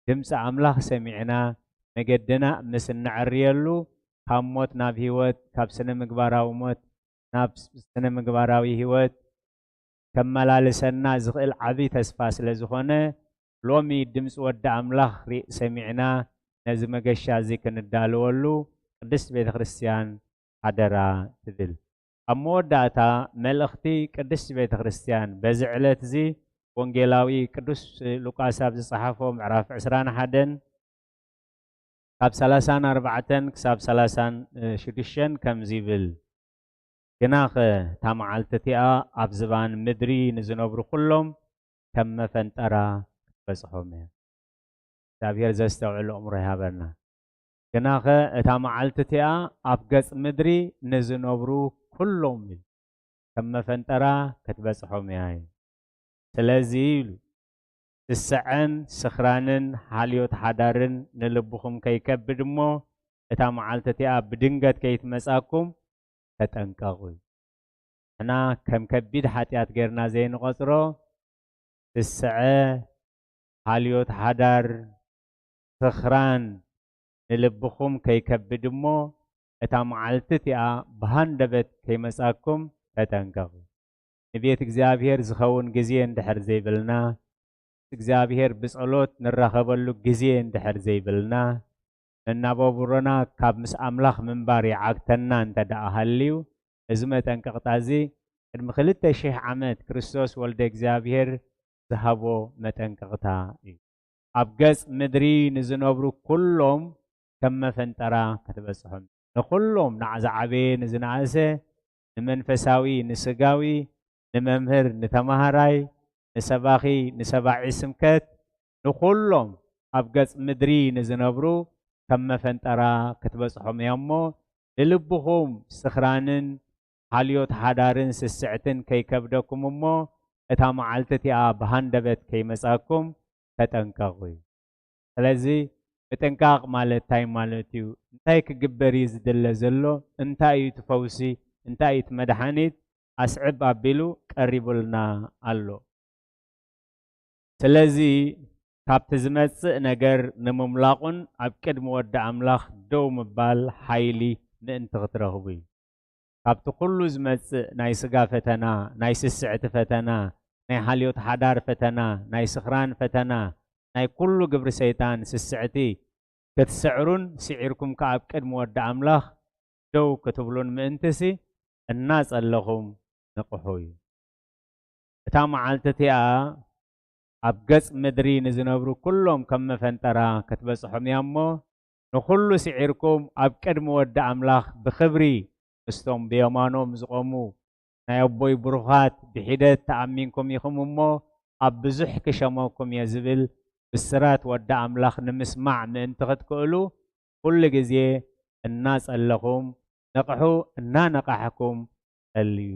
ድምፂ ኣምላኽ ሰሚዕና መገድና ምስ እነዕርየሉ፣ ካብ ሞት ናብ ህይወት፣ ካብ ስነ ምግባራዊ ሞት ናብ ስነ ምግባራዊ ህይወት ከመላልሰና ዝኽእል ዓቢ ተስፋ ስለ ዝኾነ፣ ሎሚ ድምፂ ወዲ ኣምላኽ ሪ-፣ ሰሚዕና ነዚ መገሻ እዚ ክንዳለወሉ ቅድስት ቤተ ክርስቲያን ሓደራ ትብል። ኣብ መወዳእታ፣ መልእኽቲ ቅድስት ቤተ ክርስቲያን በዚ ዕለት እዚ ወንጌላዊ ቅዱስ ሉቃስ ኣብ ዝጸሓፎ ምዕራፍ ዕስራን ሓደን ካብ ሰላሳን ኣርባዕተን ክሳብ ሰላሳን ሽዱሽተን ከምዚ ይብል፣ "ግናኸ እታ መዓልቲ እቲኣ ኣብ ዝባን ምድሪ ንዝነብሩ ኩሎም ከም መፈንጠራ ክትበጽሖም እያ።" እግዚኣብሔር ዘስተውዕል ኣእምሮ ይሃበና። "ግናኸ እታ መዓልቲ እቲኣ ኣብ ገጽ ምድሪ ንዝነብሩ ኩሎም" ኢሉ፣ "ከም መፈንጠራ ክትበጽሖም እያ" ኢሉ። ስለዚ ኢሉ፣ "ስስዐን ስኽራንን ሓልዮት ሓዳርን ንልብኹም ከይከብድ እሞ፣ እታ መዓልቲ እቲኣ ብድንገት ከይትመጻኩም ተጠንቀቑ" ኢሉ። ንሕና ከም ከቢድ ሓጢኣት ጌርና ዘይንቖጽሮ፣ ስስዐ፣ ሓልዮት ሓዳር፣ ስኽራን ንልብኹም ከይከብድ እሞ፣ እታ መዓልቲ እቲኣ ብሃንደበት ከይመጻኩም ተጠንቀቑ። ንቤት እግዚኣብሔር ዝኸውን ግዜ እንድሕር ዘይብልና፣ ምስ እግዚኣብሔር ብጸሎት ንራኸበሉ ግዜ እንድሕር ዘይብልና፣ መናባብሮና ካብ ምስ ኣምላኽ ምንባር ይዓግተና እንተ ደኣ ሃልዩ፣ እዚ መጠንቀቕታ እዚ ቅድሚ ክልተ ሽሕ ዓመት ክርስቶስ ወልደ እግዚኣብሔር ዝሃቦ መጠንቀቕታ እዩ። "ኣብ ገጽ ምድሪ ንዝነብሩ ኩሎም ከም መፈንጠራ ክትበጽሖም"፣ ንኹሎም፣ ንዓ-፣ ዝዓበየ ንዝነኣሰ፣ ንመንፈሳዊ ንስጋዊ፣ ንመምህር ንተማሃራይ፣ ንሰባኺ ንሰባዒ ስብከት፣ ንኹሎም ኣብ ገጽ ምድሪ ንዝነብሩ ከም መፈንጠራ ክትበጽሖም እያ እሞ፣ ንልብኹም ስኽራንን ሓልዮት ሓዳርን ስስዕትን ከይከብደኩም እሞ፣ እታ መዓልቲ እቲኣ ብሃንደበት ከይመጻኩም ተጠንቀቑ እዩ። ስለዚ ምጥንቃቕ ማለት እንታይ ማለት እዩ? እንታይ ክግበር እዩ ዝድለ ዘሎ? እንታይ እዩ እቲ ፈውሲ? እንታይ እዩ እቲ መድሓኒት? ኣስዕብ ኣቢሉ ቀሪቡልና ኣሎ። ስለዚ ካብቲ ዝመጽእ ነገር ንምምላቑን ኣብ ቅድሚ ወዲ ኣምላኽ ደው ምባል ሓይሊ ምእንቲ ክትረኽቡ እዩ። ካብቲ ኩሉ ዝመጽእ ናይ ስጋ ፈተና፣ ናይ ስስዕቲ ፈተና፣ ናይ ሓልዮት ሓዳር ፈተና፣ ናይ ስኽራን ፈተና፣ ናይ ኩሉ ግብሪ ሰይጣን ስስዕቲ ክትስዕሩን ስዒርኩም ከኣ ኣብ ቅድሚ ወዲ ኣምላኽ ደው ክትብሉን ምእንትሲ እናጸለኹም ንቕሑ እዩ። እታ መዓልቲ እቲኣ ኣብ ገጽ ምድሪ ንዝነብሩ ኩሎም ከም መፈንጠራ ክትበጽሖም እያ እሞ፣ ንኹሉ ስዒርኩም ኣብ ቅድሚ ወዲ ኣምላኽ ብኽብሪ ምስቶም ብየማኖም ዝቖሙ ናይ ኣቦይ ብሩኻት ብሒደት ተኣሚንኩም ኢኹም እሞ፣ ኣብ ብዙሕ ክሸመኩም እየ ዝብል ብስራት ወዲ ኣምላኽ ንምስማዕ ምእንቲ ክትክእሉ፣ ኩሉ ግዜ እናጸለኹም ንቕሑ፣ እናነቓሕኩም ጸልዩ።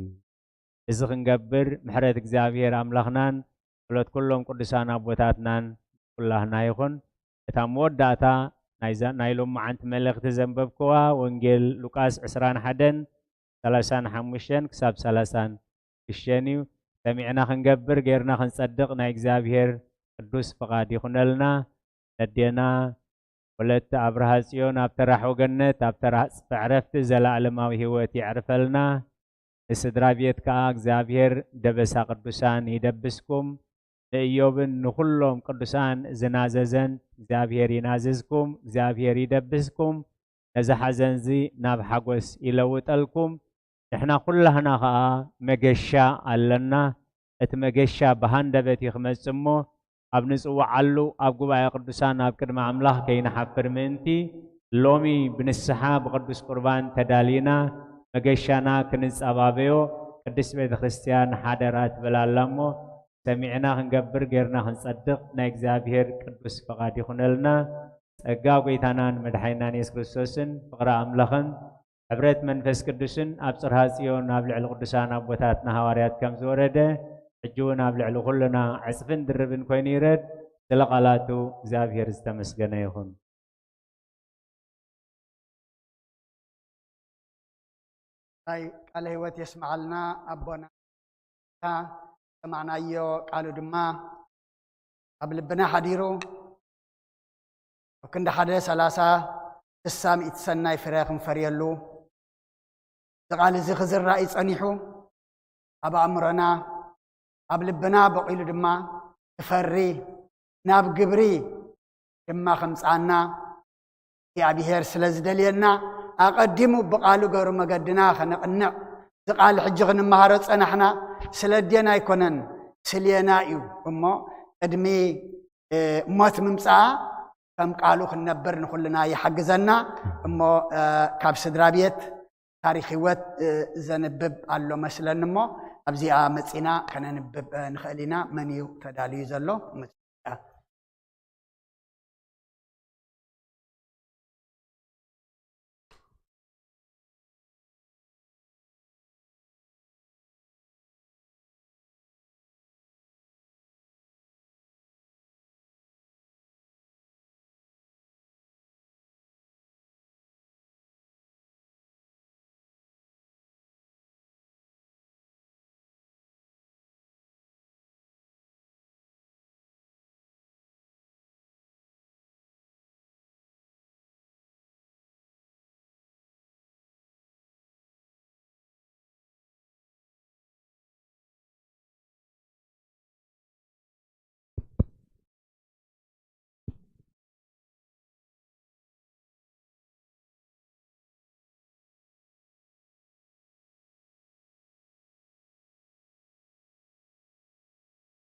እዚ ክንገብር ምሕረት እግዚኣብሔር ኣምላኽናን ጸሎት ኩሎም ቅዱሳን ኣቦታትናን ኩላህና ይኹን። እታ መወዳእታ ናይዛ፣ ናይ ሎማዓንቲ መልእኽቲ ዘንበብክዋ ወንጌል ሉቃስ ዕስራን ሓደን ሰላሳን ሓሙሽተን ክሳብ ሰላሳን ሽዱሽተን እዩ። ሰሚዕና ክንገብር፣ ጌርና ክንጸድቕ ናይ እግዚኣብሔር ቅዱስ ፍቓድ ይኹነልና። ኣዴና ወለተ ኣብርሃ ጽዮን ኣብ ተራሕወ ገነት ኣብ ተራጽፈ ዕረፍቲ ዘለኣለማዊ ህይወት የዕርፈልና። ንስድራ ቤት ከኣ እግዚኣብሔር ደበሳ ቅዱሳን ይደብስኩም። ንእዮብን ንኹሎም ቅዱሳን ዝናዘዘን እግዚኣብሔር ይናዝዝኩም፣ እግዚኣብሔር ይደብስኩም። ነዚ ሓዘንዚ ናብ ሓጎስ ይለውጠልኩም። ንሕና ኩላህና ኸኣ መገሻ ኣለና። እቲ መገሻ ብሃንደበት እዩ ክመጽእ እሞ፣ ኣብ ንጽውዓሉ ኣብ ጉባኤ ቅዱሳን ኣብ ቅድሚ ኣምላኽ ከይንሓፍር ምእንቲ፣ ሎሚ ብንስሓ ብቅዱስ ቁርባን ተዳሊና መገሻና ክንጸባበዮ ቅድስት ቤተ ክርስቲያን ሓደራ ትብል ኣላ እሞ፣ ሰሚዕና ክንገብር ጌርና ክንጸድቕ ናይ እግዚኣብሔር ቅዱስ ፍቓድ ይኹነልና። ጸጋ ጐይታናን መድሓኒናን የሱስ ክርስቶስን ፍቕሪ ኣምላኽን ሕብረት መንፈስ ቅዱስን ኣብ ጽርሃ ጽዮን ኣብ ልዕሊ ቅዱሳን ኣቦታትና ሃዋርያት ከም ዝወረደ፣ ሕጂ እውን ኣብ ልዕሊ ኩልና ዕጽፍን ድርብን ኮይኑ ይረድ። ስለ ቃላቱ እግዚኣብሔር ዝተመስገነ ይኹን። ናይ ቃለ ህይወት የስምዓልና ኣቦና። ሰማዕናዮ ቃሉ ድማ ኣብ ልብና ሓዲሩ፣ ኣብ ክንዲ ሓደ ሰላሳ፣ ስሳ፣ ሚእቲ ሰናይ ፍረ ክንፈርየሉ፣ እዚ ቃል እዚ ክዝራእ እዩ ጸኒሑ፣ ኣብ ኣእምሮና፣ ኣብ ልብና በቂሉ ድማ ክፈሪ፣ ናብ ግብሪ ድማ ከምጽኣና እግዚኣብሔር ስለ ዝደልየና፣ ኣቐዲሙ ብቓሉ ገሩ መገድና ከነቕንዕ፣ እዚ ቃል ሕጂ ክንመሃሮ ጸናሕና ስለ ኣዴና ኣይኮነን፣ ስልየና እዩ። እሞ ቅድሚ፣ እ፣ ሞት ምምጽኣ ከም ቃሉ ክንነብር ንኹልና ይሓግዘና። እሞ፣ እ፣ ካብ ስድራ ቤት ታሪኽ ህይወት፣ እ፣ ዘንብብ ኣሎ መስለኒ እሞ ኣብዚኣ መጺና ከነንብብ፣ እ፣ ንኽእል ኢና። መን እዩ ተዳልዩ ዘሎ?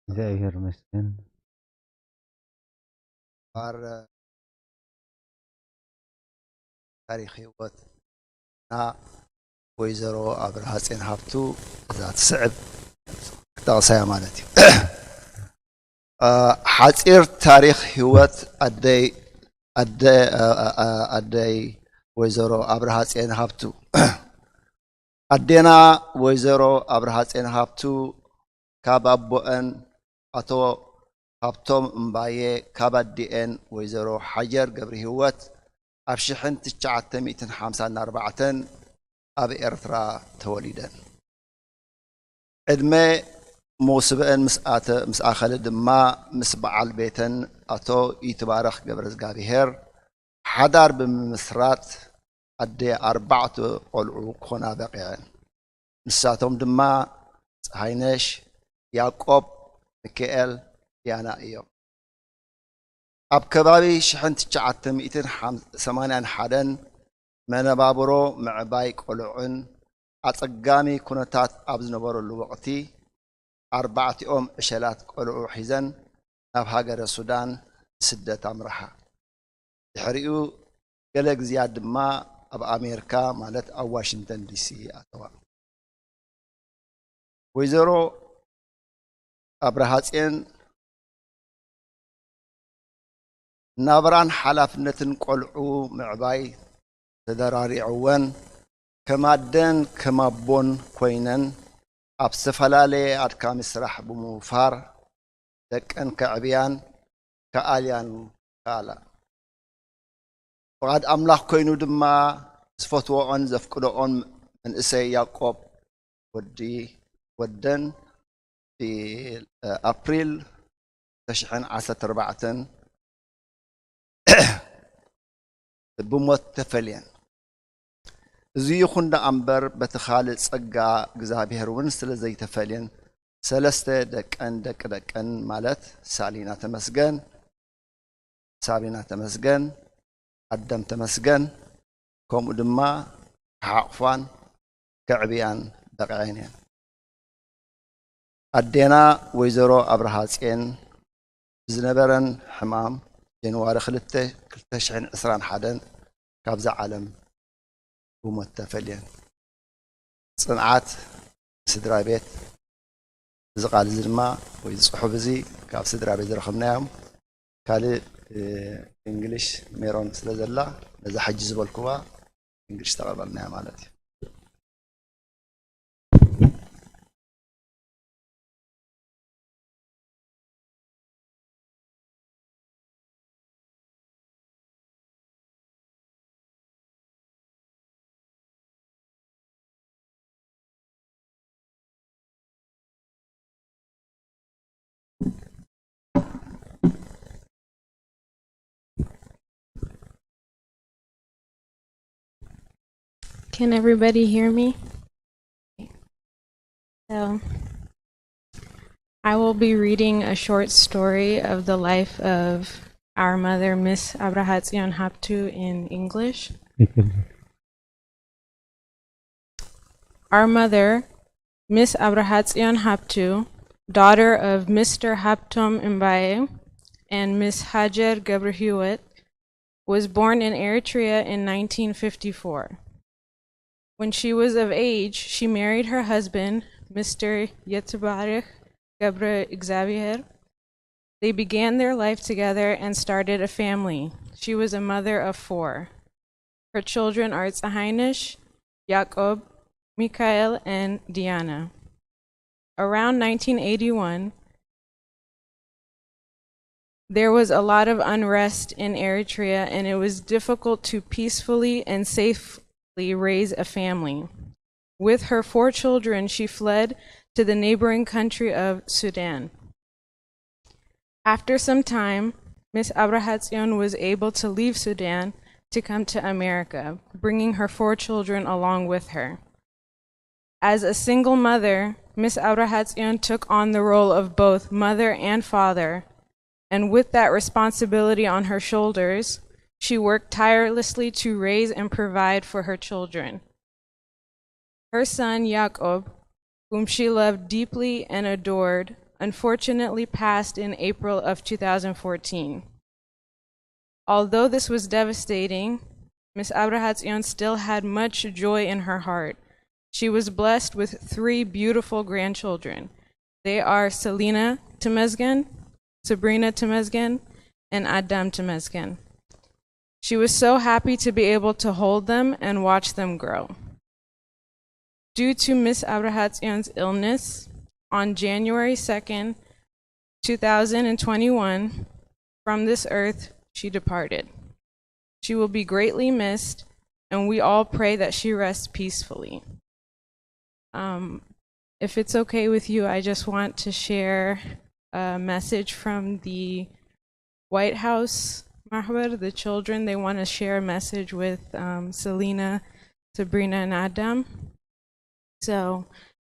እግዚኣብሔር ይመስገን። ባር ታሪኽ ህይወት እና ወይዘሮ ኣብርሃ ጼን ሃብቱ እዛ ትስዕብ ክጠቕሳ እያ ማለት እዩ። አ፣ ሓጺር ታሪኽ ህይወት ኣደይ፣ ኣደ-፣ አ፣ አ፣ አ፣ ኣደይ ወይዘሮ ኣብርሃ ጼን ሃብቱ። ኣዴና ወይዘሮ ኣብርሃ ጼን ሃብቱ ካብ ኣቦአን ኣቶ ሃብቶም እምባየ፣ ካብ ኣዲኤን ወይዘሮ ሓጀር ገብረሂወት ኣብ ሽሕን ትሽዓተ ሚእትን ሓምሳን ኣርባዕተን ኣብ ኤርትራ ተወሊደን። ዕድመ መውስበአን ምስ ኣተ-፣ ምስ ኣኸለ ድማ ምስ በዓል ቤተን ኣቶ ይትባረኽ ገብረዝጋብሄር ሓዳር ብምምስራት ኣደ ኣርባዕተ ቆልዑ ክኾና በቒዐን። ንሳቶም ድማ ፀሃይነሽ፣ ያዕቆብ፣ ሚካኤል፣ ዲያና እዮም። ኣብ ከባቢ ሽሕን ትሽዓተ ሚእትን ሰማንያን ሓደን መነባብሮ ምዕባይ ቆልዑን ኣጸጋሚ ኩነታት ኣብ ዝነበረሉ ወቕቲ፣ ኣርባዕቲኦም ዕሸላት ቆልዑ ሒዘን ናብ ሃገረ ሱዳን ንስደት ኣምርሓ። ድሕሪኡ ገለ ግዝያት ድማ ኣብ ኣሜሪካ፣ ማለት ኣብ ዋሽንግተን ዲሲ ኣተዋ። ወይዘሮ ኣብርሃጽዮን ናብራን ሓላፍነትን ቆልዑ ምዕባይ ተደራሪዕወን፣ ከም ኣደን ከም ኣቦን ኮይነን ኣብ ዝተፈላለየ ኣድካሚ ስራሕ ብምውፋር ደቀን ከዕብያን ከኣልያን ከኣላ። ፍቓድ ኣምላኽ ኮይኑ ድማ ዝፈትወኦን ዘፍቅደኦን መንእሰይ ያዕቆብ ወዲ ወደን ብኣፕሪል ክልተ ሽሕን ዓሰርተ ኣርባዕተን ብሞት ተፈልየን። እዚ ይኹን ደኣ እምበር፣ በቲ ካልእ ጸጋ እግዚኣብሔር እውን ስለ ዘይተፈልየን፣ ሰለስተ ደቀን ደቂ ደቀን፣ ማለት ሳሊና ተመስገን፣ ሳቢና ተመስገን፣ ኣዳም ተመስገን፣ ከምኡ ድማ ክሓቑፋን ከዕብያን በቒዐን እየን። ኣዴና ወይዘሮ ኣብርሃ ጽዮን ብዝነበረን ሕማም ጀንዋሪ ክልተ፣ ክልተ ሽሕን ዕስራን ሓደን ካብዛ ዓለም ብሞት ተፈልየን። ጽንዓት ስድራ ቤት። እዚ ቃል እዚ ድማ ወይ እዚ ጽሑፍ እዚ ካብ ስድራ ቤት ዝረኸብናዮም። ካልእ፣ እ፣ እንግሊሽ ሜሮን ስለ ዘላ ነዛ ሕጂ ዝበልኩዋ እንግሊሽ ተቐበልናያ ማለት እዩ። Can everybody hear me? So, I will be reading a short story of the life of our mother, Miss Abrahatzion Haptu, in English. Our mother, Miss Abrahatzion Haptu, daughter of Mister Haptom Mbaye and Miss Hajar Gebrhiwet, was born in Eritrea in nineteen fifty-four. When she was of age, she married her husband, Mister Yetbarek Gebre Xavier. They began their life together and started a family. She was a mother of four. Her children are Tsahainish, Yaakov, Mikhail, and Diana. Around nineteen eighty-one, there was a lot of unrest in Eritrea, and it was difficult to peacefully and safely raise a family. With her four children, she fled to the neighboring country of Sudan. After some time, Miss Abrahatzion was able to leave Sudan to come to America, bringing her four children along with her. As a single mother, Miss Abrahatzion took on the role of both mother and father, and with that responsibility on her shoulders, she worked tirelessly to raise and provide for her children. Her son, Yaakov, whom she loved deeply and adored, unfortunately passed in April of two thousand fourteen. Although this was devastating, Miss Abrahatzion still had much joy in her heart. She was blessed with three beautiful grandchildren. They are Selina Temesgen, Sabrina Temesgen, and Adam Temesgen. She was so happy to be able to hold them and watch them grow. Due to Miss Abrahatzion's illness, on January second, two thousand and twenty-one, from this earth she departed. She will be greatly missed, and we all pray that she rests peacefully. Um, if it's okay with you, I just want to share a message from the White House Mahbar, the children. They want to share a message with um, Selena, Sabrina, and Adam. So,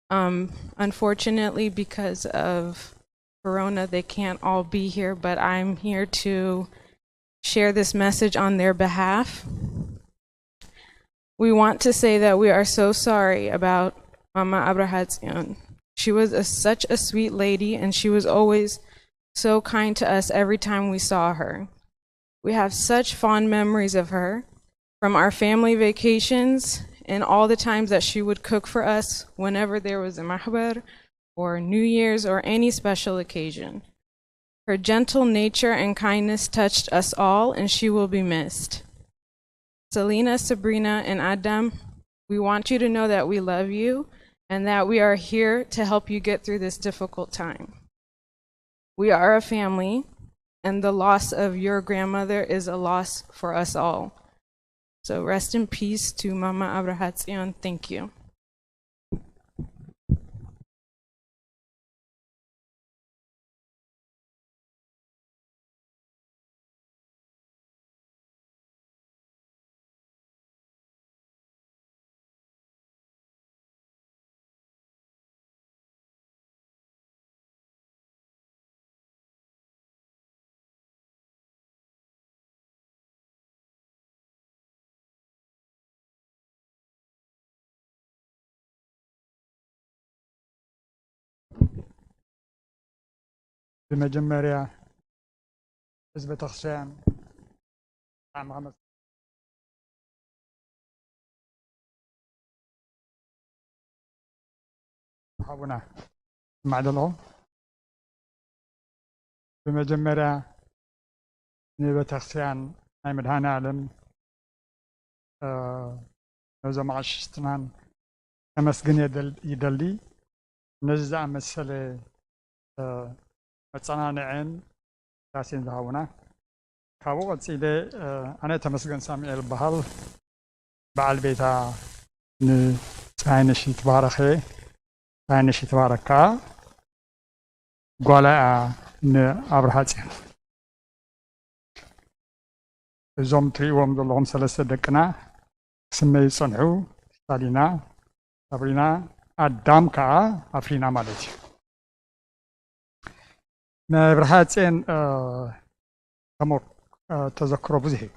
um, unfortunately, because of Corona, they can't all be here, but I'm here to share this message on their behalf. We want to say that we are so sorry about Mama Abrahatzion. She was a, such a sweet lady, and she was always so kind to us every time we saw her. We have such fond memories of her, from our family vacations and all the times that she would cook for us whenever there was a mahbar or New Year's or any special occasion. Her gentle nature and kindness touched us all, and she will be missed. Selena, Sabrina, and Adam, we want you to know that we love you and that we are here to help you get through this difficult time. We are a family, and the loss of your grandmother is a loss for us all. So rest in peace to Mama Abrahatzion. Thank you. ብመጀመርያ ህዝቢ ቤተክርስትያን ብጣዕሚ ከመስግን ሓቡና ይስማዕ ዘለኹ። ብመጀመርያ ንቤተክርስትያን ናይ መድኃኔ ዓለም፣ እ፣ ነዞም ኣቕሽሽትናን ከመስግን የደል-፣ ይደሊ። ነዚ ዝኣመሰለ፣ እ፣ መጸናንዕን ዳሴን ዝሃቡና። ካብኡ ቀጺለ፣ እ፣ ኣነ ተመስገን ሳሙኤል እበሃል። በዓል ቤታ ንፀሃይነሽ ይትባረኽ እየ። ፀሃይነሽ ይትባረክ ከዓ ጓላ እያ ንኣብርሃ ፅዮን። እዞም ትሪእዎም ዘለኹም ሰለስተ ደቅና ክስመዩ ዝፀንሑ ስታሊና፣ ሳብሪና፣ ኣዳም ከዓ ኣፍሪና ማለት እዩ። ናይ ኣብርሃ ፅዮን፣ እ፣ ተመክ-፣ እ፣ ተዘክሮ ብዙሕ እዩ፣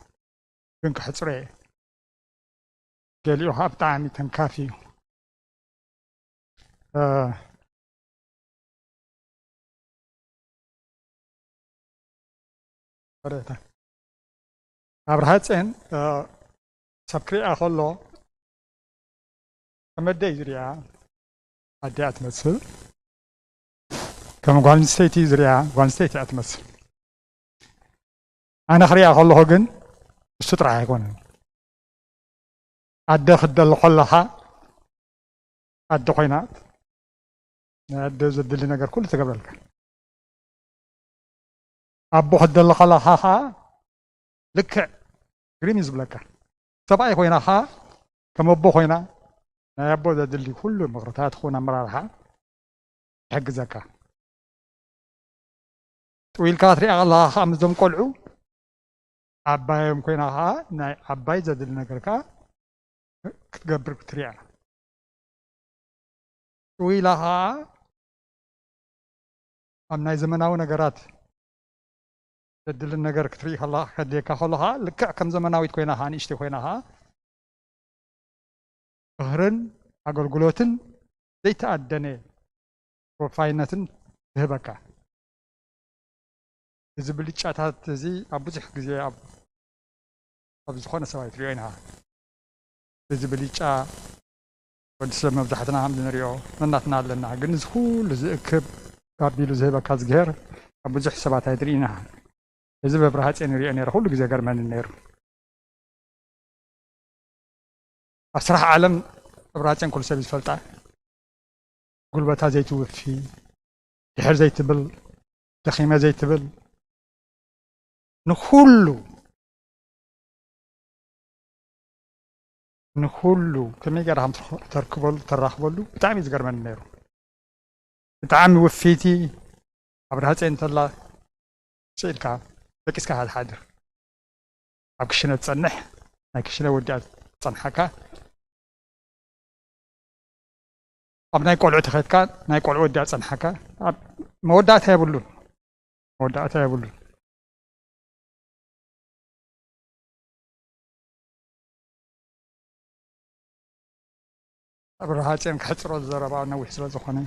ግን ከሕፅሮ እየ። ገሊኡ ከዓ ብጣዕሚ ተንካፊ እዩ። እ፣ ወረታ። ኣብርሃ ፅዮን፣ እ፣ ሰብ ክሪኣ ከሎ ከም ኣደ እዩ ዝሪኣ፣ ኣደ እያ ትመስል። ከም ጓል ኣንስተይቲ እዩ ዝሪኣ፣ ጓል ኣንስተይቲ እያ ትመስል። ኣነ ክሪኣ ከለኹ ግን እሱ ጥራሕ ኣይኮነን። ኣደ ክትደሊ ከለኻ ኣደ ኮይና ናይ ኣደ ዘድሊ ነገር ኩሉ ትገብረልካ። ኣቦ ክትደሊ ከለኻ ኸዓ ልክዕ ግርም እዩ ዝብለካ። ሰብኣይ ኮይና ኸዓ ከም ኣቦ ኮይና ናይ ኣቦ ዘድሊ ኩሉ ምኽርታት ይኹን ኣመራርሓ ትሕግዘካ። ጥው ኢልካ ክትሪኣ ከለኻ ኸዓ ምስዞም ቆልዑ ዓባዮም ኮይና ኸዓ ናይ ዓባይ ዘድሊ ነገር ከኣ ክትገብር ክትሪኣ። ጥው ኢላ ኸዓ ኣብ ናይ ዘመናዊ ነገራት ዘድልን ነገር ክትርኢ ከለኻ፣ ከድልየካ ከሎ ኸዓ ልክዕ ከም ዘመናዊት ኮይና ኸዓ፣ ንእሽተይ ኮይና ኸዓ ምኽርን ኣገልግሎትን ዘይተኣደነ ተወፋይነትን ትህበካ። እዚ ብልጫታት እዚ ኣብ ብዙሕ ግዜ ኣብ፣ ኣብ ዝኾነ ሰብ ኣይትሪኦ ኢና። እዚ ብልጫ ወዲ ሰብ መብዛሕትና ከም እንሪኦ ነናትና ኣለና፣ ግን እዚ ኩሉ ዝእክብ ኣቢሉ ዝህበካ እዝግሄር ኣብ ብዙሕ ሰባት ኣይትርኢ ኢና። እዚ ብኣብርሃ ጽዮን ይሪኦ ነይረ፣ ኩሉ ግዜ ገርመኒ ነይሩ። ኣብ ስራሕ ዓለም ኣብርሃ ጽዮን ኩሉ ሰብ እዩ ዝፈልጣ። ጉልበታ ዘይትውፊ፣ ድሕር ዘይትብል፣ ደኺመ ዘይትብል፣ ንኹሉ፣ ንኹሉ ከመይ ገይራ ከም ተርክበሉ፣ ተራኽበሉ ብጣዕሚ እዩ ዝገርመኒ ነይሩ። ብጣዕሚ ውፍይቲ ኣብርሃ ጽዮን እንተላ ስኢልካ ደቂስካ ኢኻ ትሓድር። ኣብ ክሽነ ትጸንሕ፣ ናይ ክሽነ ወዲኣ ትጸንሓካ። ኣብ ናይ ቆልዑ ተኸድካ፣ ናይ ቆልዑ ወዲኣ ትጸንሓካ። ኣብ መወዳእታ የብሉን። መወዳእታ የብሉን። ኣብርሃ ጽዮን ከሕጽሮ ዘረባ ነዊሕ ስለ ዝኾነ፣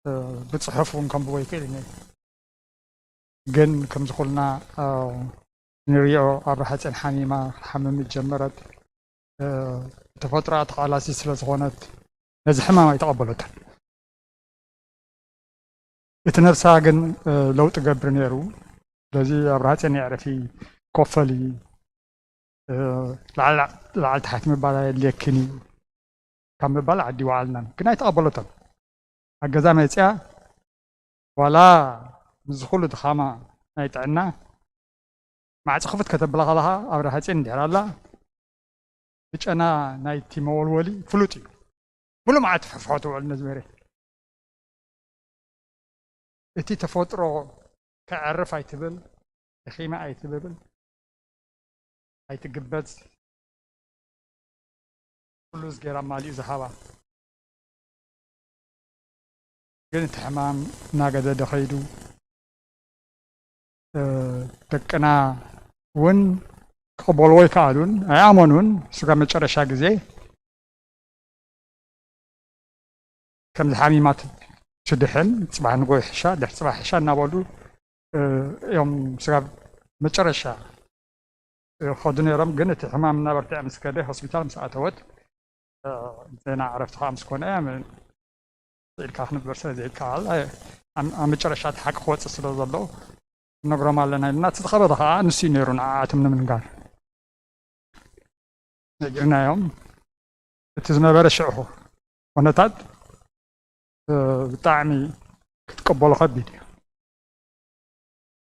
እ፣ ብጽሑፍ እውን ከንብቦ ይክእል እየ። ግን ከምዚ ኩልና፣ እ፣ ንሪኦ ኣብርሃ ጽዮን ሓሚማ ክትሓምም ጀመረት። እ፣ ተፈጥሮኣ ተቓላሲት ስለ ዝኾነት ነዚ ሕማም ኣይተቐበለቶን። እቲ ነብሳ ግን፣ እ፣ ለውጢ ገብር ነይሩ። ስለዚ ኣብርሃ ጽዮን የዕርፊ፣ ኮፈሊ፣ እ፣ ላዕሊ ላዕሊ ታሕቲ ምባል ኣየድልየክን እዩ ካብ ምባል ዓዲ ወዓልናን። ግን ኣይተቐበለቶን። ኣብ ገዛ መጽያ ዋላ ምስዚ ኩሉ ድኻማ ናይ ጥዕና ማዕጾ ክፍት ከተብላ ከለኻ ኣብርሃ ጽዮን እንድሕር ኣላ ብጨና ናይቲ መወልወሊ ፍሉጥ እዩ። ሙሉእ መዓልቲ ፍሕፍሖ ትውዕል ነዚ መሬት። እቲ ተፈጥሮ ከዕርፍ ኣይትብል፣ ደኺመ ኣይትብል፣ ኣይትግበዝ። ኩሉ እዚ ገይራ ማሊኡ ዝሃባ። ግን እቲ ሕማም እናገደደ ኸይዱ፣ እ፣ ደቅና እውን ክቕበልዎ ኣይከኣሉን፣ ኣይኣመኑን። ስጋ መጨረሻ ግዜ ከምዚ ሓሚማ ት-፣ ትድሕን፣ ጽባሕ ንጎ ይሕሻ፣ ድሕሪ ጽባሕ ይሕሻ እናበሉ እዮም ስጋብ መጨረሻ ይኸዱ ነይሮም። ግን እቲ ሕማም እናበርትዐ ምስ ከደ፣ ሆስፒታል ምስ ኣተወት፣ ዜና ዕረፍቲ ከዓ ምስ ኮነ፣ ኢልካ ክንበር ስለ ዘይከኣል፣ ኣብ መጨረሻ እቲ ሓቂ ክወፅእ ስለ ዘሎ ነግሮም ኣለና ኢልና። እቲ ዝኸበደ ከዓ ንሱ እዩ ነይሩ፣ ንዓኣቶም ንምንጋር ነጊርናዮም። እቲ ዝነበረ ሽዑ ኩነታት ብጣዕሚ ክትቀበሎ ከቢድ እዩ።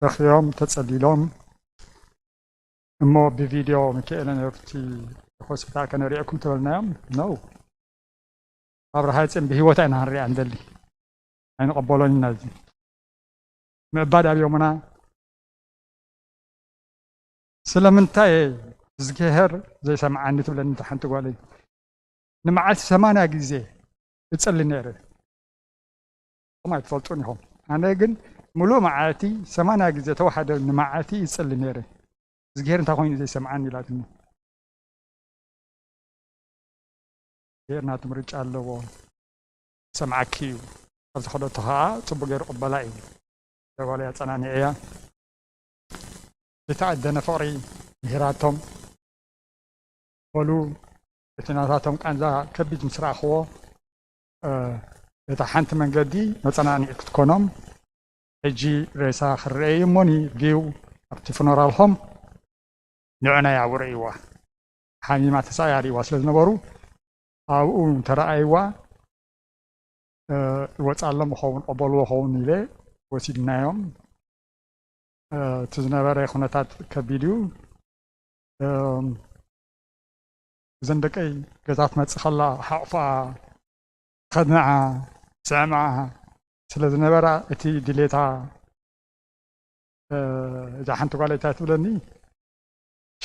ረኺቦም ተጸሊሎም እሞ ብቪድዮ ሚካኤለ ነብርቲ ሆስፒታል ከነሪኤኩም ተበልናዮም። ነው ኣብርሃ ጽን ብህይወት ኣይና ንሪኣ እንደሊ ኣይንቐበሎን ኢና። እዚ ምእባድ ኣብዮምና። ስለምንታይ እዝግሄር ዘይሰምዓኒ ትብለኒ እታ ሓንቲ ጓለይ። ንመዓልቲ ሰማንያ ግዜ እጽሊ ነይረ። ኹም ኣይትፈልጡን ኢኹም። ኣነ ግን ሙሉእ መዓልቲ ሰማንያ ግዜ ተዋሓደ ንመዓልቲ ይጽሊ ነይረ። እዝግሄር እንታይ ኮይኑ ዘይሰምዓኒ ኢላትኒ። እዝግሄር ናቱ ምርጫ ኣለዎ። ሰምዓኪ እዩ። ኣብ ዝኸደቶ ኸዓ ጽቡቅ ገይሩ ቅበላ እዩ። ደባሊ ኣጸናኒዐያ። ዝተኣደነ ፍቕሪ ምሂራቶም። በሉ እቲ ናታቶም ቃንዛ ከቢድ ምስ ረኣኽዎ፣ እታ ሓንቲ መንገዲ መጸናንዒ ክትኮኖም፣ ሕጂ ሬሳ ክረአ እዩ እሞኒ ቪው ኣብቲ ፍኖራልሆም ንዕናይ ኣብኡ ረእይዋ። ሓሚማ ተሳእያ ርእይዋ ስለ ዝነበሩ ኣብኡ እንተረኣይዋ ይወፅኣሎም ይኸውን፣ ቀበልዎ ይኸውን ኢለ ወሲድናዮም። እቲ ዝነበረ ኩነታት ከቢድ እዩ። እዘን ደቀይ ገዛ ትመፅእ ከላ ሓቑፋ ከድንዓ ስዕምዓ ስለ ዝነበራ እቲ ድሌታ እዛ ሓንቲ ጓል እንታይ ትብለኒ፣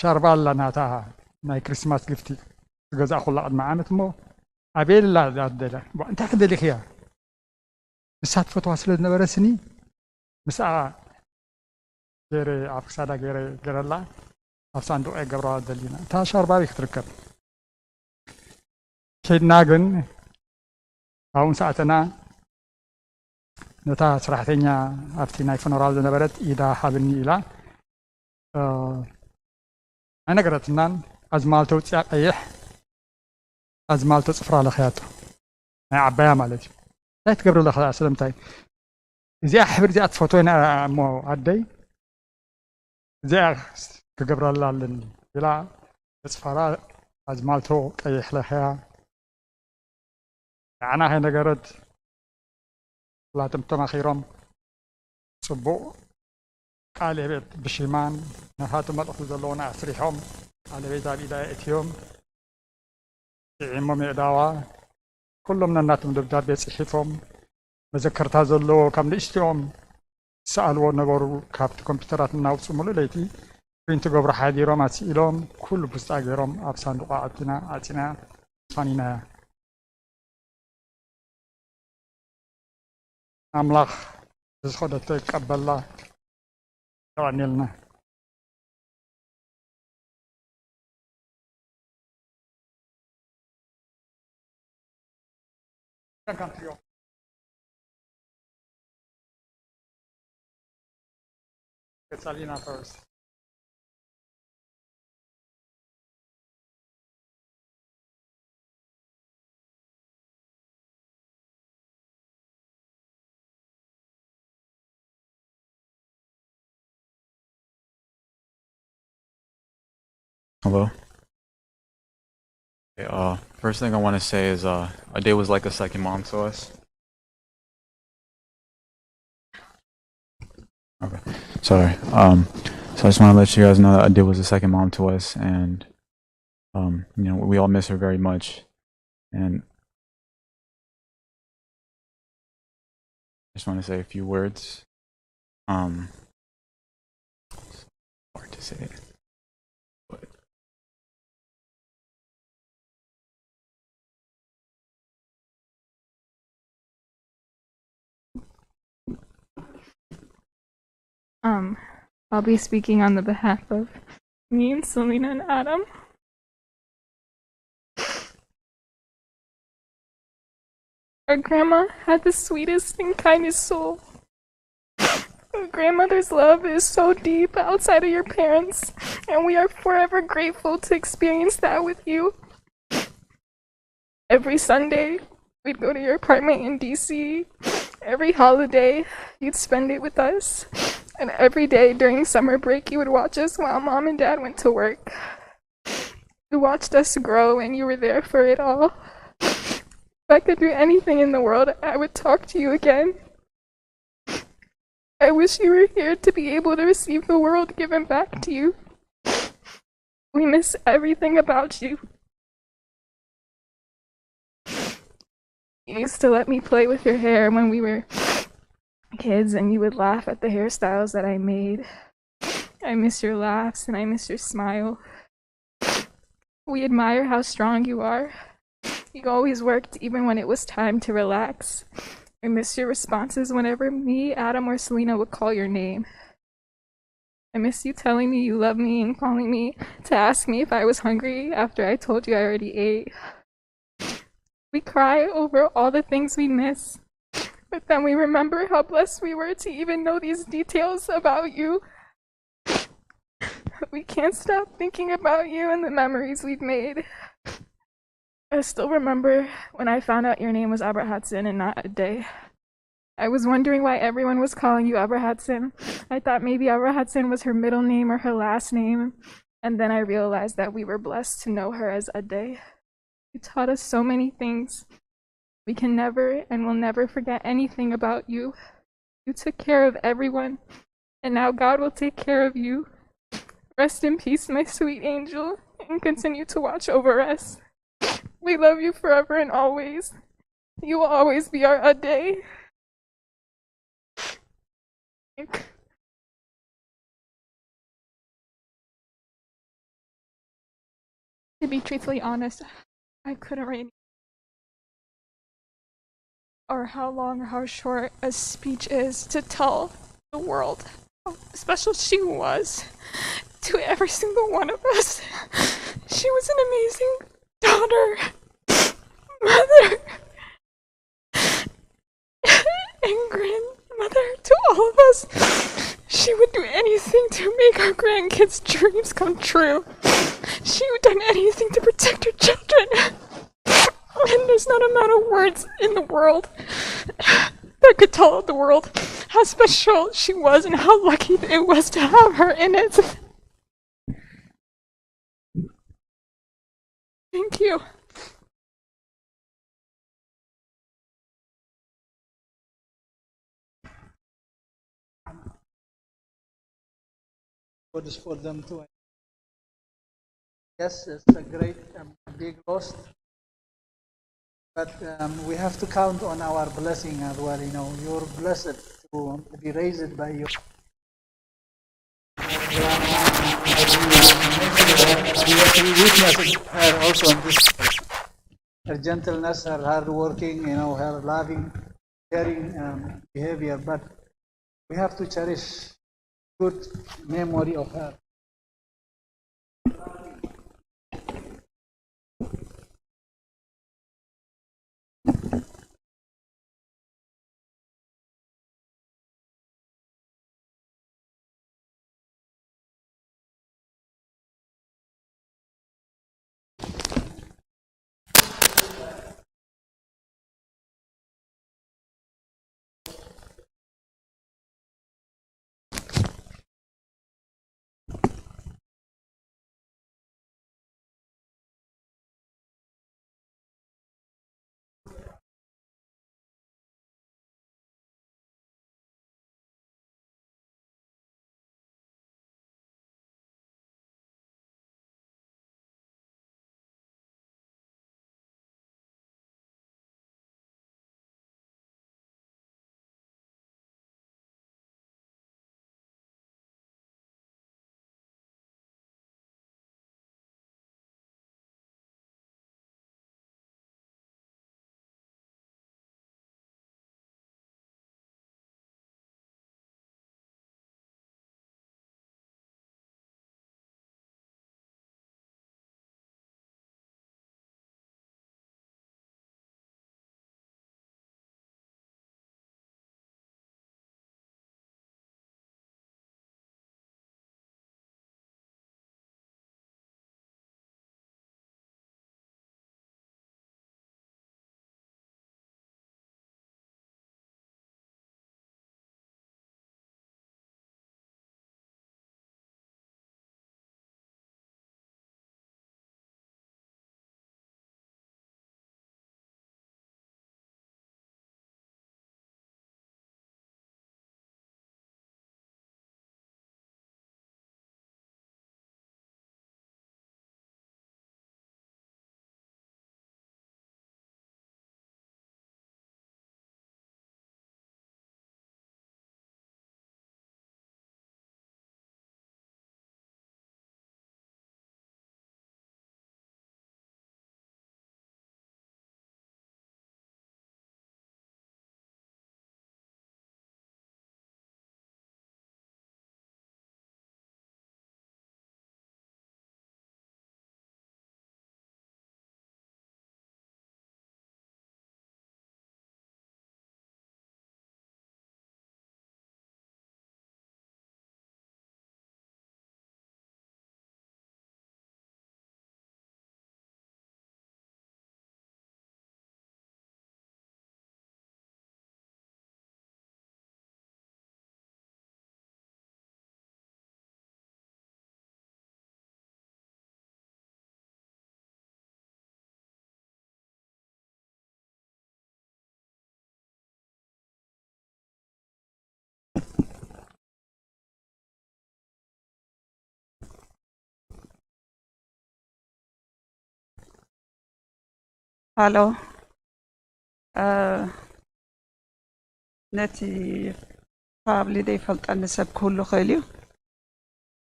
ሻርባ ኣላ ናታ ናይ ክሪስማስ ግፍቲ ዝገዛእኩላ ቅድሚ ዓመት እሞ ኣበየላ እዛ ትደልያ እንታይ ክደሊኽያ ንሳ ትፈትዋ ስለ ዝነበረ ስኒ ምስኣ ገይረ ኣብ ክሳዳ ገይረ ገረላ ኣብ ሳንዱቕ የገብረዋ ደሊና እታ ሻርባ ኣበይ ክትርከብ ከይድና ግን ኣብኡ ምስ ኣተና ነታ ሰራሕተኛ ኣብቲ ናይ ፎኖራል ዝነበረት ኢዳ ሃብኒ ኢላ ኣይነገረትናን። ኣዝማልቶ ውፅያ ቀይሕ ኣዝማልቶ ፅፍራ ለኽያቶ ናይ ዓባያ ማለት እዩ። እንታይ ትገብሪ ኣለኻ ስለምንታይ እዚኣ ሕብሪ እዚኣ ትፈትወ እሞ ኣደይ እዚኣ ክገብረላ ኣለኒ ኢላ ተፅፋራ ኣዝማልቶ ቀይሕ ለኽያ ንዓና ከይነገረት ኩላቶም ተማኺሮም ጽቡቕ ቃለ ቤት ብሽማን ናታቱ መልእኽቲ ዘለዎን ኣስሪሖም ቃለ ቤት ኣብ ኢዳ የእትዮም ጥዒሞም የእዳዋ ኩሎም ነናቶም ደብዳቤ ጽሒፎም መዘከርታ ዘለዎ ካብ ንእሽቲኦም ዝሰኣልዎ ነበሩ ካብቲ ኮምፒውተራት እናውፅኡ ሙሉእ ለይቲ ፕሪንት ገብሩ ሓዲሮም ኣስኢሎም ኩሉ ቡስጣ ገይሮም ኣብ ሳንዱቓ ኣእቲና ዓፂና ኣፋኒናያ ኣምላኽ ብዝኸደቶ ይቀበላ የቐኒልና Salina first. Hello. Okay, uh, first thing I want to say is uh, Ade was like a second mom to us. Okay, sorry. Um, so I just want to let you guys know that Ade was a second mom to us, and um, you know we all miss her very much. And I just want to say a few words. Um, hard to say. But Um, I'll be speaking on the behalf of me and Selena and Adam. Our grandma had the sweetest and kindest soul. Grandmother's love is so deep outside of your parents, and we are forever grateful to experience that with you. Every Sunday, we'd go to your apartment in D C. Every holiday, you'd spend it with us. And every day during summer break, you would watch us while mom and dad went to work. You watched us grow, and you were there for it all. If I could do anything in the world, I would talk to you again. I wish you were here to be able to receive the world given back to you. We miss everything about you. You used to let me play with your hair when we were kids, and you would laugh at the hairstyles that I made. I miss your laughs and I miss your smile. We admire how strong you are. You always worked even when it was time to relax. I miss your responses whenever me, Adam, or Selena would call your name. I miss you telling me you love me and calling me to ask me if I was hungry after I told you I already ate. We cry over all the things we miss, but then we remember how blessed we were to even know these details about you. We can't stop thinking about you and the memories we've made. I still remember when I found out your name was Albert Hudson and not Ade. I was wondering why everyone was calling you Albert Hudson. I thought maybe Albert Hudson was her middle name or her last name. And then I realized that we were blessed to know her as Ade. You taught us so many things. We can never and will never forget anything about you. You took care of everyone, and now God will take care of you. Rest in peace, my sweet angel, and continue to watch over us. We love you forever and always. You will always be our Ade. To be truthfully honest, I couldn't write or how long or how short a speech is to tell the world how special she was to every single one of us. She was an amazing daughter, mother, and grandmother to all of us. She would do anything to make our grandkids' dreams come true. She would done anything to protect her children. And there's not an amount of words in the world that could tell the world how special she was and how lucky it was to have her in it. Thank you. What is for them too? Yes, it's a great um, big loss. But um, we have to count on our blessing as well. You know, you're blessed to be raised by your. We witnessed her also in this, her gentleness, her hard working, you know, her loving, caring um, behavior. But we have to cherish good memory of her. ሃሎ። እ፣ ነቲ ፓብሊ ዘይፈልጠኒ ሰብ ክህሉ ይኽእል እዩ።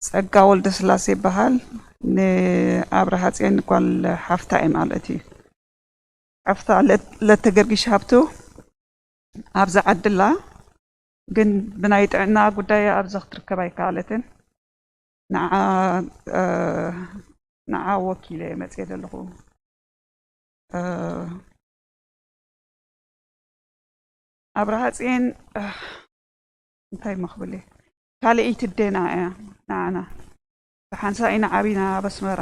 ጸጋ ወልደስላሴ ይበሃል። ንኣብርሃ ጽዮን ጓል ሓፍታ እየ ማለት እዩ። ሓፍታ ለት-፣ ለተገርጊሽ ሃብቱ ኣብዛ ዓዲ ኣላ፣ ግን ብናይ ጥዕና ጉዳይ ኣብዚ ክትርከብ ኣይከኣለትን። ንዓ፣ እ፣ ንዓ ወኪለ እየ መጽየ ዘለኹ። እ፣ ኣብርሃ ጽዮን፣ እ፣ እንታይ እሞ ክብል እየ? ካልኣይቲ ኣዴና እያ ንዓና። ብሓንሳእ ኢና ዓቢና ኣብ ኣስመራ።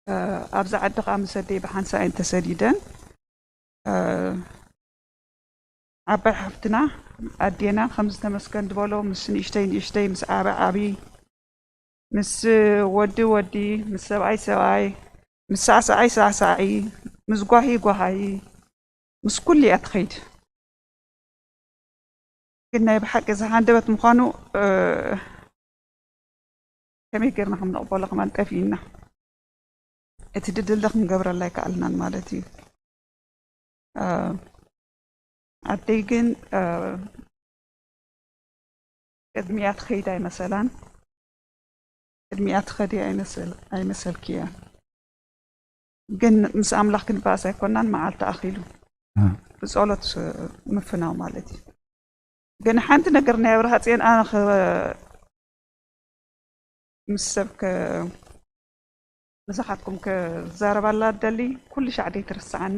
እ፣ ኣብዚ ዓዲ ከኣ ምስ ኣደይ ብሓንሳእ እየን ተሰዲደን። እ፣ ዓባይ ሓፍትና ኣዴና ከምዚ ተመስገን ዝበሎ ምስ ንእሽተይ ንእሽተይ፣ ምስ ዓቢ ዓቢ፣ ምስ ወዲ ወዲ፣ ምስ ሰብኣይ ሰብኣይ፣ ምስ ሳዕሳዓይ ሳዕሳዒ፣ ምስ ጓሂ ጓሃዪ፣ ምስ ኩሉ እያ ትኸይድ። ግን ናይ ብሓቂ እዚ ሃንደበት ምዃኑ፣ እ፣ ከመይ ጌርና ከም ንቕበሎ ከማን ጠፊእና። እቲ ድልድል ክንገብረላ ኣይከኣልናን ማለት እዩ። እ፣ ኣደይ ግን፣ እ፣ ቅድሚኣ ትኸይድ ኣይመሰላን። ቅድሚኣ ትኸዲ ኣይመሰል-፣ ኣይመሰልክያን። ግን ምስ ኣምላኽ ክንበኣስ ኣይኮናን፣ መዓልቲ ኣኺሉ። እ። ብጸሎት ምፍናው ማለት እዩ። ግን ሓንቲ ነገር ናይ ኣብርሃ ጽዮን ኣነ ኸ-፣ ምስ ሰብ ከ-፣ ምሳኻትኩም ክዛረባላ እደሊ፣ ኩሉ ሻዕ ደይትርስዓኒ።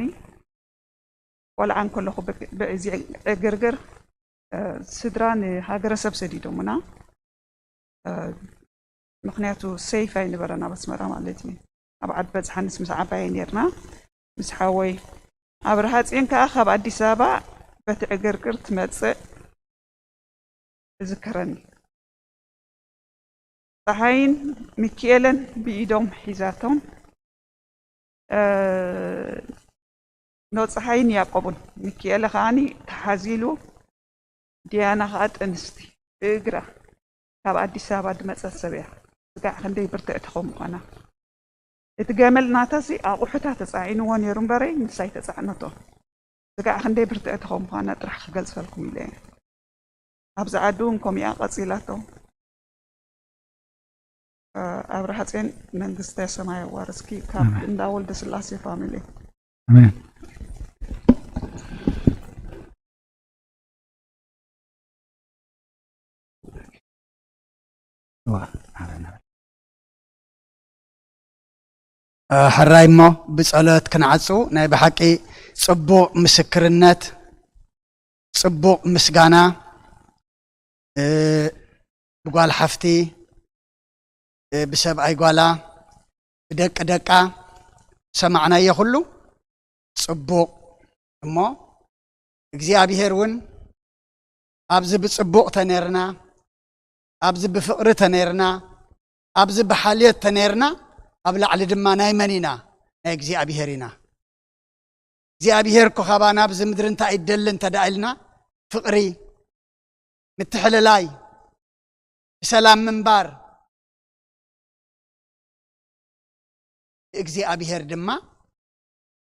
ቆልዓ እንከለኹ ብ-፣ ብእዚ ዕግርግር፣ እ፣ ስድራ ንሃገረሰብ ሰዲዶሙና። እ፣ ምኽንያቱ ሴፍ ኣይነበረን ኣብ ኣስመራ ማለት እዩ። ኣብ ዓዲ በጽሓንስ ምስ ዓባየ ኔርና፣ ምስ ሓወይ። ኣብርሃ ጽዮን ከኣ ካብ ኣዲስ ኣበባ በቲ ዕግርግር ትመጽእ እዝከረኒ። ጸሓይን ሚኪኤለን ብኢዶም ሒዛቶም፣ እ፣ ኖ ጸሓይን ያዕቆብን፣ ሚኪኤለ ከኣኒ ተሓዚሉ፣ ዲያና ከኣ ጥንስቲ ብእግራ ካብ ኣዲስ ኣበባ ዝመጸት ሰብ እያ። ስጋዕ ክንደይ ብርትዕቲ ከም ምዃና። እቲ ገመል ናታሲ ኣቑሑታ ተጻዒንዎ ነይሩ እምበረይ፣ ንሳ ኣይተጻዕነቶ። ስጋዕ ክንደይ ብርትዕቲ ከም ምዃና ጥራሕ ክገልጸልኩም ኢለ እየ። ኣብዚ ዓዲ እውን ከምኡ እያ ቀጺላቶ። እ፣ ኣብርሃ ጽዮን መንግስተ ሰማይ ኣዋርስኪ ካብ ኣሜን። እንዳ ወልደ ስላሴ ፋሚሊ። ኣሜን። ዋ፣ ኣረ፣ ኣረ። እ፣ ሕራይ እሞ ብጸሎት ክንዓጹ። ናይ ብሓቂ ጽቡቕ ምስክርነት፣ ጽቡቕ ምስጋና፣ እ፣ ብጓል ሓፍቲ፣ እ፣ ብሰብኣይ ጓላ፣ ብደቂ ደቃ ሰማዕናዮ ኩሉ ጽቡቕ እሞ እግዚኣብሄር እውን ኣብዚ ብጽቡቕ ተነርና፣ ኣብዚ ብፍቕሪ ተነርና፣ ኣብዚ ብሓልዮት ተነርና፣ ኣብ ላዕሊ ድማ ናይ መን ኢና? ናይ እግዚኣብሄር ኢና። እግዚኣብሄር እኮ ካባና ኣብዚ ምድሪ እንታይ ይደሊ እንተ ደኣ ኢልና፣ ፍቕሪ፣ ምትሕልላይ፣ ብሰላም ምንባር፣ ንእግዚኣብሄር ድማ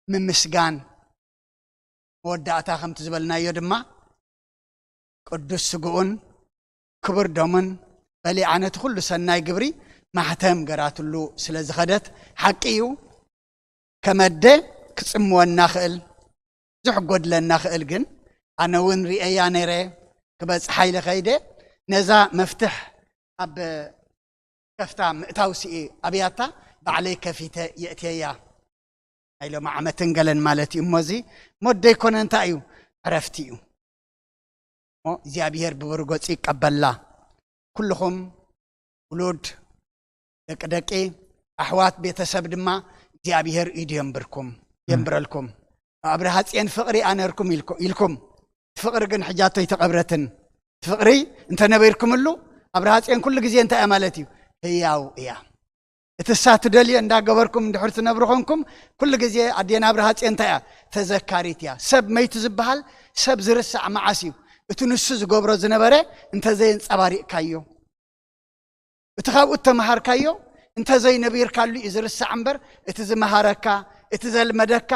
ምምስጋን። መወዳእታ ከምቲ ዝበልናዮ ድማ ቅዱስ ስግኡን ክቡር ደሙን በሊዓ ነቲ ኩሉ ሰናይ ግብሪ ማሕተም ገራትሉ ስለ ዝኸደት ሓቂ እዩ። ከመደ ክጽምወና ክእል፣ ብዙሕ ጎድለና ክእል፣ ግን ኣነ እውን ርእየያ ነይረ፣ ክበጽሓ ኢለ ከይደ፣ ነዛ መፍትሕ ኣብ ከፍታ ምእታው ስኢ ኣብያታ ባዕለይ ከፊተ የእትየያ። ናይ ሎሚ ዓመትን ገለን ማለት እዩ። እሞ እዚ ሞት ዘይኮነ እንታይ እዩ? ዕረፍቲ እዩ። እሞ እግዚኣብሄር ብብሩህ ገጹ ይቀበላ። ኩልኹም ውሉድ፣ ደቂ ደቂ፣ ኣሕዋት፣ ቤተሰብ ድማ እግዚኣብሄር ኢዱ የንብርኩም፣ የንብረልኩም። ኣብርሃ ጽዮን ፍቕሪ ኣነርኩም ኢልኩ-፣ ኢልኩም። ፍቕሪ ግን ሕጃቶ ኣይተቐብረትን። ፍቕሪ እንተነቢርኩምሉ ኣብርሃ ጽዮን ኩሉ ግዜ እንታይ እያ ማለት እዩ? ህያው እያ። እቲ እሳ ትደልዮ እንዳገበርኩም እንድሕር ትነብሩ ኮንኩም፣ ኩሉ ግዜ ኣዴና ኣብርሃ ጽዮን እንታይ እያ? ተዘካሪት እያ። ሰብ መይቱ ዝበሃል ሰብ ዝርሳዕ መዓስ እዩ? እቲ ንሱ ዝገብሮ ዝነበረ እንተዘየንጸባሪቕካዮ፣ እቲ ካብኡ እተመሃርካዮ እንተዘይነቢርካሉ እዩ ዝርሳዕ እምበር፣ እቲ ዝመሃረካ፣ እቲ ዘልመደካ፣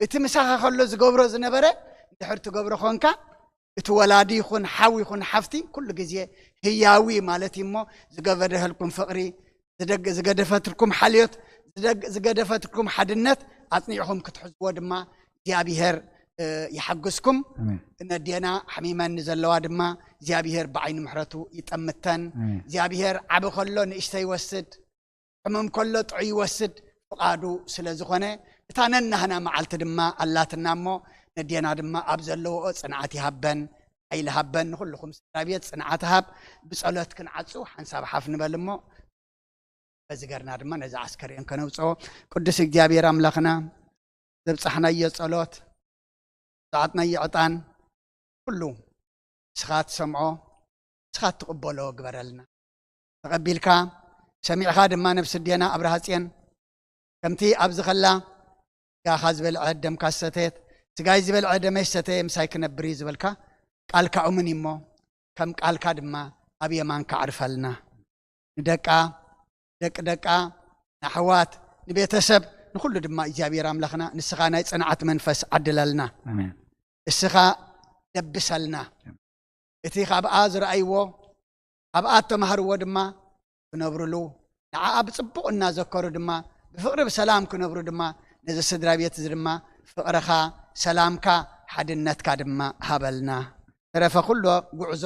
እቲ ምሳኻ ከሎ ዝገብሮ ዝነበረ እንድሕር ትገብሮ ኾንካ፣ እቲ ወላዲ ይኹን ሓው ይኹን ሓፍቲ ኩሉ ግዜ ህያዊ ማለት እዩ እሞ፣ ዝገበደህልኩም ፍቕሪ፣ ዝደግ-፣ ዝገደፈትልኩም ሓልዮት፣ ዝደግ-፣ ዝገደፈትልኩም ሓድነት ኣጽኒዕኹም ክትሕዝዎ ድማ እግዚኣብሔር፣ እ፣ ይሓግዝኩም። ኣሜን። ነዴና ሓሚመን ዘለዋ ድማ እግዚኣብሔር ብዓይኒ ምሕረቱ ይጠምተን። ኣሜን። እግዚኣብሔር ዓቢ ከሎ ንእሽተይ ይወስድ፣ ሕሙም ከሎ ጥዑይ ይወስድ ፍቓዱ ስለ ዝኾነ፣ እታ ነናህና መዓልቲ ድማ ኣላትና እሞ፣ ነዴና ድማ ኣብ ዘለዎኦ ጽንዓት ይሃበን፣ ሓይሊ ሃበን። ንኹልኹም ስድራ ቤት ጽንዓት ሃብ። ብጸሎት ክንዓጹ ሓንሳብ ሓፍ ንበል እሞ፣ በዚ ገርና ድማ ነዚ ዓስከሬን ከነውጽኦ። ቅዱስ እግዚኣብሔር ኣምላኽና፣ ዘብጻሕናዮ ጸሎት፣ ዘዓጥናዮ ዕጣን ኩሉ ንስኻ ትሰምዖ፣ ንስኻ ትቕበሎ ግበረልና። ተቐቢልካ፣ ሰሚዕኻ ድማ ነብሲ ኣዴና ኣብርሃጽዮን ከምቲ ኣብዚ ከላ፣ ስጋኻ ዝበልዐ ደምካ ዝሰተየት፣ ስጋይ ዝበልዐ ደመይ ዝሰተየ ምሳይ ክነብር እዩ ዝበልካ፣ ቃልካ እሙን እዩ እሞ፣ ከም ቃልካ ድማ ኣብ የማንካ ኣዕርፈልና። ንደቃ፣ ደቂ ደቃ፣ ንኣሕዋት፣ ንቤተሰብ፣ ንኹሉ ድማ እግዚኣብሔር ኣምላኽና ንስኻ ናይ ጽንዓት መንፈስ ዓድለልና። ኣሜን። እስኻ ደብሰልና። እቲ ካብኣ ዝረኣይዎ፣ ካብኣ እተማህርዎ ድማ ክነብርሉ፣ ንዓኣ ብጽቡቕ እናዘከሩ ድማ ብፍቕሪ ብሰላም ክነብሩ ድማ ነዚ ስድራ ቤት እዚ ድማ ፍቕርኻ፣ ሰላምካ፣ ሓድነትካ ድማ ሃበልና። ተረፈ ኩሎ ጉዕዞ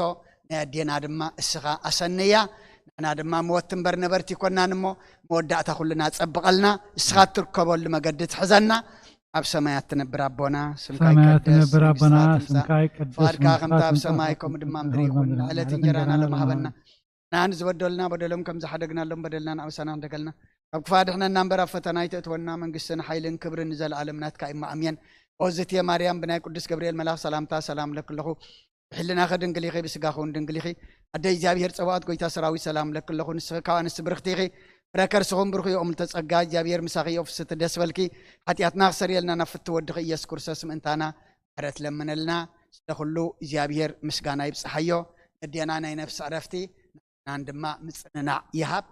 ናይ ኣዴና ድማ እስኻ ኣሰንያ። ንሕና ድማ መወቲ እምበር ነበርቲ ይኮናን እሞ፣ መወዳእታ ኩልና ጸብቐልና። እስኻ እትርከበሉ መገዲ ትሕዘና። ኣብ ሰማያት ትነብር ኣቦና፣ ስምካ ሰማያት ይቀደስ፣ ትነብር ኣቦና፣ መንግስትኻ ትምጻእ፣ ስምካ ይቀደስ፣ ፍቓድካ መንግስትኻ ከምቲ ኣብ ትምጻእ፣ ሰማይ ከምኡ ድማ ኣብ ምድሪ ምድሪ ይኹን። ይኹን። ንዕለት ዕለት እንጀራና እንጀራና ሎም ሎም ሃበና። ንሕና ንዝበደሉና በደሎም ከም ዝሓደግናሎም በደልና ንዓብሳና ንደገልና። ካብ ክፉእ ኣድሕነና እምበር ኣብ ፈተና ኣይተእትወና፣ መንግስትን ሓይልን ክብርን ንዘለኣለም ናትካ እዩ። ኣሜን። ኦዝትየ ማርያም፣ ብናይ ቅዱስ ገብርኤል መልኣኽ ሰላምታ ሰላም እብለኪ ኣለኹ። ብሕልናኺ ድንግል ኢኺ፣ ብስጋኺ እውን ድንግል ኢኺ። ኣደ እግዚኣብሔር ጸባኦት፣ ጎይታ ሰራዊት፣ ሰላም እብለኪ ኣለኹ። ንስኺ ካብ ኣንስቲ ብርኽቲ ኢኺ፣ ፍረ ከርስኺ እውን ብሩኽ እዩ። እምልተ ጸጋ፣ እግዚኣብሔር ምሳኺ እዩ። ፍስሕቲ ደስ በልኪ፣ ሓጢኣትና ክሰርየልና ናብ ፍትው ወድኺ ኢየሱስ ክርስቶስ ምእንታና ምሕረት ለምነልና። ስለ ኩሉ እግዚኣብሔር ምስጋና ይብጽሓዮ። ነዴና ናይ ነፍሲ ዕረፍቲ፣ ንሕናን ድማ ምጽንናዕ ይሃብ።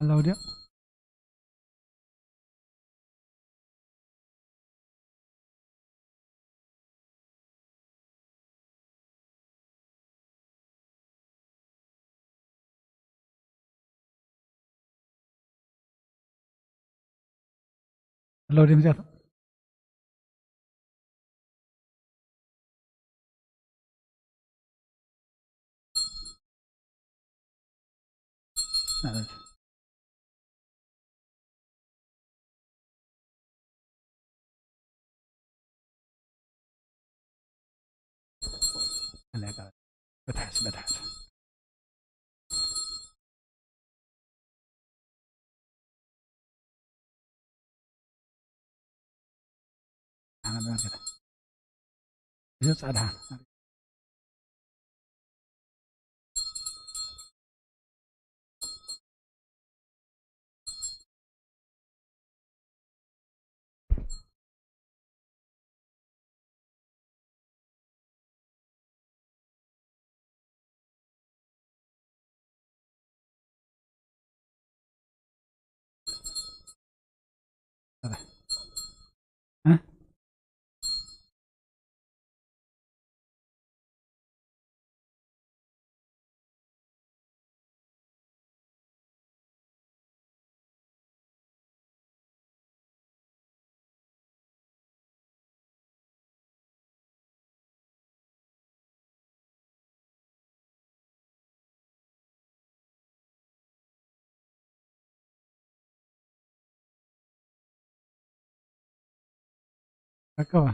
ኣላው ድያ? ኣላው ድምፅያት? ማለት በታች በታች ኣነ ብመልክት እዚ ጻድሓን ኣቀባ